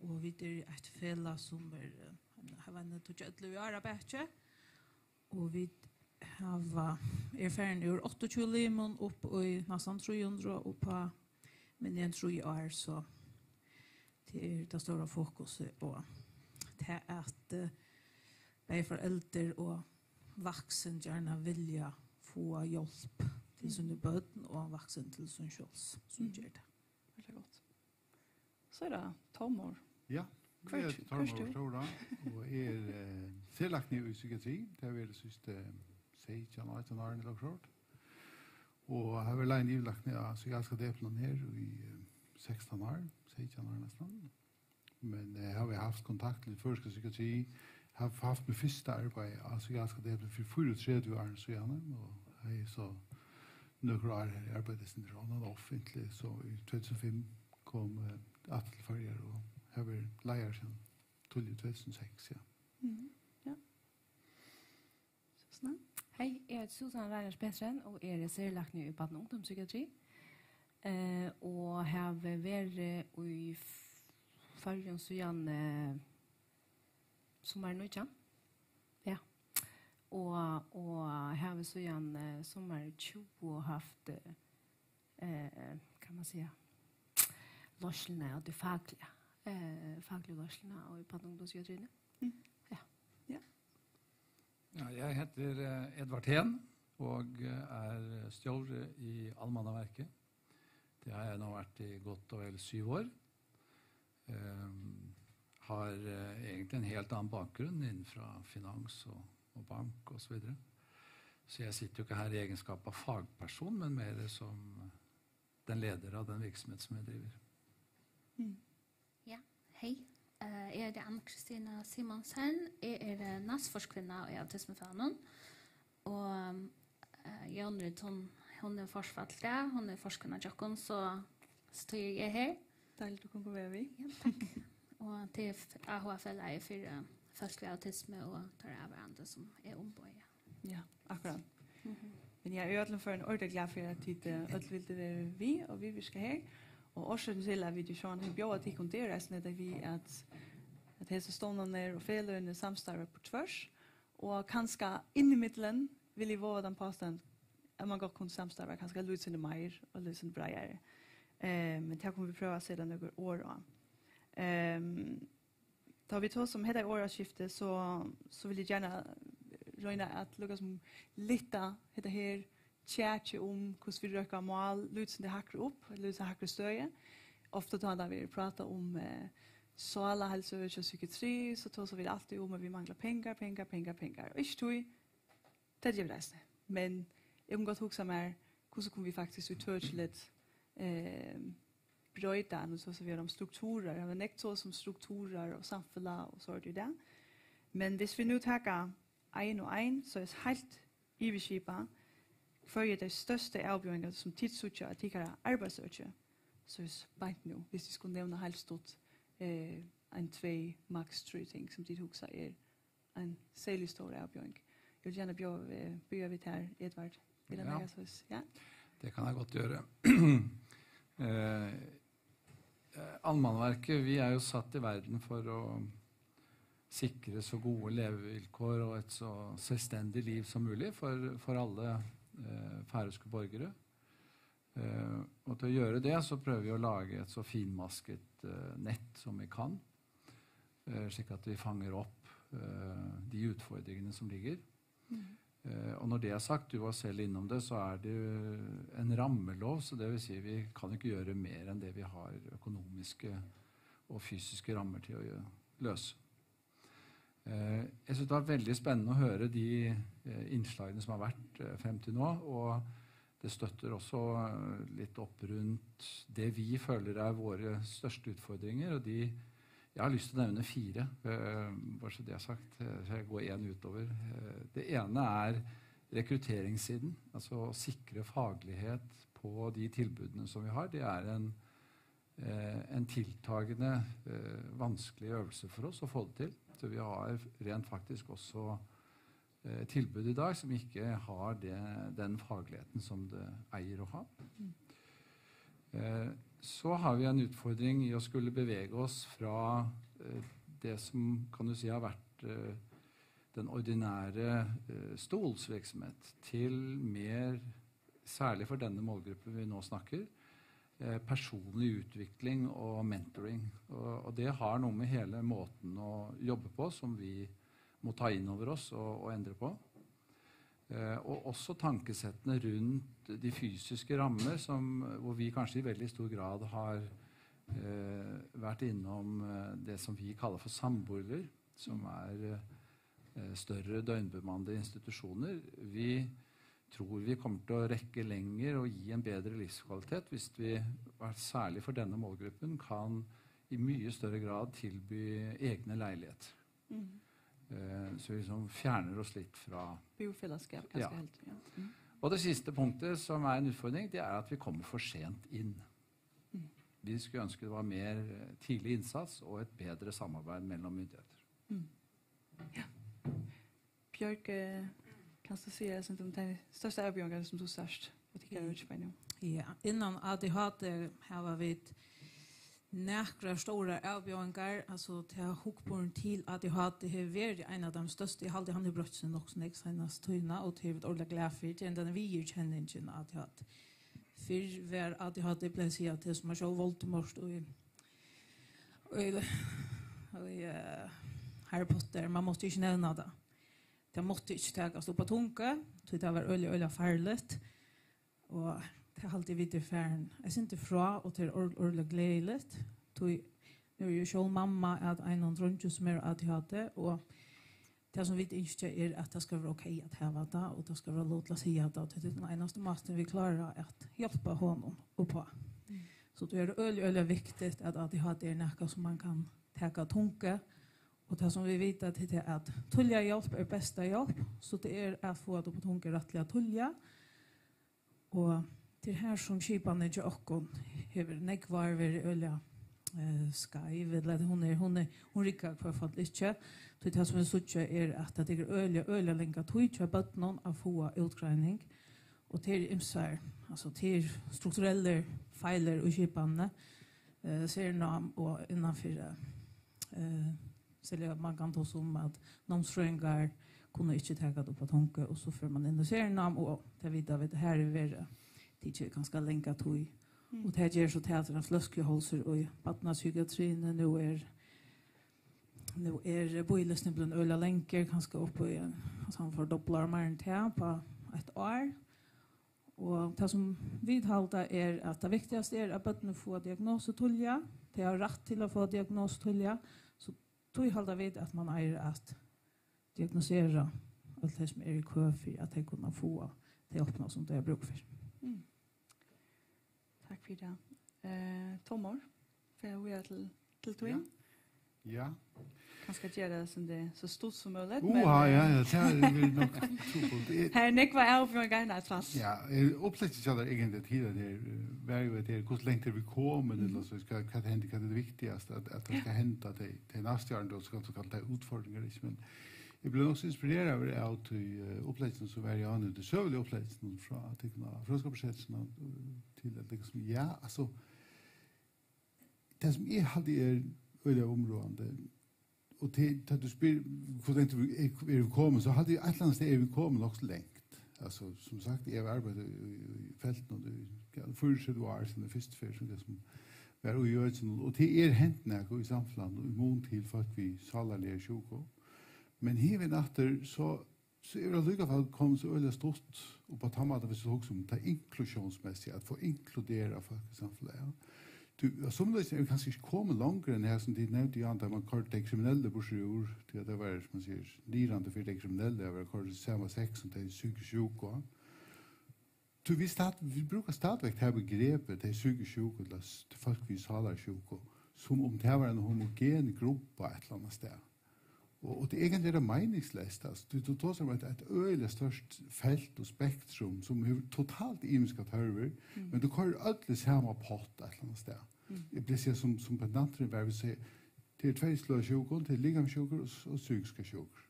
og vit eru eitt felag sum er, eh, hava eini tíggju ellivu ár á baki, og vit hava, eru farin úr áttaogtjúgu limum upp í næstan trý hundrað upp á minni enn trý ár, so tað er tað stóra fokusið, og tað at, eh, bæði foreldur og vaksin gjarna vilja fáa hjálp til síni børn og vaksin til sín sjálvs, sum ger tað. Veldig godt. So er tað Tormór. Ja, eg eiti Tormór Stóra, og eg eri, eh, serlækni í psykiatri. Tað havi eg verið tey síðstu, eh, seytjan, átjan árini ella okkurt. Og havi verið leiðandi yvirlækni á psykiatriska deplinum her í, eh, sekstan ár, seytjan ár næstan. Men, eh, havi havt kontakt við føroyska psykiatri, havi havt mítt fyrsta arbeiði á psykiatriska deplinum fyri fýraogtretivu árum síðani, og havi so nøkur ár her arbeitt sindur on and off, inntil so í tvey túsund og fimm kom, eh, aftur til Føroyar og havi verið leiðari síðan tíðliga í tvey túsund og seks, ja. Mhm, ja. Susanna? Hei, eg eiti Susanna Reiners Petersen og eg eri serlækni í barna- og ungdómspsykiatri, eh, og havi verið í F-, Føroyum síðan, eh, summar nítjan. Ja. Og, og havi síðan, eh, summar tjúgu havt, eh, eh, kann man siga, leiðsluna og tað fakliga, eh, fakligu leiðsluna í barna- og ungdómspsykiatriini. Mm. Ja. Ja. Ja, jeg heter, eh, Edvard Heen og, eh, er stjóri í Almannaverket. Det har jeg nå vært i godt og vel syv år. Ehm, har, eh, egentlig en helt annen bakgrunn innenfra finans og, og bank og så videre. Så jeg sitter jo ikke her i egenskap av fagperson, men mer som den leder av den virksomhet som jeg driver. Mm. Ja, hei. Eh, eg eiti Anna Kristina Simonsen. Eg eri, eh, næstforkvinna í Autismefelagnum. Og, eh, Jónrit, hon, hon er forfall í dag. Hon er forkvinna hjá okkum, so, so tí eg eri her. Deiligt, at du kom við. Ja, takk. Og tað er f-, áhugafelagið fyri, eh, fólk við autismu og teirra avvarðandi, sum eg umboði. Ja, akkurát. Mhm. Men eg eri í øllum førum ordiliga glað fyri, at tit, eh, øll vildu vera við og viðvirka her. Og orsøkin til, at vit í sjálvum bjóða tykkum, tað er eisini hetta við, at, at hesar stovnarnir og feløgini samstarva á tvørs. Og kanska inn ímillum vil eg vága tann påstand, at man gott kundi samstarva kanska eitt lítið sindur meir og eitt lítið sindur breiðari. Eh, men tað kunnu vit prøva at seta nøkur orð á. Ehm, Tá vit tosa um hetta orðaskifti, so, so vil eg gjarna royna at líkasum lyfta hetta her kjakið um, hvussu vit røkka mál, lítið sindur hægri upp, lítið sindur hægri støði. Ofta tá tað verður prátað um, eh, sálarheilsu hjá psykiatri, so tosa vit altíð um, at vit mangla pengar, pengar, pengar, pengar. Og ikki tí, tað gera vit eisini. Men eg kundi gott hugsað mær, hvussu kunnu vit faktiskt ítøkiligt, eh, broyta, nú so, so vit um strukturar, hava nógv so sum strukturar og samfelag og so er tað í dag. Men hvis vit nú taka ein og ein, so er heilt yvirskipað, hvørji eru tey størstu avbjóðingar, sum tit síggja á tykkara arbeiðsøki, so er beint nú, hvis vit skulu nevna heilt stutt, eh, ein, tvei, maks trý ting, sum tit hugsa er ein serlig stór avbjóðing. Eg vil gjarna bjóða, eh, byrja við tær, Edvard. Er tað Ja. nakað soleiðis? Ja? Det kan jeg godt gjøre. Eh, eh, Almannaverket, vi er jo satt i verden for å sikre så gode levevilkår og et så selvstendig liv som mulig for, for alle, eh, færøyske borgere. Eh, og til å gjøre det, så prøver vi å lage et så finmasket, eh, nett som vi kan, eh, slik at vi fanger opp, eh, de utfordringene som ligger. Mm. Eh, og når det er sagt, du var selv innom det, så er det jo en rammelov, så det vil si vi kan ikke gjøre mer enn det vi har økonomiske og fysiske rammer til å gjø-, løse. Eh, jeg synes det var veldig spennende å høre de, eh, innslagene som har vært, eh, frem til nå, og det støtter også, eh, litt opp rundt det vi føler er våre største utfordringer, og de, jeg har lyst til å nevne fire, eh, bare så det er sagt, eh, så jeg går en utover. Eh, det ene er rekrutteringssiden, altså å sikre faglighet på de tilbudene som vi har. Det er en, eh, en tiltagende, eh, vanskelig øvelse for oss å få det til. Så vi har rent faktisk også, eh, tilbud i dag som ikke har det, den fagligheten som det eier å ha. Mm. Eh, så har vi en utfordring i å skulle bevege oss fra, eh, det som, kan du si, har vært, eh, den ordinære, eh, stolsvirksomhet til mer, særlig for denne målgruppen vi nå snakker, eh, personlig utvikling og mentoring. Og, og det har noe med hele måten å jobbe på som vi må ta inn over oss og, og endre på. Eh, og også tankesettene rundt de fysiske rammer, som, hvor vi kanskje i veldig stor grad har eh, vært innom eh, det som vi kaller for samboliger, som er eh, større døgnbemannede institusjoner. Vi tror vi kommer til å rekke lenger og gi en bedre livskvalitet hvis vi, særlig for denne målgruppen, kan i mye større grad tilby egne leiligheter. Eh, Så vi liksom fjerner oss litt fra Bofellesskap, ganske Ja. helt. Ja. Mm. Og det siste punktet som er en utfordring, det er at vi kommer for sent inn. Vi skulle ønske det var mer eh, tidlig innsats og et bedre samarbeid mellom myndigheter. Bjørg, eh, kanst tú siga oss um tær størstu avbjóðingarnar sum tú sært og tykkara útskipan nú? Ja, innan A D H D hava vit nakrar stórar avbjóðingar, altso tað hugburðin til A D H D hevur verið ein av teimum størstu. Eg haldi, hann hevur broytt seg nokk so nógv seinastu tíðina, og tað eru vit ordiliga glað fyri. Tað er den viðurkenningin A D H D. Fyrr var A D H D, plagdi at siga, at tað er sum at sjá Voldemort og í, og í, og í uh, Harry Potter, man mátti ikki nevna tað. Tað mátti ikki takast upp á tungu, tí tað var øgiliga, øgiliga farligt. Og tað haldi eg vit er farin eitt sindur frá, og tað er or- ordiliga gleðiligt. Tí nú er eg sjálv mamma at einum dreingi sum er A D H D, og tað sum vit ynskja er, at tað skal vera ok at hava tað, og tað skal vera lov til at siga tað, og tað er tann einasti mátin vit klára at hjálpa honum upp á. So tað er øgiliga, øgiliga viktigt, at A D H D er nakað sum man kann taka á tungu, og tað sum vit vita, tað er at tíðliga hjálp er besta hjálp, so tað er at fáa tað upp á tungu rættiliga tíðliga. Og tað er her sum skipanin hjá okkum hevur nógv ár verið øgiliga eh, skeiv, ella at hon er, hon er, hon riggar í hvørt fall ikki. Tí tað sum vit síggja er, at tað tekur øgiliga, øgiliga langa tíð hjá børnum at fáa útgreining. Og tað er ymsar, altso tað er strukturellir feilir í skipanini, eh, sernám og innanfyri eh, serliga man kann tosa um, at námsfrøðingar kunnu ikki taka tað upp á tungu, og so fer man inn í sernám, og tað vita vit, her er verið, tað ger kanska langa tíð. Og tað ger so tað, at ein fløskuhálsur í barnapsykiatriini nú er, nú er bíðilistin blivin øgiliga langur, kanska upp í, altso hann fordoblar meir enn tað á eitt ár. Og tað sum vit halda er, at tað viktigasta er, at børnini fáa diagnosu tíðliga, tey hava rætt til at fáa diagnosu tíðliga, so tí halda vit, at man eigur at diagnosera øll tey, sum eru í kø fyri, at tey kunna fáa tey hjálpina, sum tey hava brúk fyri. Takk fyri tað. Eh, Tómur, fara vit til, til tín? Ja. Kanska gera tað sum tað er so stutt sum møguligt. Uha, ja, ja, tað er vel nokk trupult. Eg- Her er nógvar avbjóðingar, nei, trass. Ja, eh, upplegget hjá tær eigentliga til at her, eh, var jo at her, hvussu langt er vit komin, ella so, hvat, hvat hendir, hvat er tað viktigasta, at, at tað skal henda, tey, tey næstu árini, og so skal, so skal tað utfordringar, ikki, men eg bleiv nokk so inspireraður av tí eh, upplegginum sum var í áðni, tí søguliga upplegginum frá tykkum á Fróðskaparsetrinum, eh, til at liksom, ja, altso, tað sum eg haldi er øgiliga umráðandi, og til, tá tú spyr, hvussu langt er, er vit komin, so haldi eg, eitt ella annað stað er vit komin nokk so langt. Altso, sum sagt, eg havi arbeitt í, í, í feltinum í, ja, fýraogtretivu ár, síðan eg fyrstu ferð, sum tað sum var í økinum, og tað er hent nakað í samfelagnum í mun til fólk við sálarliga sjúku. Men hinvegin aftur, so, so er tað allíkavæl komið so øgiliga stutt upp á tann mátan, viss tú hugsar um tað inklusjónsmessiga, at fáa inkluderað fólk í samfelagið. Tú, og somuleiðis er vit kanska ikki komin longur enn her, sum tit nevndu, Jan, tá man koyrdi tey kriminellu burtur úr, tí at tað var, sum man sigur, niðrandi fyri tey kriminellu at vera koyrd í sama sekk sum tey psykiskt sjúku. Tí vit, stat, vit brúka stadigvæk tað begrepið, tey psykiskt sjúku, ella s- fólk við sálarsjúku, sum um tað var ein homogen gruppa eitt ella annað stað. Og, og tað eigentliga er tað meiningsleyst, altso. Tú, tú tosar um eitt, eitt øgiliga stórt felt og spektrum, sum hevur totalt ymiskar tørvir, men tú koyrir øll í sama pott eitt ella annað stað. Eg vil siga, sum, sum pendanturin var, vil siga, tað er tvey sløg av sjúkum, tað er likamssjúkur og, og psykiskar sjúkur.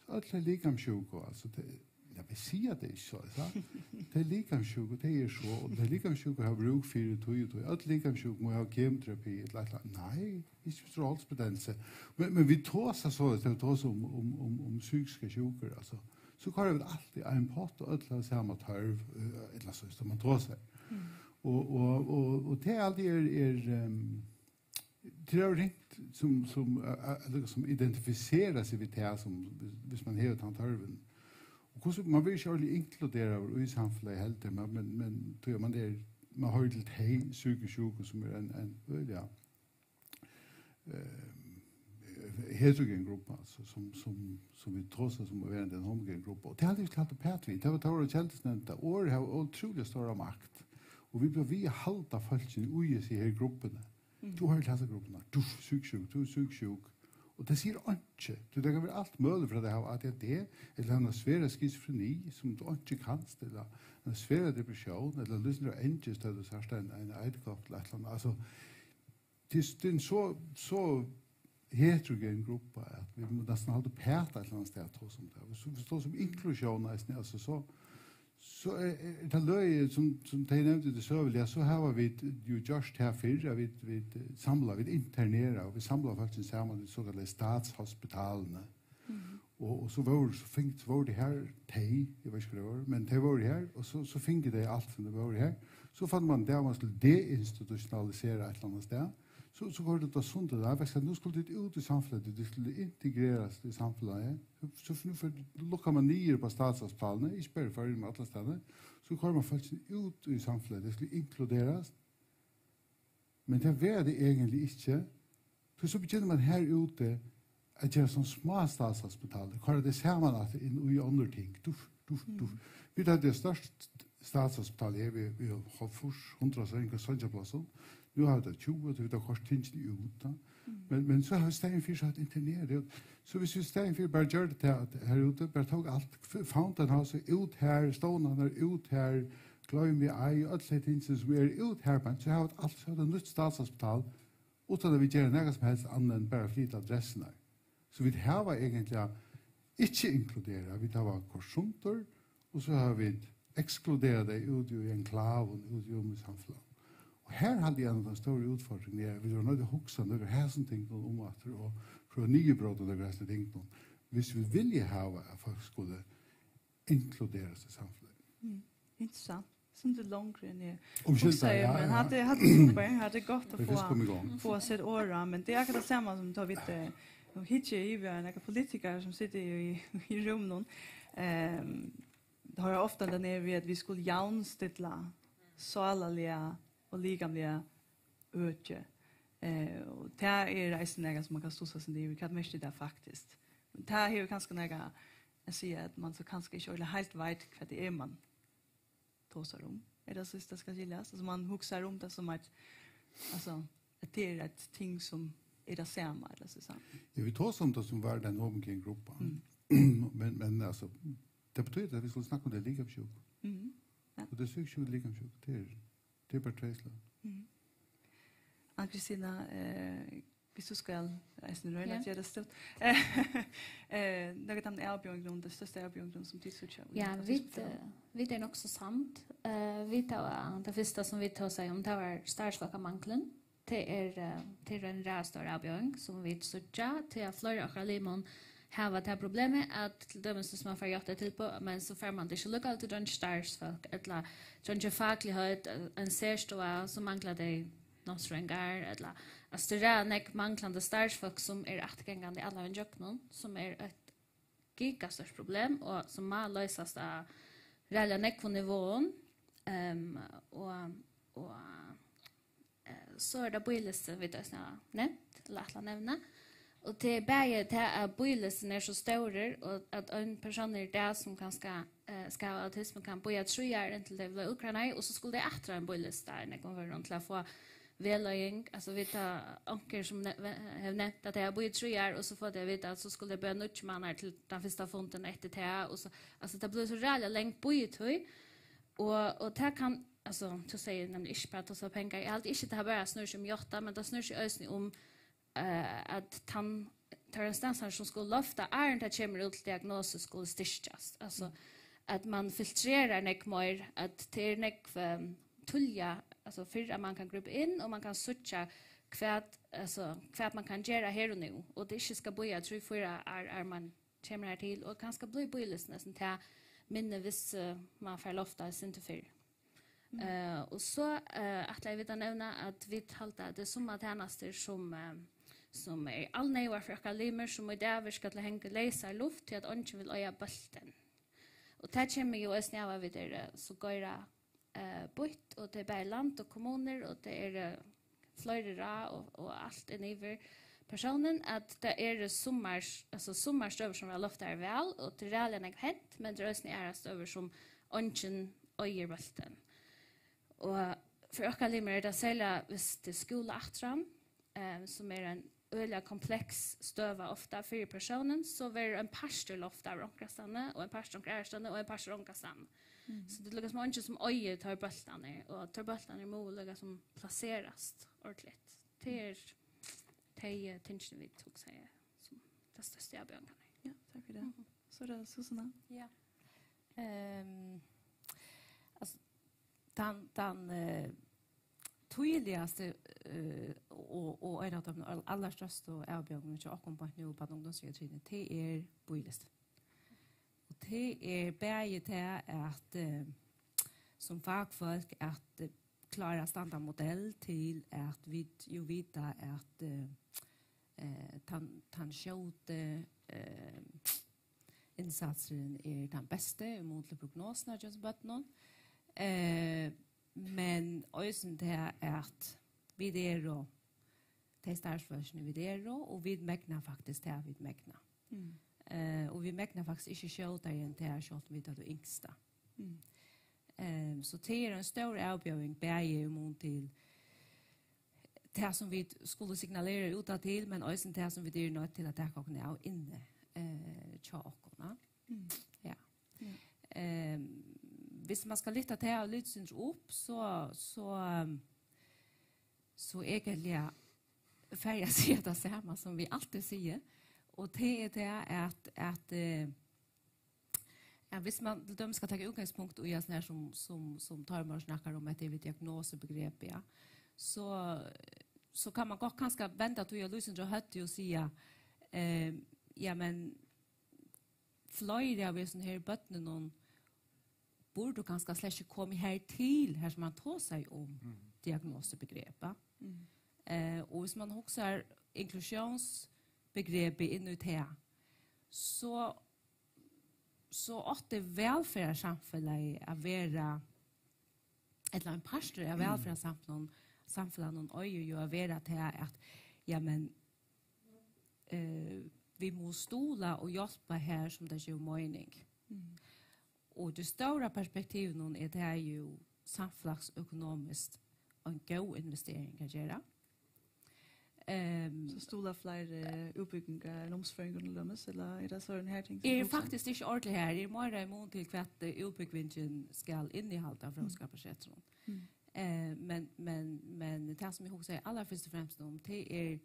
So øll tey likamssjúku, altso, tey, ja, vit siga tað ikki so, er tað? Tey likamssjúku, tey eru so, og tey likamssjúku hava brúk fyri tí og tí. Øll likamssjúku mugu hava kemoterapi, ella, ella, nei, ikki strålsbetennelse. Men, men vit tosa so, tey tosa um, um, um, um psykiskar sjúkur, altso. So koyra vit alt í ein pott, og øll hava sama tørv, eh, ella so, so man tosar. Og, og, og, og tað alt er, er um, tað er ringt sum, sum, eh, eh, líka sum identifisera seg við tað, sum, hvis, hvis man hevur tann tørvin. Og hvussu, man verður ikki ordiliga inkluderaður í samfelagið heldur, men, men, men tí at man er man hoyrir til tey psykiskt sjúku, sum er ein, ein øgiliga, eh, heterogen gruppa, altso, sum, sum, sum vit tosa sum at vera ein homogen gruppa. Og tað haldi eg ikki heilt uppat við. Tað var, tað var keldisnevnt, at orð hava ótrúliga stóra makt. Og vit blíva við at halda fólkini í hesi her gruppuni. Tú hoyrir til hasa gruppuna, tú ert psykiskt sjúk, tú ert psykiskt sjúk. Og tað sigur einki. Tú, tað kann vera alt møguligt frá tað at hava A D H D, ella hava eina svera skizofreni, sum tú einki kanst, ella eina svera depressión, ella lýsandi av angist, tá tú sært ein, ein eiturkopp ella eitt ella annað. Altso, tað er, tað er ein so, so heterogen gruppa, at vit mugu næstan halda uppat eitt ella annað stað at tosa um tað. Viss, viss tosa um inklusjón eisini, altso, so, so er, er, er tað løgið, sum, sum tey nevndu, tað søguliga, so hava vit jú gjørt tað fyrr, at vit, vit, eh, samla, vit internera, og vit samla fólkini saman í sokallaðu statshospitalini. Og, og so vóru, so fingu, so vóru tey har, tey, eg veit ikki, hvat tað var, men tey vóru har, og so, so fingu tey alt sum tey vóru har. So fann man, tá man skuldi deinstitutionalisera eitt ella annað stað, so, so koyrdi tað sundur, tá, veitst tú, nú skulu tit út í samfelagið, tit skulu integrerast í samfelagið. So, so nú fer, lukkar man niður á statshospitalini, ikki bara í Føroyum, men allastaðni. So koyrir man fólkini út í samfelagið, tey skulu inkluderast. Men tað verða tey eigentliga ikki. So, so begynnar man her úti at gera sovorðin smá statshospital, koyra tey saman aftur inn í onnur ting. Duff, duff, duff. Vit høvdu eitt stórt statshospital her, við, við hálvfjerðs, hundrað og so einhvørt songaplássum. Nú hava vit tað tjúgu, tí vit hava koyrt tingini út, tá. Men, men so hava vit staðin fyri so at internera tey. So viss vit staðin fyri bara gjørdu tað at her úti, bara tók alt, f-, Fountain House út her, stovnarnar út her, gloymið ei, øll tey tingini sum eru út her, men so hava vit alt, so hava vit nýtt statshospital, uttan at vit gera nakað sum helst annað enn bara flyta adressurnar. So vit hava eigentliga ikki inkluderað, vit hava koyrt sundur, og so hava vit ekskluderað tey út í enklavum, út í um í samfelagnum. Og her haldi eg, at tann stóra útfordringin er, at vit eru noydd at hugsa nøkur av hesum tingunum um aftur, og prøva at niðurbróta nøkur av hesum tingunum, viss vit vilja hava, at fólk skulu inkluderast í samfelagið. Interessant. Sindur longri enn eg hugsaði, ja, men ja. Hatta er, hatta er super, hatta er gott at fáa, fáa sett orð á, men tað er akkurát tað sama sum tá vit, eh, nú hyggi eg yvir á nakrar politikarar sum sita í, í rúminum. Ehm, tað er ofta tað nær við, at vit skulu javnstilla sálarliga og likamliga øki. Eh, og tað er eisini nakað sum man kann stussa seg yvir, hvat merkir tað faktiskt? Men tað hevur kanska nakað at siga, at man so kanska ikki ordiliga heilt veit, hvat tað er, man tosar um. Er tað so, tað skal skiljast? Altso, man hugsar um tað sum eitt, altso, at tað er eitt ting sum er tað sama, ella so sagt. Ja, vit tosa um tað sum var ein homogen gruppa. Men, men, altso, tað betýðir, at vit skulu snakka um tey likamssjúku. Ja. Og tað er psykiskt sjúk og likamssjúk, tað er, tað er bara tvey sløg. Ann-Kristina, eh, viss tú skal eisini royna at gera tað stutt. Eh, nakað av teimum avbjóðingunum, tað størsta avbjóðingunum, sum tit síggja í Ja, vit, eh, vit eru nokk so samd. Eh, vit hava, tað fyrsta sum vit tosaðu um, tað var starvsfólkamanglin. Tað er, eh, tað er ein ræðuliga stór avbjóðing, sum vit síggja, tí at fleiri av okkara limum hava tað problemið, at til dømis, viss man fær játtað tilboð, men so fær man tað ikki allíkavæl, tí dreingir starvsfólk, ella dreingir fakligheit, ein serstøða, so mangla tey námsfrøðingar, ella, altso, tað er ræðuliga nógv manglandi starvsfólk, sum er afturgangandi allan vegin gjøgnum, sum er eitt gigastórt problem, og sum má loysast á ræðuliga nógvum niveaum, ehm, og, og, eh, so er tað bíðilisti, vit eisini hava nevnt, ella ætla at nevna. Og tað er bæði tað, at bíðilistin er so stórur, og at ein persónur í dag, sum kanska, eh, skal hava autismu, kann bíða trý ár, inntil tey blíva útgreinaði, og so skulu tey aftur á ein bíðilista í nógvum førum til at fáa vegleiðing. Altso, vit hava onkrir sum ne-, ve-, hava nevnt, at tey hava bíðað trý ár, og so fáa tey at vita, at so skulu tey bíða níggju mánaðir til tann fyrsta fundin eftir tað, og so, altso, tað blívur so ræðuliga long bíðitíð, og, og tað kann, altso, tú sigur nemliga ikki bara tosa pengar. Eg haldi ikki, tað bara snýr seg um játta, men tað snýr seg eisini um, eh, at tann, teir instansar, sum skulu lofta, áðrenn tað kemur út til diagnosu, skulu styrkjast. Altso, at man filtrerar nógv meir, at tað er nógv, ehm, tíðliga, altso, fyrr at man kann grípa inn, og man kann síggja, hvat, altso, hvat man kann gera her og nú, og tað ikki skal bíða trý, fýra ár, áðrenn man kemur har til, og kanska blívur bíðilistin næstan tað minni, viss, eh, man fær loftað eitt sindur fyrr. Eh, og so, eh, ætlaðu vit at nevna, at vit halda, at tað eru summar tænastur, sum, eh, sum eru alneyðugar fyri okkara limir, sum í dag virka til at hanga í leysari luft, tí at eingin vil eiga bóltin. Og tað kemur jú eisini av, at vit eru, eh, so gera eh, býtt, og tað er bæði land og kommunur, og tað eru fleiri ráð og, og alt er niður persónin, at tað eru summar, altso summar støður sum verða loftaðar væl, og tað er ræðuliga nógv hent, men tað eru eisini aðrar støður sum eingin eigur bóltin. Og fyri okkara limir er tað serliga, viss tað er skúlaafturan, eh, sum er ein øgiliga kompleks støða ofta fyri persónin, so verður ein partur loftaður onkrastaðni, og ein partur onkrastaðni, og ein partur onkrastaðni. Mhm. So tað er líka sum eingin sum eigur teir bóltarnir, og teir bóltarnir mugu líka sum placerast ordiligt. Tað er tey, eh, tingini vit hugsa er sum tær størstu avbjóðingarnar. Ja, takk fyri tað. Mhm. So er tað Susanna. Ja. Ehm, altso, tann, tann, eh, týðiligasti, eh, og, og ein av teimum all-, allarstørstu avbjóðingunum hjá okkum beint nú á barna- og ungdómspsykiatriini, tað er bíðilistin. Og tað er bæði tað at, eh, sum fakfólk at, eh, klára at standa modell til at vit jo vita at, eh, eh, tann, tann skjóti, eh, innsatsurin er tann besti í mun til prognosuna hjá hesum børnum. Eh, men eisini tað at vit eru tey starvsfólkini vit eru, og vit megna faktiskt tað vit megna. Mm. Eh, og vit megna faktiskt ikki skjótari enn tað, sjálvt um vit eru yngsta. Mm. Eh, so tað er ein stór avbjóðing, bæði í mun til tað sum vit skulu signalera út til, men eisini tað sum vit eru noydd til at taka okkum av inni, eh, hjá okkum, ja. Mm. Ja. Ja. Ehm, viss man skal lyfta tað eitt lítið sindur upp, so, so, ehm, so eigentliga fari eg at siga tað sama sum vit altíð siga, og tað er tað at, at, eh, ja, viss man til dømis skal taka útgangspunkt í, ja, sånn her sum, sum, sum Tormór snakkar um, at tað er við diagnosebegrepið, ja, so, so kann man gott kanska venda tí á lýsindra høvdið og siga, eh, ja, men fleiri av hesum her børnunum burdu kanska slett ikki komið her til, her sum man tosar um, mhm, diagnosebegrepið. Mhm. Eh, og viss man hugsar inklusiónsbegrepið inn í tað, so, so átti vælferðarsamfelagið at vera, ella ein partur av, mm, vælferðarsamfelagnum, samfelagnum eigur jo at vera tað at, ja, men, eh, vit mugu stuðla og hjálpa har sum tað gevur meining. Mm. Og í tí stóra perspektivinum er tað jo samfelagsøkonomiskt ein góð investering at gera. Ehm, so stuðla fleiri útbúgvingar, námsfrøðingar til dømis, ella er tað sovorðin her ting sum er hugsan? Faktiskt ikki ordiliga har. Eg er meira í mun til hvat, eh, útbúgvingin skal innihalda frá, mm, Fróðskaparsetrinum. Mm. Eh, men, men, men tað sum eg hugsaði allarfyrst og fremst um, tað er,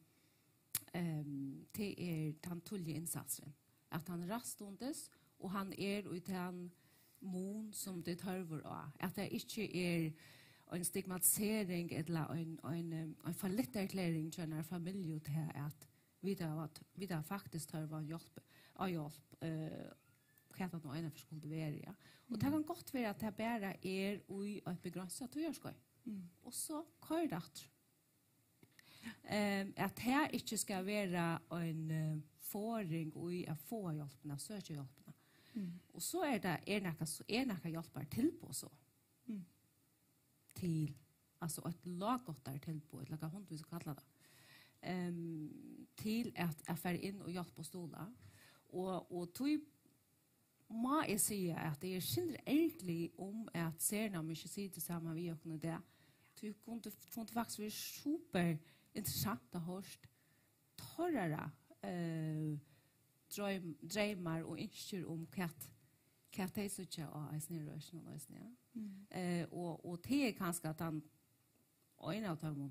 ehm, tað er tann tíðligi innsatsurin. At hann rættstundis, og hann er í tann mun sum tað er tørvur á. At tað ikki er ein stigmatisering ella ein, ein, ehm, ein fallitterklæring hjá einari familju til at vit hava, vit hava faktiskt tørv á hjálp, á hjálp, eh, hvat tað nú einaferð skuldi verið, ja. Og tað, mm, kann gott vera at tað bara er í eitt begrensað tíðarskeið. Mm. Og so koyr tað aftur. Ehm, at tað ikki skal vera ein, eh, forðing í at fáa hjálpina, at søkja hjálpina. Mm. Og so er tað, er nakað, so er nakað hjálpartilboð so. Mm. Til, altso eitt lagáttartilboð, ella hvat hundur vit skal kalla tað. Ehm, til at, at fara inn og hjálpa og stuðla. Og, og tí má eg siga at eg eri sindur ergilig um at Sernám ikki situr saman við okkum í dag. Tí kundi, kundi faktiskt verið super interessant at hoyrt teirra, eh, droym-, dreymar og ynskir um hvat, hvat tey síggja á eisini í røkinum eisini, ja. Mm. Eh, og, og tað er kanska tann ein av teimum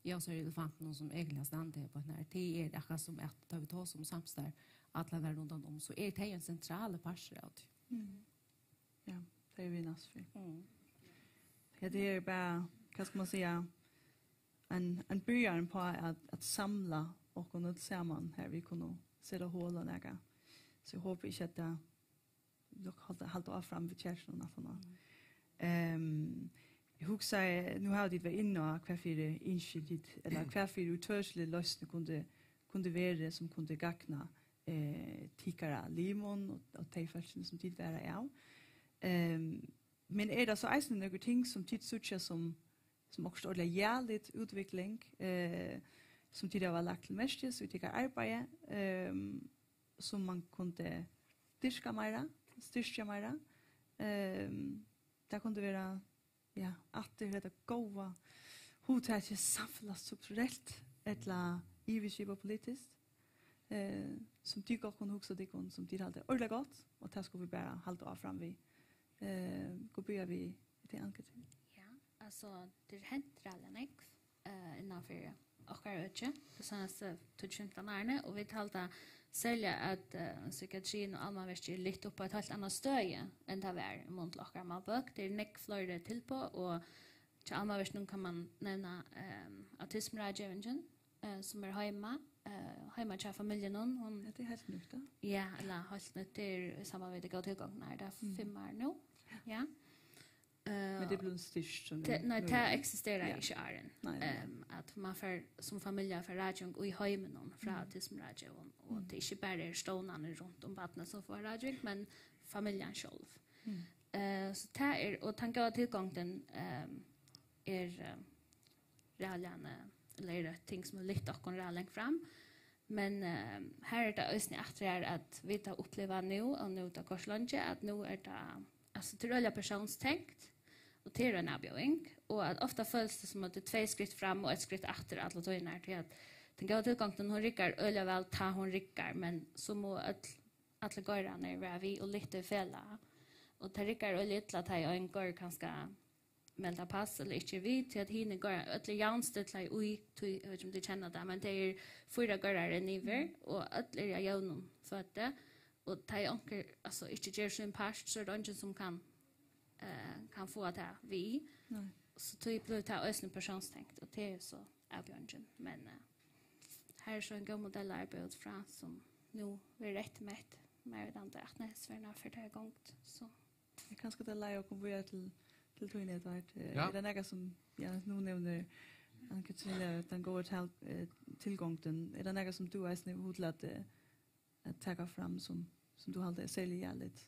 ljósareyðu elefantunum sum egentliga standa her á hesum her, tað er akkurát sum at tá vit tosa um samstarv, allar tær rundan um, so eru tey ein sentralur partur av tí. Mm. Ja, tað eru vit næstur fyri. Mm. Ja, tað er bara, hvat skal man siga, ein, ein byrjan á at, at samla okkum øll saman her, vit kunnu seta hol á nakað. So eg hopi ikki at tað, vit halda, halda áfram við kærslunum aftaná. Mm. Ehm, eg hugsaði, nú hava tit verið inni á, hvat fyri ynski tit, ella hvat fyri útførsluliga loysn kundi, kundi verið, sum kundi gagna, eh, tykkara limum og, og tey fólkini, sum tit vera av. Ehm, Men er tað so eisini nøkur ting, sum tit síggja sum, sum okkurt ordiliga jaligt útvikling, eh, sum tit hava lagt til merkis í tykkara arbeiði, ehm, sum man kundi dyrka meira, styrkja meira? Ehm, tað kundi vera, ja, aftur hetta góða hugtakið samfelagsstrukturelt ella yvirskipað politiskt, eh, sum tit gott kunnu hugsa tykkum, sum tit halda ordiliga gott, og tað skulu vit bara halda áfram við. Eh, hvat byrja við, við teg, Ann-Katrin? Ja, altso, tað er hent ræðuliga nógv, eh, innanfyri okkara øki, tey seinastu tíggju fimtan árini, og vit halda serliga, at, eh, psykiatriin og almannaverkið er lyft upp á eitt heilt annað støði, enn tað var í mun til okkara málbók. Tað eru nógv fleiri tilboð, og hjá almannaverkinum kann man nevna, ehm, autismuráðgevingin, eh, sum er heima, eh, heima hjá familjunum. Hon, Hetta er heilt nýtt, tá. Ja, ella heilt nýtt, tað er í samband við góðu tilgongdina, er tað fimm ár nú? Ja. Eh, Men tað er blivið styrkt, sum Te, við nei, nú. Tað eksisterar Ja. Ikki áðrenn. Nei, nei. Ehm, at man fær, sum familja fær ráðgeving í heiminum frá autismuráðgevi, og tað ikki bara er stovnarnir runt um barnið sum fáa ráðgeving, men familjan sjálv. Eh, so tað er, og tann góða tilgongdin, ehm, er, eh, ræðuliga, eh, ella er eitt ting sum hevur lyft okkum ræðuliga langt fram. Men, eh, her er tað eisini aftur her, at vit hava upplivað nú, og nú er tað koyrt leingi, at nú er tað, altso, tað er øgiliga persónstengt, og tað er ein avbjóðing, og at ofta følist tað sum at tað er tvey skritt fram og eitt skritt aftur alla tíðina, tí at tann góða tilgongdin, hon riggar øgiliga væl, tá hon riggar, men so mugu øll, allir geirarnir vera við og lyfta í felag, og tað riggar øgiliga illa, tá ið ein geirur kanska meldar pass ella ikki er við, tí at hini geirarnir, øll eru javnstillaði í, tí, eg veit ikki um tit kenna tað, men tað eru fýra geirar enn yvir, og øll eru á jøvnum føti, og tá ið onkur, altso, ikki ger sín part, so er tað eingin sum kann, eh, kann fáa tað við. Nei. So tí blívur tað eisini persónstengt, og tað er jo so avbjóðingin. Men, eh, her er so ein góð modell at arbeiða út frá, sum nú verður eftirmett, mær vitandi, at næstu ferð fer tað í gongd, so. Men kanska tað leiðir okkum víðari til, til tín, Edvard. Eh, Ja. Er tað nakað sum, ja, nú nevnir Ann-Katrin, eh, tann góða til, eh, tilgongdin, er tað nakað sum tú eisini hevur hug til at, eh, at taka fram sum, sum tú heldur er serliga jaligt?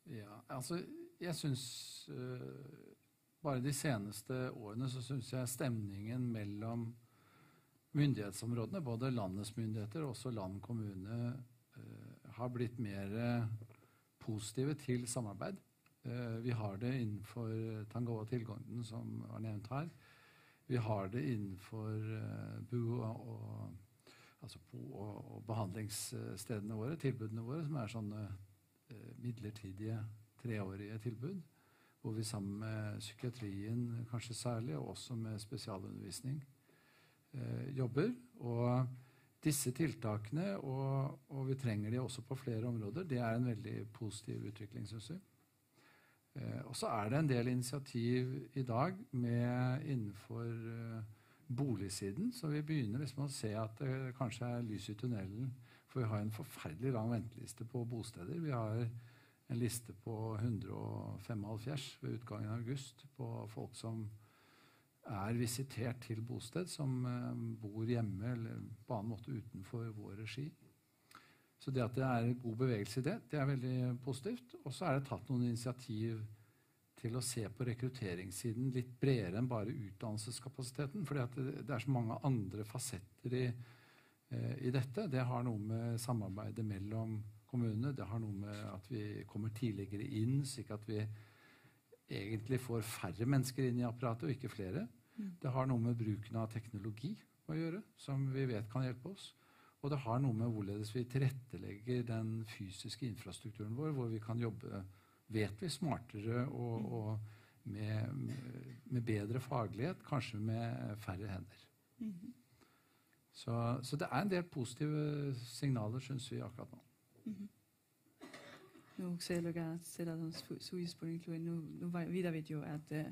Ja, altså, jeg syns eh, bare de seneste årene så syns jeg stemningen mellom myndighetsområdene, både landets myndigheter og også land kommune, eh, har blitt mer eh, positive til samarbeid. Eh, vi har det innenfor Tangoa Tilgongden, som var nevnt her. Vi har det innenfor eh, bo- og, altså bo- og, og behandlingsstedene våre, tilbudene våre, som er sånne eh, midlertidige treårige tilbud, hvor vi sammen med psykiatrien kanskje særlig, og også med spesialundervisning, eh, jobber. Og disse tiltakene, og, og vi trenger de også på flere områder, det er en veldig positiv utvikling, synes vi. Eh, og så er det en del initiativ i dag med innenfor eh, boligsiden, så vi begynner liksom å se at det kanskje er lys i tunnelen, for vi har en forferdelig lang venteliste på bosteder. Vi har en liste på hundre og femoghalvfjerds ved utgangen av august på folk som er visitert til bosted, som eh, bor hjemme eller på annen måte utenfor vår regi. Så det at det er god bevegelse i det, det er veldig positivt. Og så er det tatt noen initiativ til å se på rekrutteringssiden litt bredere enn bare utdannelseskapasiteten, fordi at det, det er så mange andre fasetter i, eh, i dette. Det har noe med samarbeidet mellom kommunene, det har noe med at vi kommer tidligere inn, slik at vi egentlig får færre mennesker inn i apparatet og ikke flere. Det har noe med bruken av teknologi å gjøre, som vi vet kan hjelpe oss. Og det har noe med hvorledes vi tilrettelegger den fysiske infrastrukturen vår, hvor vi kan jobbe, vet vi, smartere og, og med, med bedre faglighet, kanskje med færre hender. Så, så det er en del positive signaler, synes vi, akkurat nå. Nú hugsi eg líka at seta tann spu-, spurning til, nú, nú vei-, vita vit jo at eh,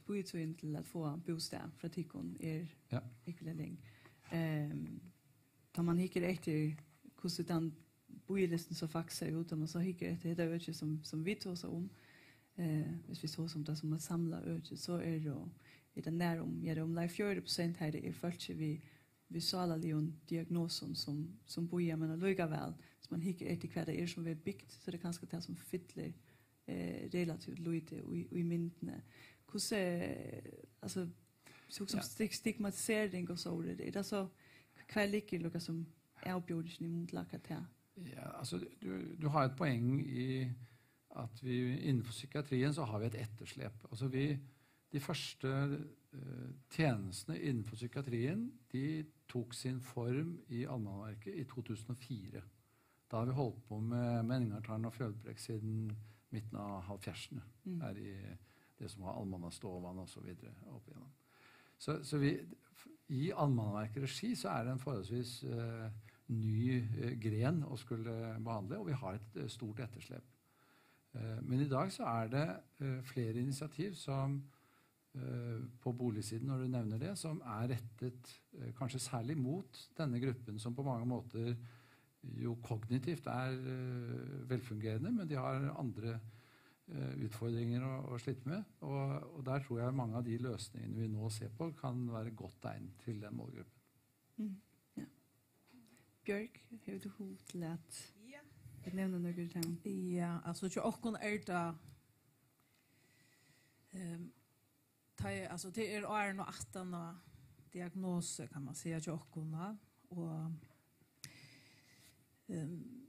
bíðitíðin til at fáa bústað frá tykkum er Ja. Ikki lang. Ehm, tá man hyggur eftir hvussu tann bíðilistin so faktiskt sær út, tá man so hyggur eftir hetta økið sum, sum vit tosa um, eh, hvis vit tosa um tað sum eitt samlað øki, so er jo, er tað nær um, ja, tað er umleið fjøruti prosent her er fólk við, við sálarligum diagnosum sum, sum bíða, men allíkavæl, hvis man hyggur eftir hvat tað er sum verður bygt, so er tað kanska tað sum fyllir eh, relativt lítið í, í myndini. Hvussu, eh, altso, so sum Ja. stig-, stigmatisering og so, er tað so, hvar liggur líka sum avbjóðingin í mun til akkurát tað? Ja, altså, du, du har et poeng i at vi innenfor psykiatrien så har vi et etterslep. Altså, vi, de første, eh, tjenestene innenfor psykiatrien, de tok sin form i Almannaverket i to tusen og fire. Da har vi holdt på med Menningartæren og Fjølbrekk siden midten av halvfjerdserne, Mm. her i det som var Almannastovan og så videre opp igjennom. Så, så vi, i Almannaverkets regi så er det en forholdsvis, eh, ny, eh, gren å skulle behandle, og vi har et, eh, stort etterslep. Eh, men i dag så er det, eh, flere initiativ som, eh, på boligsiden, når du nevner det, som er rettet, eh, kanskje særlig mot denne gruppen som på mange måter jo kognitivt er, eh, velfungerende, men de har andre, eh, utfordringer å, å slite med. Og, og der tror jeg mange av de løsningene vi nå ser på, kan være godt egnet til den målgruppen. Mm. Ja. Bjørg, hevur tú hug til at Ja. at nevna nøkur tema? Ja, altso, hjá okkum er tað, ehm, tað er, altso, tað er áðrenn og aftan á diagnosu, kann man siga, hjá okkum, va? Og, ehm,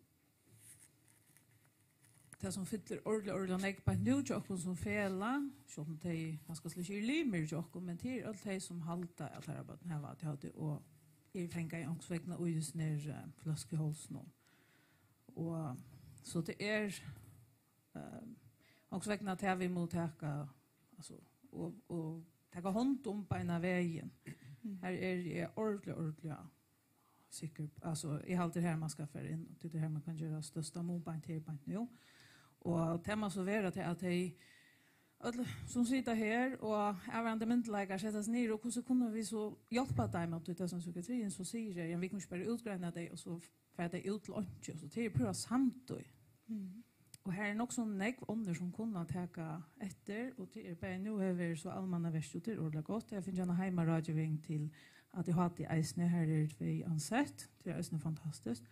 tað sum fyllir ordiliga, ordiliga nógv beint nú hjá okkum sum felag, sjálvt um tey kanska slett ikki eru limir hjá okkum, men tað er øll tey sum halda at teirra børn hava A D H D og eru fangað í onkursvegna í hesum her, eh, fløskuhálsinum. Og so tað er, eh, onkursvegna tað vit mugu taka, altso, og, og taka hond um beinan vegin. Mm. Her eri eg ordiliga, ordiliga sikkur. Altso, eg haldi her man skal fara inn, og tað er her man kann gera størsta mun beint her, beint nú. Og tað man so vera til at tey øll sum sita her og avvarðandi myndugleikar seta seg niður, og hvussu kunnu vit so hjálpa teimum, tí tað sum psykiatriin so sigur er, ja, vit kunnu ikki bara útgreina tey, og so fara tey út til einki, og so tað er púra samtíð. Mm. Og her er nokk so nógv onnur sum kunnu taka eftir, og tað er bæði nú hevur verið so almannaverk, og tað er ordiliga gott. Eg havi fingið eina heimaráðgeving til A D H D eisini, her eru tvey ansett, tað er eisini fantastiskt.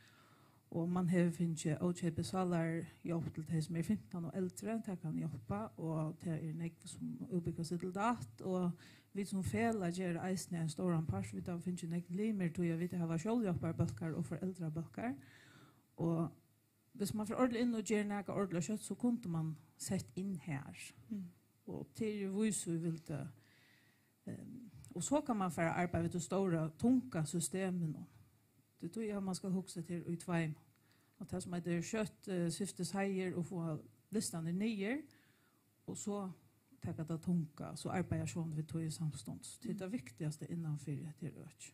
Og man hevur fingið ókeypis sálarhjálp til tey sum eru fimtan og eldri, tað kann hjálpa, og tað er nógv sum útbúgva seg til datt, og vit sum felag gera eisini ein stóran part, vit hava fingið nógv limir, tí at vit hava sjálvhjálparbólkar og foreldrabólkar, og hvis man fer ordiliga inn og ger nakað ordiliga skjótt, so kundi man sett inn her. Mm. Og til vís, vit vildu, ehm, og so kann man fara at arbeiða við tí stóra, tunga systeminum. Tað er tí, at man skal hugsa til í tveimum. Og tað sum eitur skjótt, eh, syftis heiður og fáa listan niður, og so taka tað tunga, so arbeiða sjálvandi við tí samstundis. Tað er tað viktigasta innan fyri hetta her øki.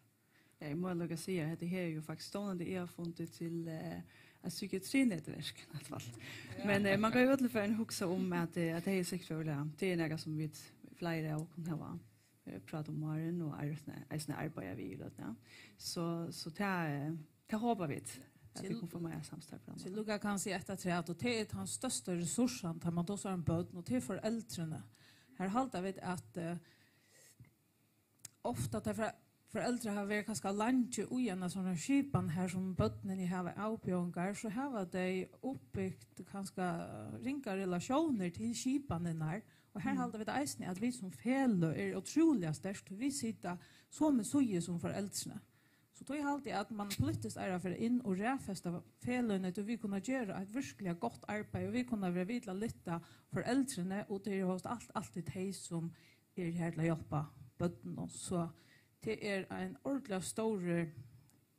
Ja, eg má líka siga, at hetta her er jo faktisk stovnandi, eg havi funnið til, eh, eitt psykiatrinetverk, í alla fall. Ja. Men, eh, man kann jo øll fara at hugsa um, at, eh, at tað er sikkurt, ja, tað er nakað sum vit fleiri av okkum hava, eh, prata um áðrenn, og eisini, eisini arbeiða við í løtuni, ja. So, so tað, eh, tað hopa vit, at vit Til- kunnu fáa meira samstarv fram. So Luka kann siga eitt afturat, og tað er tann størsta ressourcen, tá man tosar um børn, og til foreldrini. Her halda vit at, eh, ofta, at for-, foreldri hava verið kanska leingi í eina sånn skipan her, sum børnini hava avbjóðingar, so hava tey uppbygt kanska ringar relatiónir til skipanirnar. Og her Mm. halda vit eisini, at vit sum feløg eru ótrúliga sterk, tí vit sita somu síðu sum foreldrini. So tí haldi eg, at man politiskt er at fara inn og raðfesta feløgini, tí vit kunnu gera eitt virkuliga gott arbeiði, og vit kunnu vera við til at lyfta foreldrini, og tað er hóast alt, altíð tey, sum eru her til at hjálpa børnunum. So tað er ein ordiliga stórur,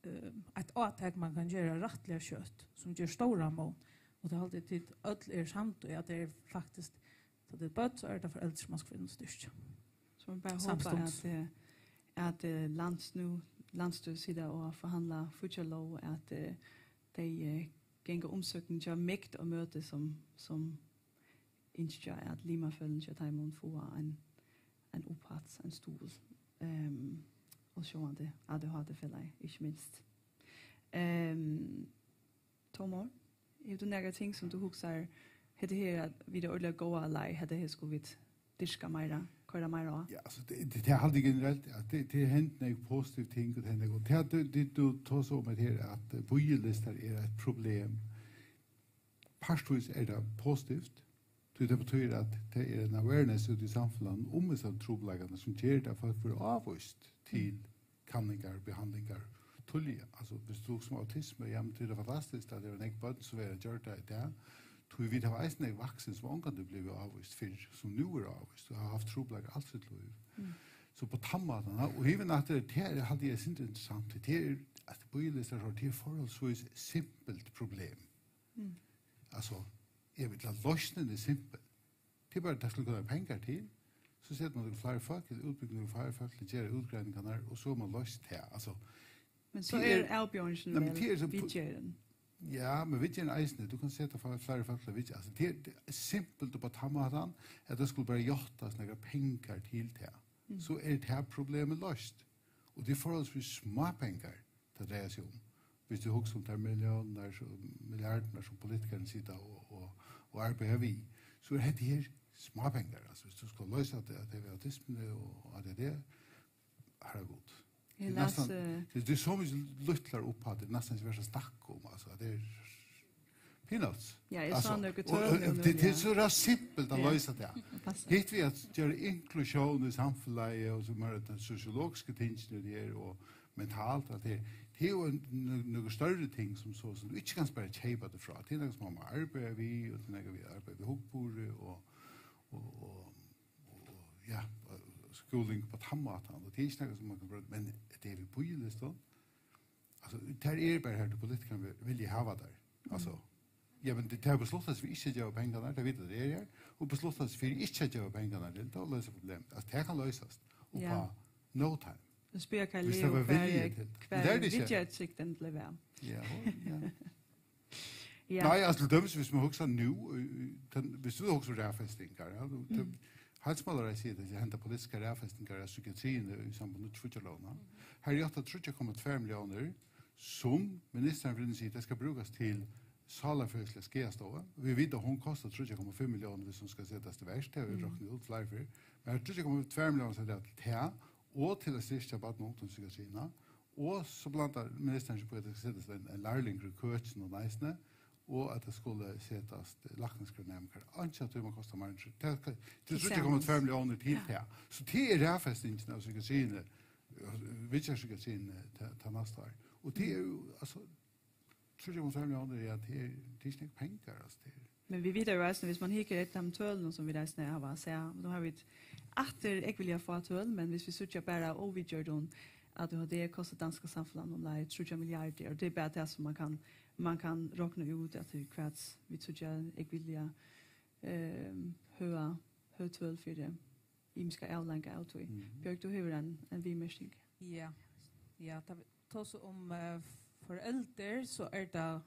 eh, eitt átak, man kann gera rættiliga skjótt, sum ger stóran mun. Og tað haldi eg, tit øll eru samd í, at tað er faktiskt, tá tað er børn, so er tað foreldur, sum man skal fara inn og styrkja. So man bara hopa, Samstundis. at, eh, at, eh, lands-, nú, landsstýrið situr og forhandlar fíggjarlóg, at, eh, tey, eh, ganga umsókn hjá MEGD á møti, sum, sum ynskja, at limafeløgini hjá teimum fáa ein, ein upphædd, ein stuðul, ehm, og sjálvandi A D H D-felagið, ikki minst. Ehm, Tómur, hevur tú nakrar ting, sum tú hugsar, hetta her, at vit eru ordiliga góð á leið, hetta her skulu vit dyrka meira, koyra meira á? Ja, altso, tað, tað, tað haldi eg generelt, at tað, tað er hent nógv positiv ting, og tað er nógv, og tað, tað, tað, tú tosar um, at her, at, eh, bíðilistar er eitt problem. Partvís er tað positivt, Tí tað betýðir, at tað er ein awareness úti í samfelagnum um hesar trupulleikarnar, sum ger, at fólk verða ávíst til kanningar, behandlingar, tíðliga. Altso, viss tú hugsar um autismu, ja, men tað er fantastiskt, at tað eru nógv børn, sum verða gjørd í dag. Tí vit hava eisini nógv vaksin, sum ongantíð blivu ávíst fyrr, sum nú eru ávíst, og hava havt trupulleikar alt sítt lív. So á tann mátan, ja, og yvir at tað er, haldi eg, er sindur interessant, tað er, at bíðilistar, tað er forholdsvís simpelt problem. Altso, eg vil, at loysnin er simpel. Tað er bara, tað skal koma pengar til. So setir man fleiri fólk, ella útbúgving av fleiri fólk, til at gera útgreiningarnar, og so er man loyst her. Altso, Men so tað er er, avbjóðingin nei, men vel tað er so pu- viðgerðin. Ja, men viðgerðin eisini, tú kanst seta fleiri, fleiri fólk til at viðgera. Altso, tað er, tað er simpelt og á tann mátan, at tað skuldi bara játtast nakrar pengar til tað. So er tað problemið loyst. Og tað er forholdsvís smápengar, tað dreiar seg um. Viss tú hugsar um tær milliónirnar, so, milliardirnar, sum politikararnir sita og, og, og arbeiða við, so er hetta her smápengar. Altso, viss tú skalt loysa tað, at tað við autismuni og A D D, herregud. Eg Tað er næstan, las, eh, tað, tað er so mikið lítlar upphæddir, næstan ikki vert at snakka um, altso, at tað er peanuts. Ja, eg sá Altso, nøkur og, tøl og, um tað, tað er ja. So rætt simpelt at Ja. loysa tað. Passar. Hitt við at gera inklusjón í samfelagið, og so meira tey sosiologisku tingini, tað er, og mentalt, at tað er, tað er jo ein, nø-, nøkur størri ting sum so, sum tú ikki kanst bara keypa tað frá. Tað er nakað sum man má arbeiða við, og tað er nakað við at arbeiða við hugburði, og, og, og, og, ja, skúling á tann mátan, og tað er ikki nakað sum man kann brúka, men tað er við bíðilistum. Altso, tað er bara her, tí politikararnir vil, vilja hava tær. Altso, ja, men tað, tað er besluttað seg fyri ikki at geva pengarnar, tað vita tey er her, og besluttað seg fyri ikki at geva pengarnar til, tá loysa problem. Altso, tað kann loysast. Og Ja. á no time. Nú spyr eg Viss Leo, tað var hvar vilji er, til tað. hvar Men tað er er tað ikki. viðgerðartrygdin til at vera? Ja, og, ja. Ja. Nei, altso, til dømis, viss man hugsar nú, øh, øh, tann, viss tú hugsar raðfestingar, ja, tú, tú, Heilsumálaráðið sigur, at tað er henda politiska raðfestingar av psykiatriini í samband við nýggju fíggjarlógina. Her er átta tríggjar komma tvær milliónir, sum ministeren vil siga, tað skal brúkast til sálarfrøðisliga skaðastovu. Vit vita, hon kostar tríggjar komma fimm milliónir, viss hon skal setast í verk, tað hava vit roknað út fleiri ferð. Men her er tríggjar komma tvær milliónir, sum er til tað, og til at styrkja barna- og ungdómspsykiatriina. Og so blandar ministeren seg upp í, at tað skal setast ein, ein lærlingur í køkinum eisini, og at tað skulu setast læknaskúlanæmingar. Einki av tí má kosta meira enn tað, tað er tríggjar komma tvær milliónir til Ja. tað. So tað er raðfestingin av psykiatriini, viðgerðarpsykiatriini, tað, tað næsta ár. Og tað er jo, altso, tríggjar komma tvær milliónir, ja, tað er, tað er ikki nógv pengar, altso, tað er Men vit vita jo eisini, viss man hyggur eftir teimum tølunum, sum vit eisini hava sæð, nú hava vit aftur ógvuliga fá tøl, men viss vit síggja bara av óviðgjørdum, at ADHD kostar danska samfelagnum umleið tríggjar milliardir, og tað er bara tað, sum man kann, man kann rokna út, at tað er hvat vit síggja ógvuliga, ehm, høga, høg tøl fyri ymiskar avleiðingar av tí. Mhm. Bjørg, tú hevur ein, ein viðmerking. Ja, ja, tá vit tosa um, eh, foreldur, so er tað,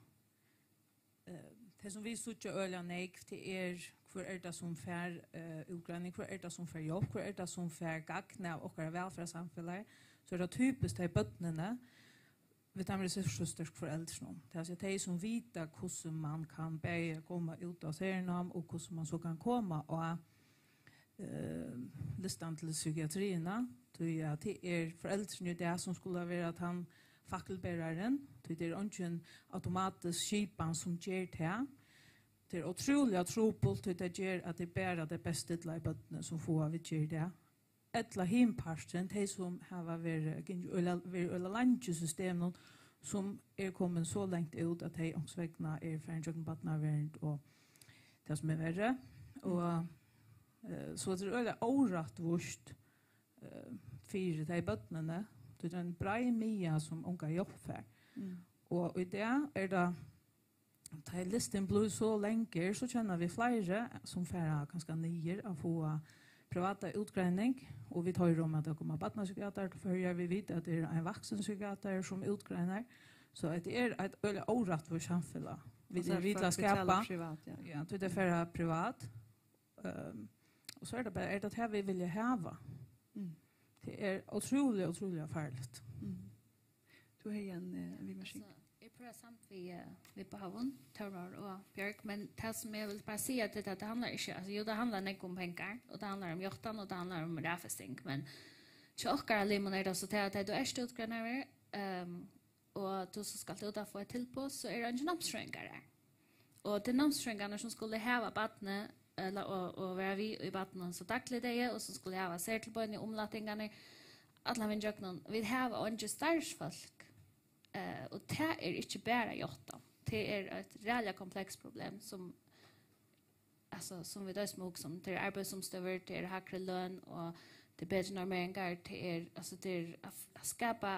eh, tað sum vit síggja øgiliga nógv, tað er, hvør er tað sum fær, eh, útgreining, hvør er tað sum fær hjálp, hvør er tað sum fær gagn av okkara vælferðarsamfelagi, so er tað typiskt tey børnini, við teimum ressourcestørstu foreldrunum. Tað vil siga, tey sum vita, hvussu man kann bæði koma út á sernám og hvussu man so kann koma á, eh, listan til psykiatriina. Tí at tað er foreldrini í dag, sum skulu vera tann fakkelberarin. Tí tað er eingin automatisk skipan, sum ger tað. Tað er ótrúliga trupult, tí tað ger, at tað er bara tey best stillaðu børnini, sum fáa viðgerð í dag. Ella hin parturin, tey sum hava verið, gingið øgiliga, verið øgiliga leingi í systeminum, sum er komin so langt út, at tey onkursvegna eru farin gjøgnum barnavernd og tað sum er verri. Og, eh, so tað er øgiliga órættvíst, eh, fyri tey børnini, tí tað er ein breið miðja, sum onga hjálp fær. Mm. Og í dag er tað Tá listin blívur so langur, so kenna vit fleiri, sum fara kanska niður at fáa privata útgreining, og vit hoyra um, at tað koma barnapsykiatarar til Føroyar, vit vita, at tað er ein vaksinpsykiatar, sum útgreinar, so hetta er eitt øgiliga órættvíst samfelag. Vit, altso, at vit fólk skapa betala privat, ja. Ja, tí tey fara privat, ehm, og so er tað bara, er tað tað, vit vilja hava? Mm. Tað er ótrúliga, ótrúliga farligt. Mm. Tú hevði ein, eh, ein viðmerking? Altso, eg púra samd við, eh, við báðum, Tórður og Bjørg, men tað sum eg vil bara siga til tað, tað handlar ikki, altso, jú, tað handlar nógv um pengar, og tað handlar um játtan, og tað handlar um raðfesting, men hjá okkara limum er tað so tað, at tá tú ert útgreinaður, ehm, og tú so skalt út at fáa eitt tilboð, so eru eingir námsfrøðingar har. Og tað eru námsfrøðingarnir, sum skulu hava barnið ella, og, og vera við í barninum so dagligdegi, og sum skulu hava sertilboðini, umlætingarnar, allan vegin gjøgnum. Vit hava eingi starvsfólk, eh, og tað er ikki bara játtan. Tað er eitt ræðuliga komplekst problem, sum, altso, sum vit eisini mugu hugsa um. Tað er arbeiðsumstøður, tað er hægri løn, og tað er betri normeringar, tað er, altso, tað er at, at skapa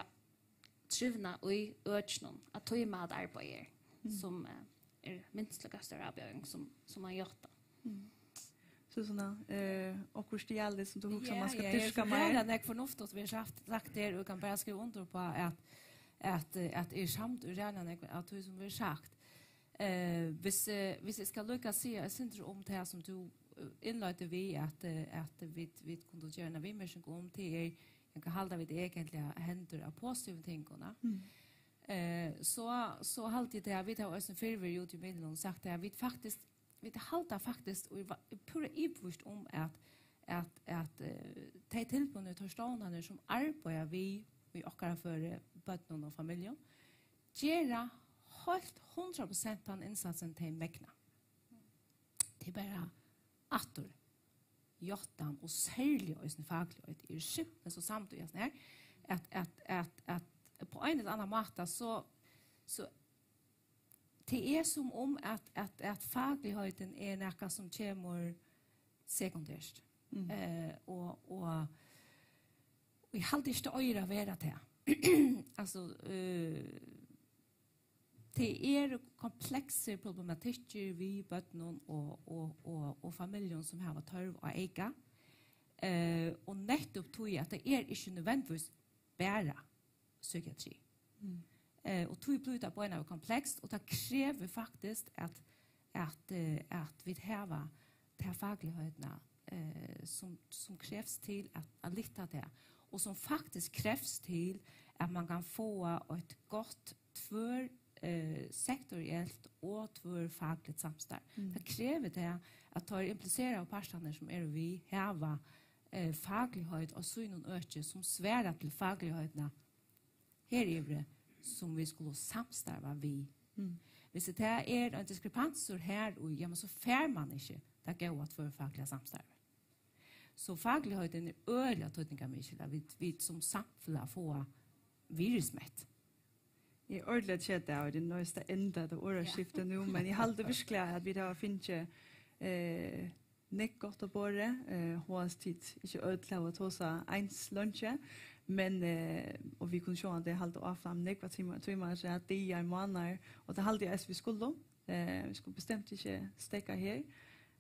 trivnað í økinum, at tíma at arbeiða er, sum, eh, er minst líka stór avbjóðing sum, sum at játta. Susanna, eh, okkurt í ærlig sum tú hugsar man skal dyrka meir? Ja, ja, eg føli at nógv fornuftigt verður sagt, sagt her, og eg kann bara skriva undir uppá at, at, eh, at eg er samd í ræðuliga nógv av tí sum verður sagt. Eh, hvis, eh, hvis eg skal líka siga eitt sindur um tað sum tú, eh, innleiddi við, at, eh, at vit, vit kundu gera eina viðmerking um, tað er, eg kann halda, vit eigentliga hendur av positivum tingum, ja. Eh, so, so haldi eg tað, at vit hava eisini fyrr verið úti í miðlunum og sagt tað, at vit faktiskt, vit halda faktiskt, og eg var púra yvirvíst um, at, at, at, eh, tey tilboðini, tær stovnarnar, sum arbeiða við, við okkara føri, børnum og familjum, gera heilt hundrað prosent tann innsatsin, tey megna. Tað er bara aftur játtan og serliga eisini fakligheit. Eg eri simpelthen so samd í hasum her, at, at, at, at på ein ella annan máta, so, so tað er sum um, at, at, at fagligheitin er nakað sum kemur sekundært. Eh, og, og, og eg haldi ikki, tað eigur at vera tað. Altso, eh, tað eru kompleksir problematikkir við børnum og, og, og, og familjum, sum hava tørv á eyka. Eh, og nettupp tí at tað er ikki nødvendigvis bara psykiatri. Eh, og tí blívur tað beinanvegin komplekst, og tað krevur faktiskt, at, at, eh, at vit hava ta fakligheitina, eh, sum, sum krevst til at, at lyfta tað, og sum faktiskt krevst til, at man kann fáa eitt gott tvør, eh, sektorielt og tvør fakligt samstarv. Tað krevur tað, at teir impliseraðu partarnir, sum eru við, hava, eh, fakligheit á sínum øki, sum svarar til fakligheitina her yviri, sum vit skulu samstarva við. Hvis tað er ein diskrepansur her í, ja, men so fær man ikki tað góða tvørfakliga samstarvið. So fakligheitin er øgiliga týdningarmikil, at vit, vit sum samfelag fáa virðismett. Eg eri ordiliga kedað av, at eg noyðist at enda hetta orðaskiftið nú, men eg haldi virkiliga, at vit hava fingið, eh, nógv gott á borðið, eh, hóast tit ikki øll hava tosað eins leingi, men, eh, og vit kunnu sjálvandi halda áfram nógvar tímar, tímar, dagar, mánaðir, og tað haldi eg eisini, vit skulu. Eh, vit skulu bestemt ikki steðga her.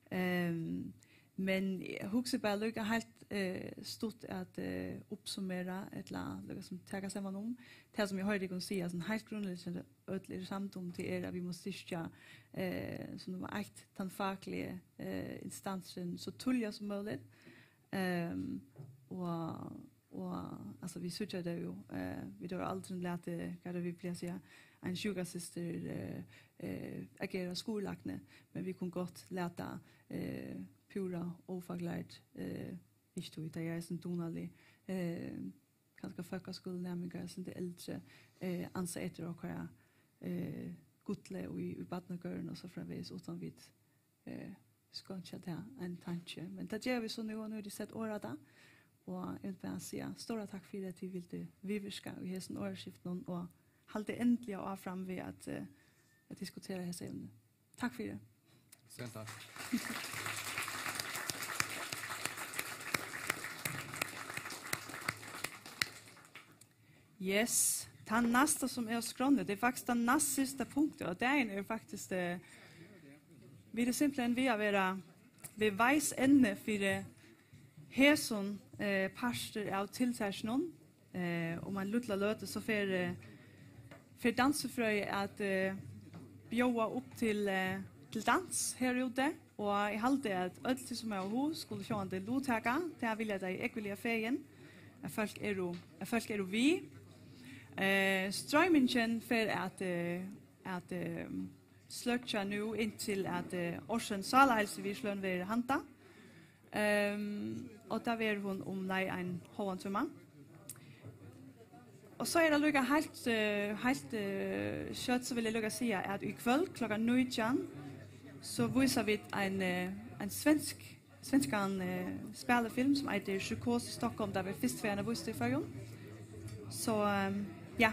Ehm, men eg hugsi bara líka heilt, eh, stutt at, eh, uppsummera, ella líka sum taka saman um, tað sum eg hoyri tykkum siga, sånn heilt grundleggjandi, øll eru samd um, tað er, at vit mugu styrkja, eh, sum nummar eitt, tann fakligi, eh, instansin so tíðliga sum møguligt. Ehm, og, og, altso, vit síggja tað jú, eh, vit hava aldrin latið, hvat er vit plaga at siga, ein sjúkrasystir, eh, eh, agera skurðlækni, men vit kunnu gott lata, eh, púra ófaklært, eh, ikki tí, tað er eisini dugnalig, eh, kanska fólkaskúlinæmingar, sum eru eldri, eh, ansa eftir okkara, eh, gulli í, í barnagørðum og so framvegis, uttan vit, eh, skeinkja tað ein tanki. Men tað gera vit so nú, og nú er tað sett orð á tað. Og eg vil bara siga stóra takk fyri, at tit vildu viðvirka í hesum orðaskiftinum, og haldið endiliga áfram við at, eh, at diskutera hesi evni. Takk fyri. Selv tak. Yes. Tann næsta, sum er á skránni, tað er faktiskt tann næst síðsta punktið, og dagin er faktiskt, eh, vit eru simpelthen við at vera við veis ende fyri hesum, eh, parti av tiltakinum. Eh, um eina lítla løtu, so fer, eh, fer Dansifrøði at, eh, bjóða upp til, eh, til dans her úti. Og eg haldi, at øll tey, sum hava hug, skulu sjálvandi luttaka. Tað vilja tey ógvuliga fegin, at fólk eru, at fólk eru við. Eh, stroymingin fer at, eh, at, eh, sløkkja nú, inntil at, eh, Orson Sálarheilsuvirðisløn verður handa. Ehm, og tað verður hon umleið ein hálvan tíma. Og so er tað líka heilt, eh, heilt, eh, skjótt, so vil eg líka siga, at í kvøld klokkan nítjan, so vísa vit ein, eh, ein svensk, svenskan, eh, spælifilm, sum eitur Psykose Stockholm, der var fyrst ferðin at vísa í Føroyum. So, ehm, ja.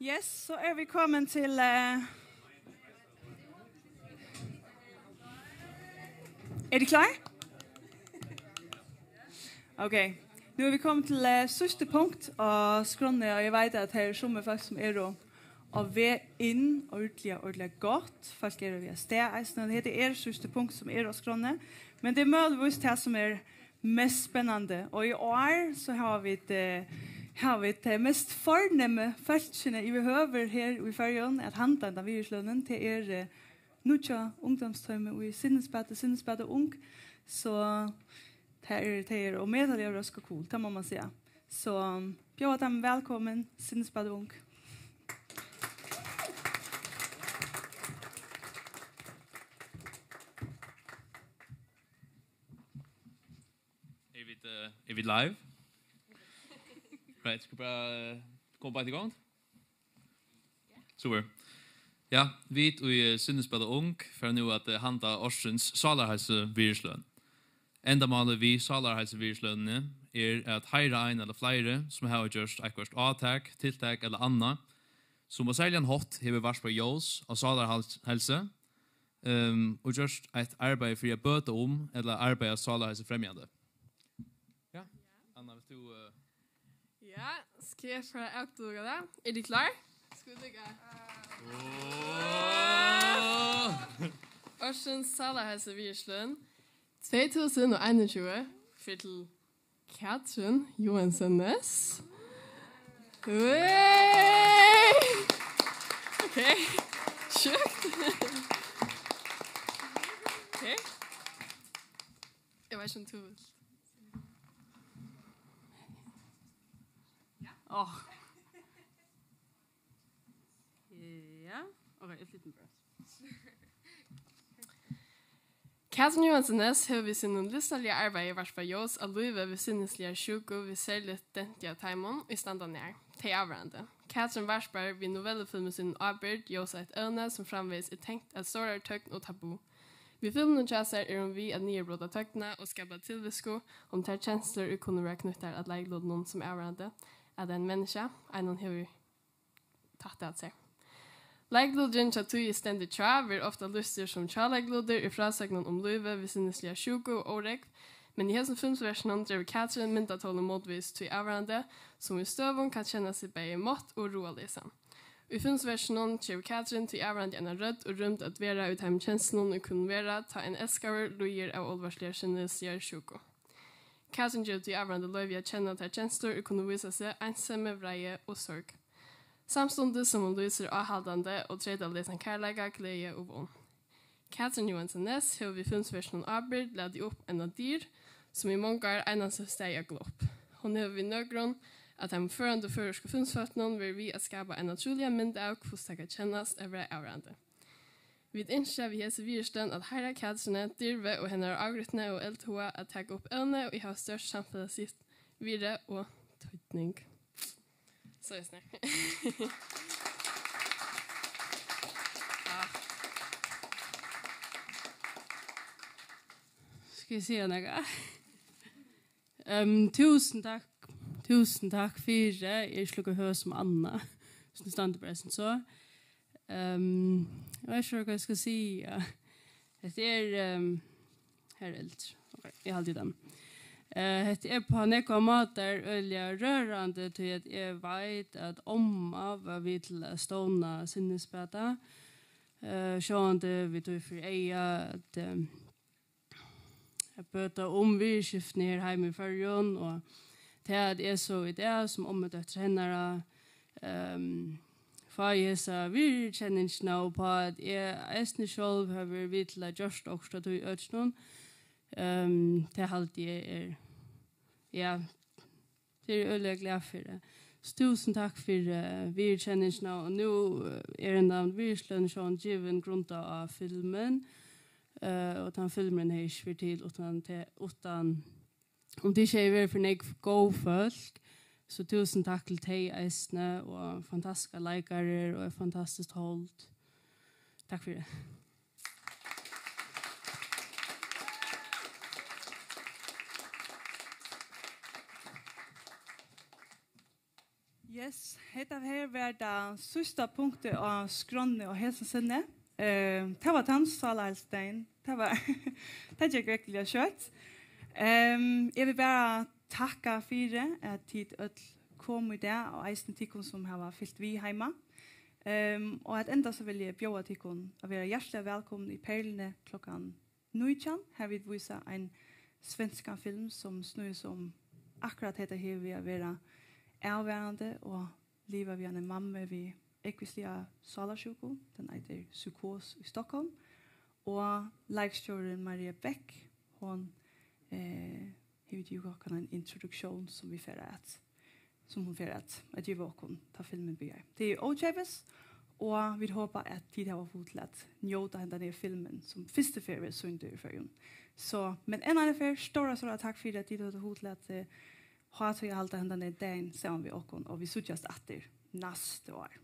Yes, so er vit komin til, eh, er tit klár? Ok, nú er vit komin til, eh, síðsta punkt á skránni, og eg veit at her eru summi fólk sum eru á veg inn, ordiliga, ordiliga gott. Fólk eru við av stað eisini, og hetta er síðsta punkt sum er á skránni, men tað er møguligvis tað sum er mest spennandi. Og í ár, so hava vit, eh, hava vit tey mest fornemu fólkini yvirhøvur her í Føroyum at handa henda virðislønin. Tað er, eh, nýggja ungdómstoymið í Sinnesbata, Sinnesbata Ung. So tað er, tey eru ómetaliga røsk og cool, tað má man siga. So bjóða teimum vælkomin, Sinnesbata Ung. Er vit, eh, er vit live? Right, skal bara, eh, koma bara í gongd? Super. Ja, vit í, eh, Sinnesbata Ung fara nú at, eh, handa ársins sálarheilsuvirðisløn. Endamálið við sálarheilsuvirðislønini er at heiðra ein ella fleiri, sum hava gjørt eitthvørt átak, tiltak ella annað, sum á serligan hátt hevur varpað ljós á sálarheilsu, ehm, og gjørt eitt arbeiði fyri at bøta um ella arbeiða sálarheilsufremjandi. Ja, Anna, vilt tú, eh, Ja, skal eg fara at avdúka tað? Er tit klár? Skal vit líka? Ársins sálarheilsuvirðisløn tvey túsund og einogtjúgu fer til Katrin Johansen Næss. Hey! Ok, sjúkt. Ok. Eg veit ikki um tú vilt. Áh. Ja, ok, eg flytti meg bara. Katrin Johansen Næss hevur við sínum listaliga arbeiði varpað ljós á lívið við sinnisliga sjúku, við serligt denti av teimum, ið standa nær tey avvarðandi. Katrin varpar við novellufilmi sínum Ábyrgd ljós á eitt evni, sum framvegis er tengt av stórari tøgn og tabu. Við filminum hjá sær er hon við at niðurbrjóta tøgnina og skapa tilvitsku um tær kenslur, ið kunnu vera knýttar at leiklutinum sum avvarðandi, at ein menniskja, einum hevur tætt at sær. Leikluturin hjá tí ið stendur hjá verður ofta lýstur sum hjáleiklutur í frásøgnum um lívið við sinnisliga sjúku og órógv, men í hesum filmsverkinum dregur Katrin myndatólið mótvegis tí avvarðandi, sum í støðum kann kenna seg bæði mátt og ráðaleysan. Í filmsverkinum gevur Katrin tí avvarðandi eina rødd og rúmd at vera í teimum kenslunum, ið kunnu vera, tá ein elskaður líður av álvarsligari sinnisligari sjúku. Katrin gevur tí avvarðandi loyvi at kenna tær kenslur, ið kunnu vísa seg einsemi, vreiði og sorg. Samstundis sum hon lýsir áhaldandi og treytaleysan kærleika, gleði og vón. Katrin Johansen Næss hevur við filmsverkinum Ábyrgd latið upp eina dyrð, sum í mong ár einans hevur staðið á glopp. Hon hevur við nøkrum av teimum førandi føroysku filmsfólkunum verið við at skapa eina trúliga mynd av, hvussu tað kann kennast at vera avvarðandi. Vit ynskja við hesi virðisløn at heiðra Katrinu, dirvi og hennara ágrýtni og eldhuga at taka upp evni, ið hava stórt samfelagsligt virði og týdning. So er snakk. Ah. Skal eg siga nakað? Ehm, túsund takk, túsund takk fyri. Eg eri ikki líka høg sum Anna, sum stendur bara sum so. Ehm, eg veit ikki, hvat eg skal siga. Hetta er, ehm, her er eldur. Ok, eg haldi í teimum. Eh, hetta er á nógvar mátar øgiliga rørandi, tí at eg veit, at omma var við til at stovna Sinnisbata. Eh, sjálvandi við tí fyri eyga, at, ehm, at bøta um viðurskiftini her heima í Føroyum, og tað, at eg so í dag sum ommudóttir hennara, ehm, fái hesa viðurkenningina, og á at eg eisini sjálv havi verið við til at gjørt okkurt av tí økinum, ehm, tað haldi eg er, ja, tað eri eg øgiliga glað fyri. So túsund takk fyri, eh, viðurkenningina, og nú, eh, er hendan virðislønin sjálvandi givin grundað á filmin, eh, og tann filmurin hevði ikki verið til uttan te-, uttan, um tað ikki hevði verið fyri nógv góð fólk. So túsund takk til tey eisini, og fantastiskar leikarar og eitt fantastiskt hold. Takk fyri. Yes, hetta her var tað síðsta punktið á skránni á hesa sinni. Eh, tað var tann sálarheilsudagin. Tað var, tað gekk veruliga skjótt. Ehm, eg vil bara takka fyri, at tit øll komu í dag, og eisini tykkum, sum hava fylgt við heima. Ehm, og at enda, so vil eg bjóða tykkum at vera hjartaliga vælkomin í Perluni klokkan nítjan, har vit vísa ein svenskan film, sum snýr seg um akkurát hetta her við at vera avvarðandi og liva við eini mammu við ógvusliga sálarsjúku. Den eitur Psykos í Stockholm. Og leikstjórin Maria Bech, hon, eh, hevur givið okkum ein introduktión, sum vit fara at, sum hon fer at, at geva okkum, tá filmurin byrjar. Tað er ókeypis, og vit hopa, at tit hava hug til at njóta hendan her filmin, sum fyrstu ferð verður sýndur í Føroyum. So, men enn eina ferð, stóra, stóra takk fyri, at tit høvdu hug til at, eh, hava tað at halda hendan her dagin saman við okkum, og vit síggjast aftur næsta ár.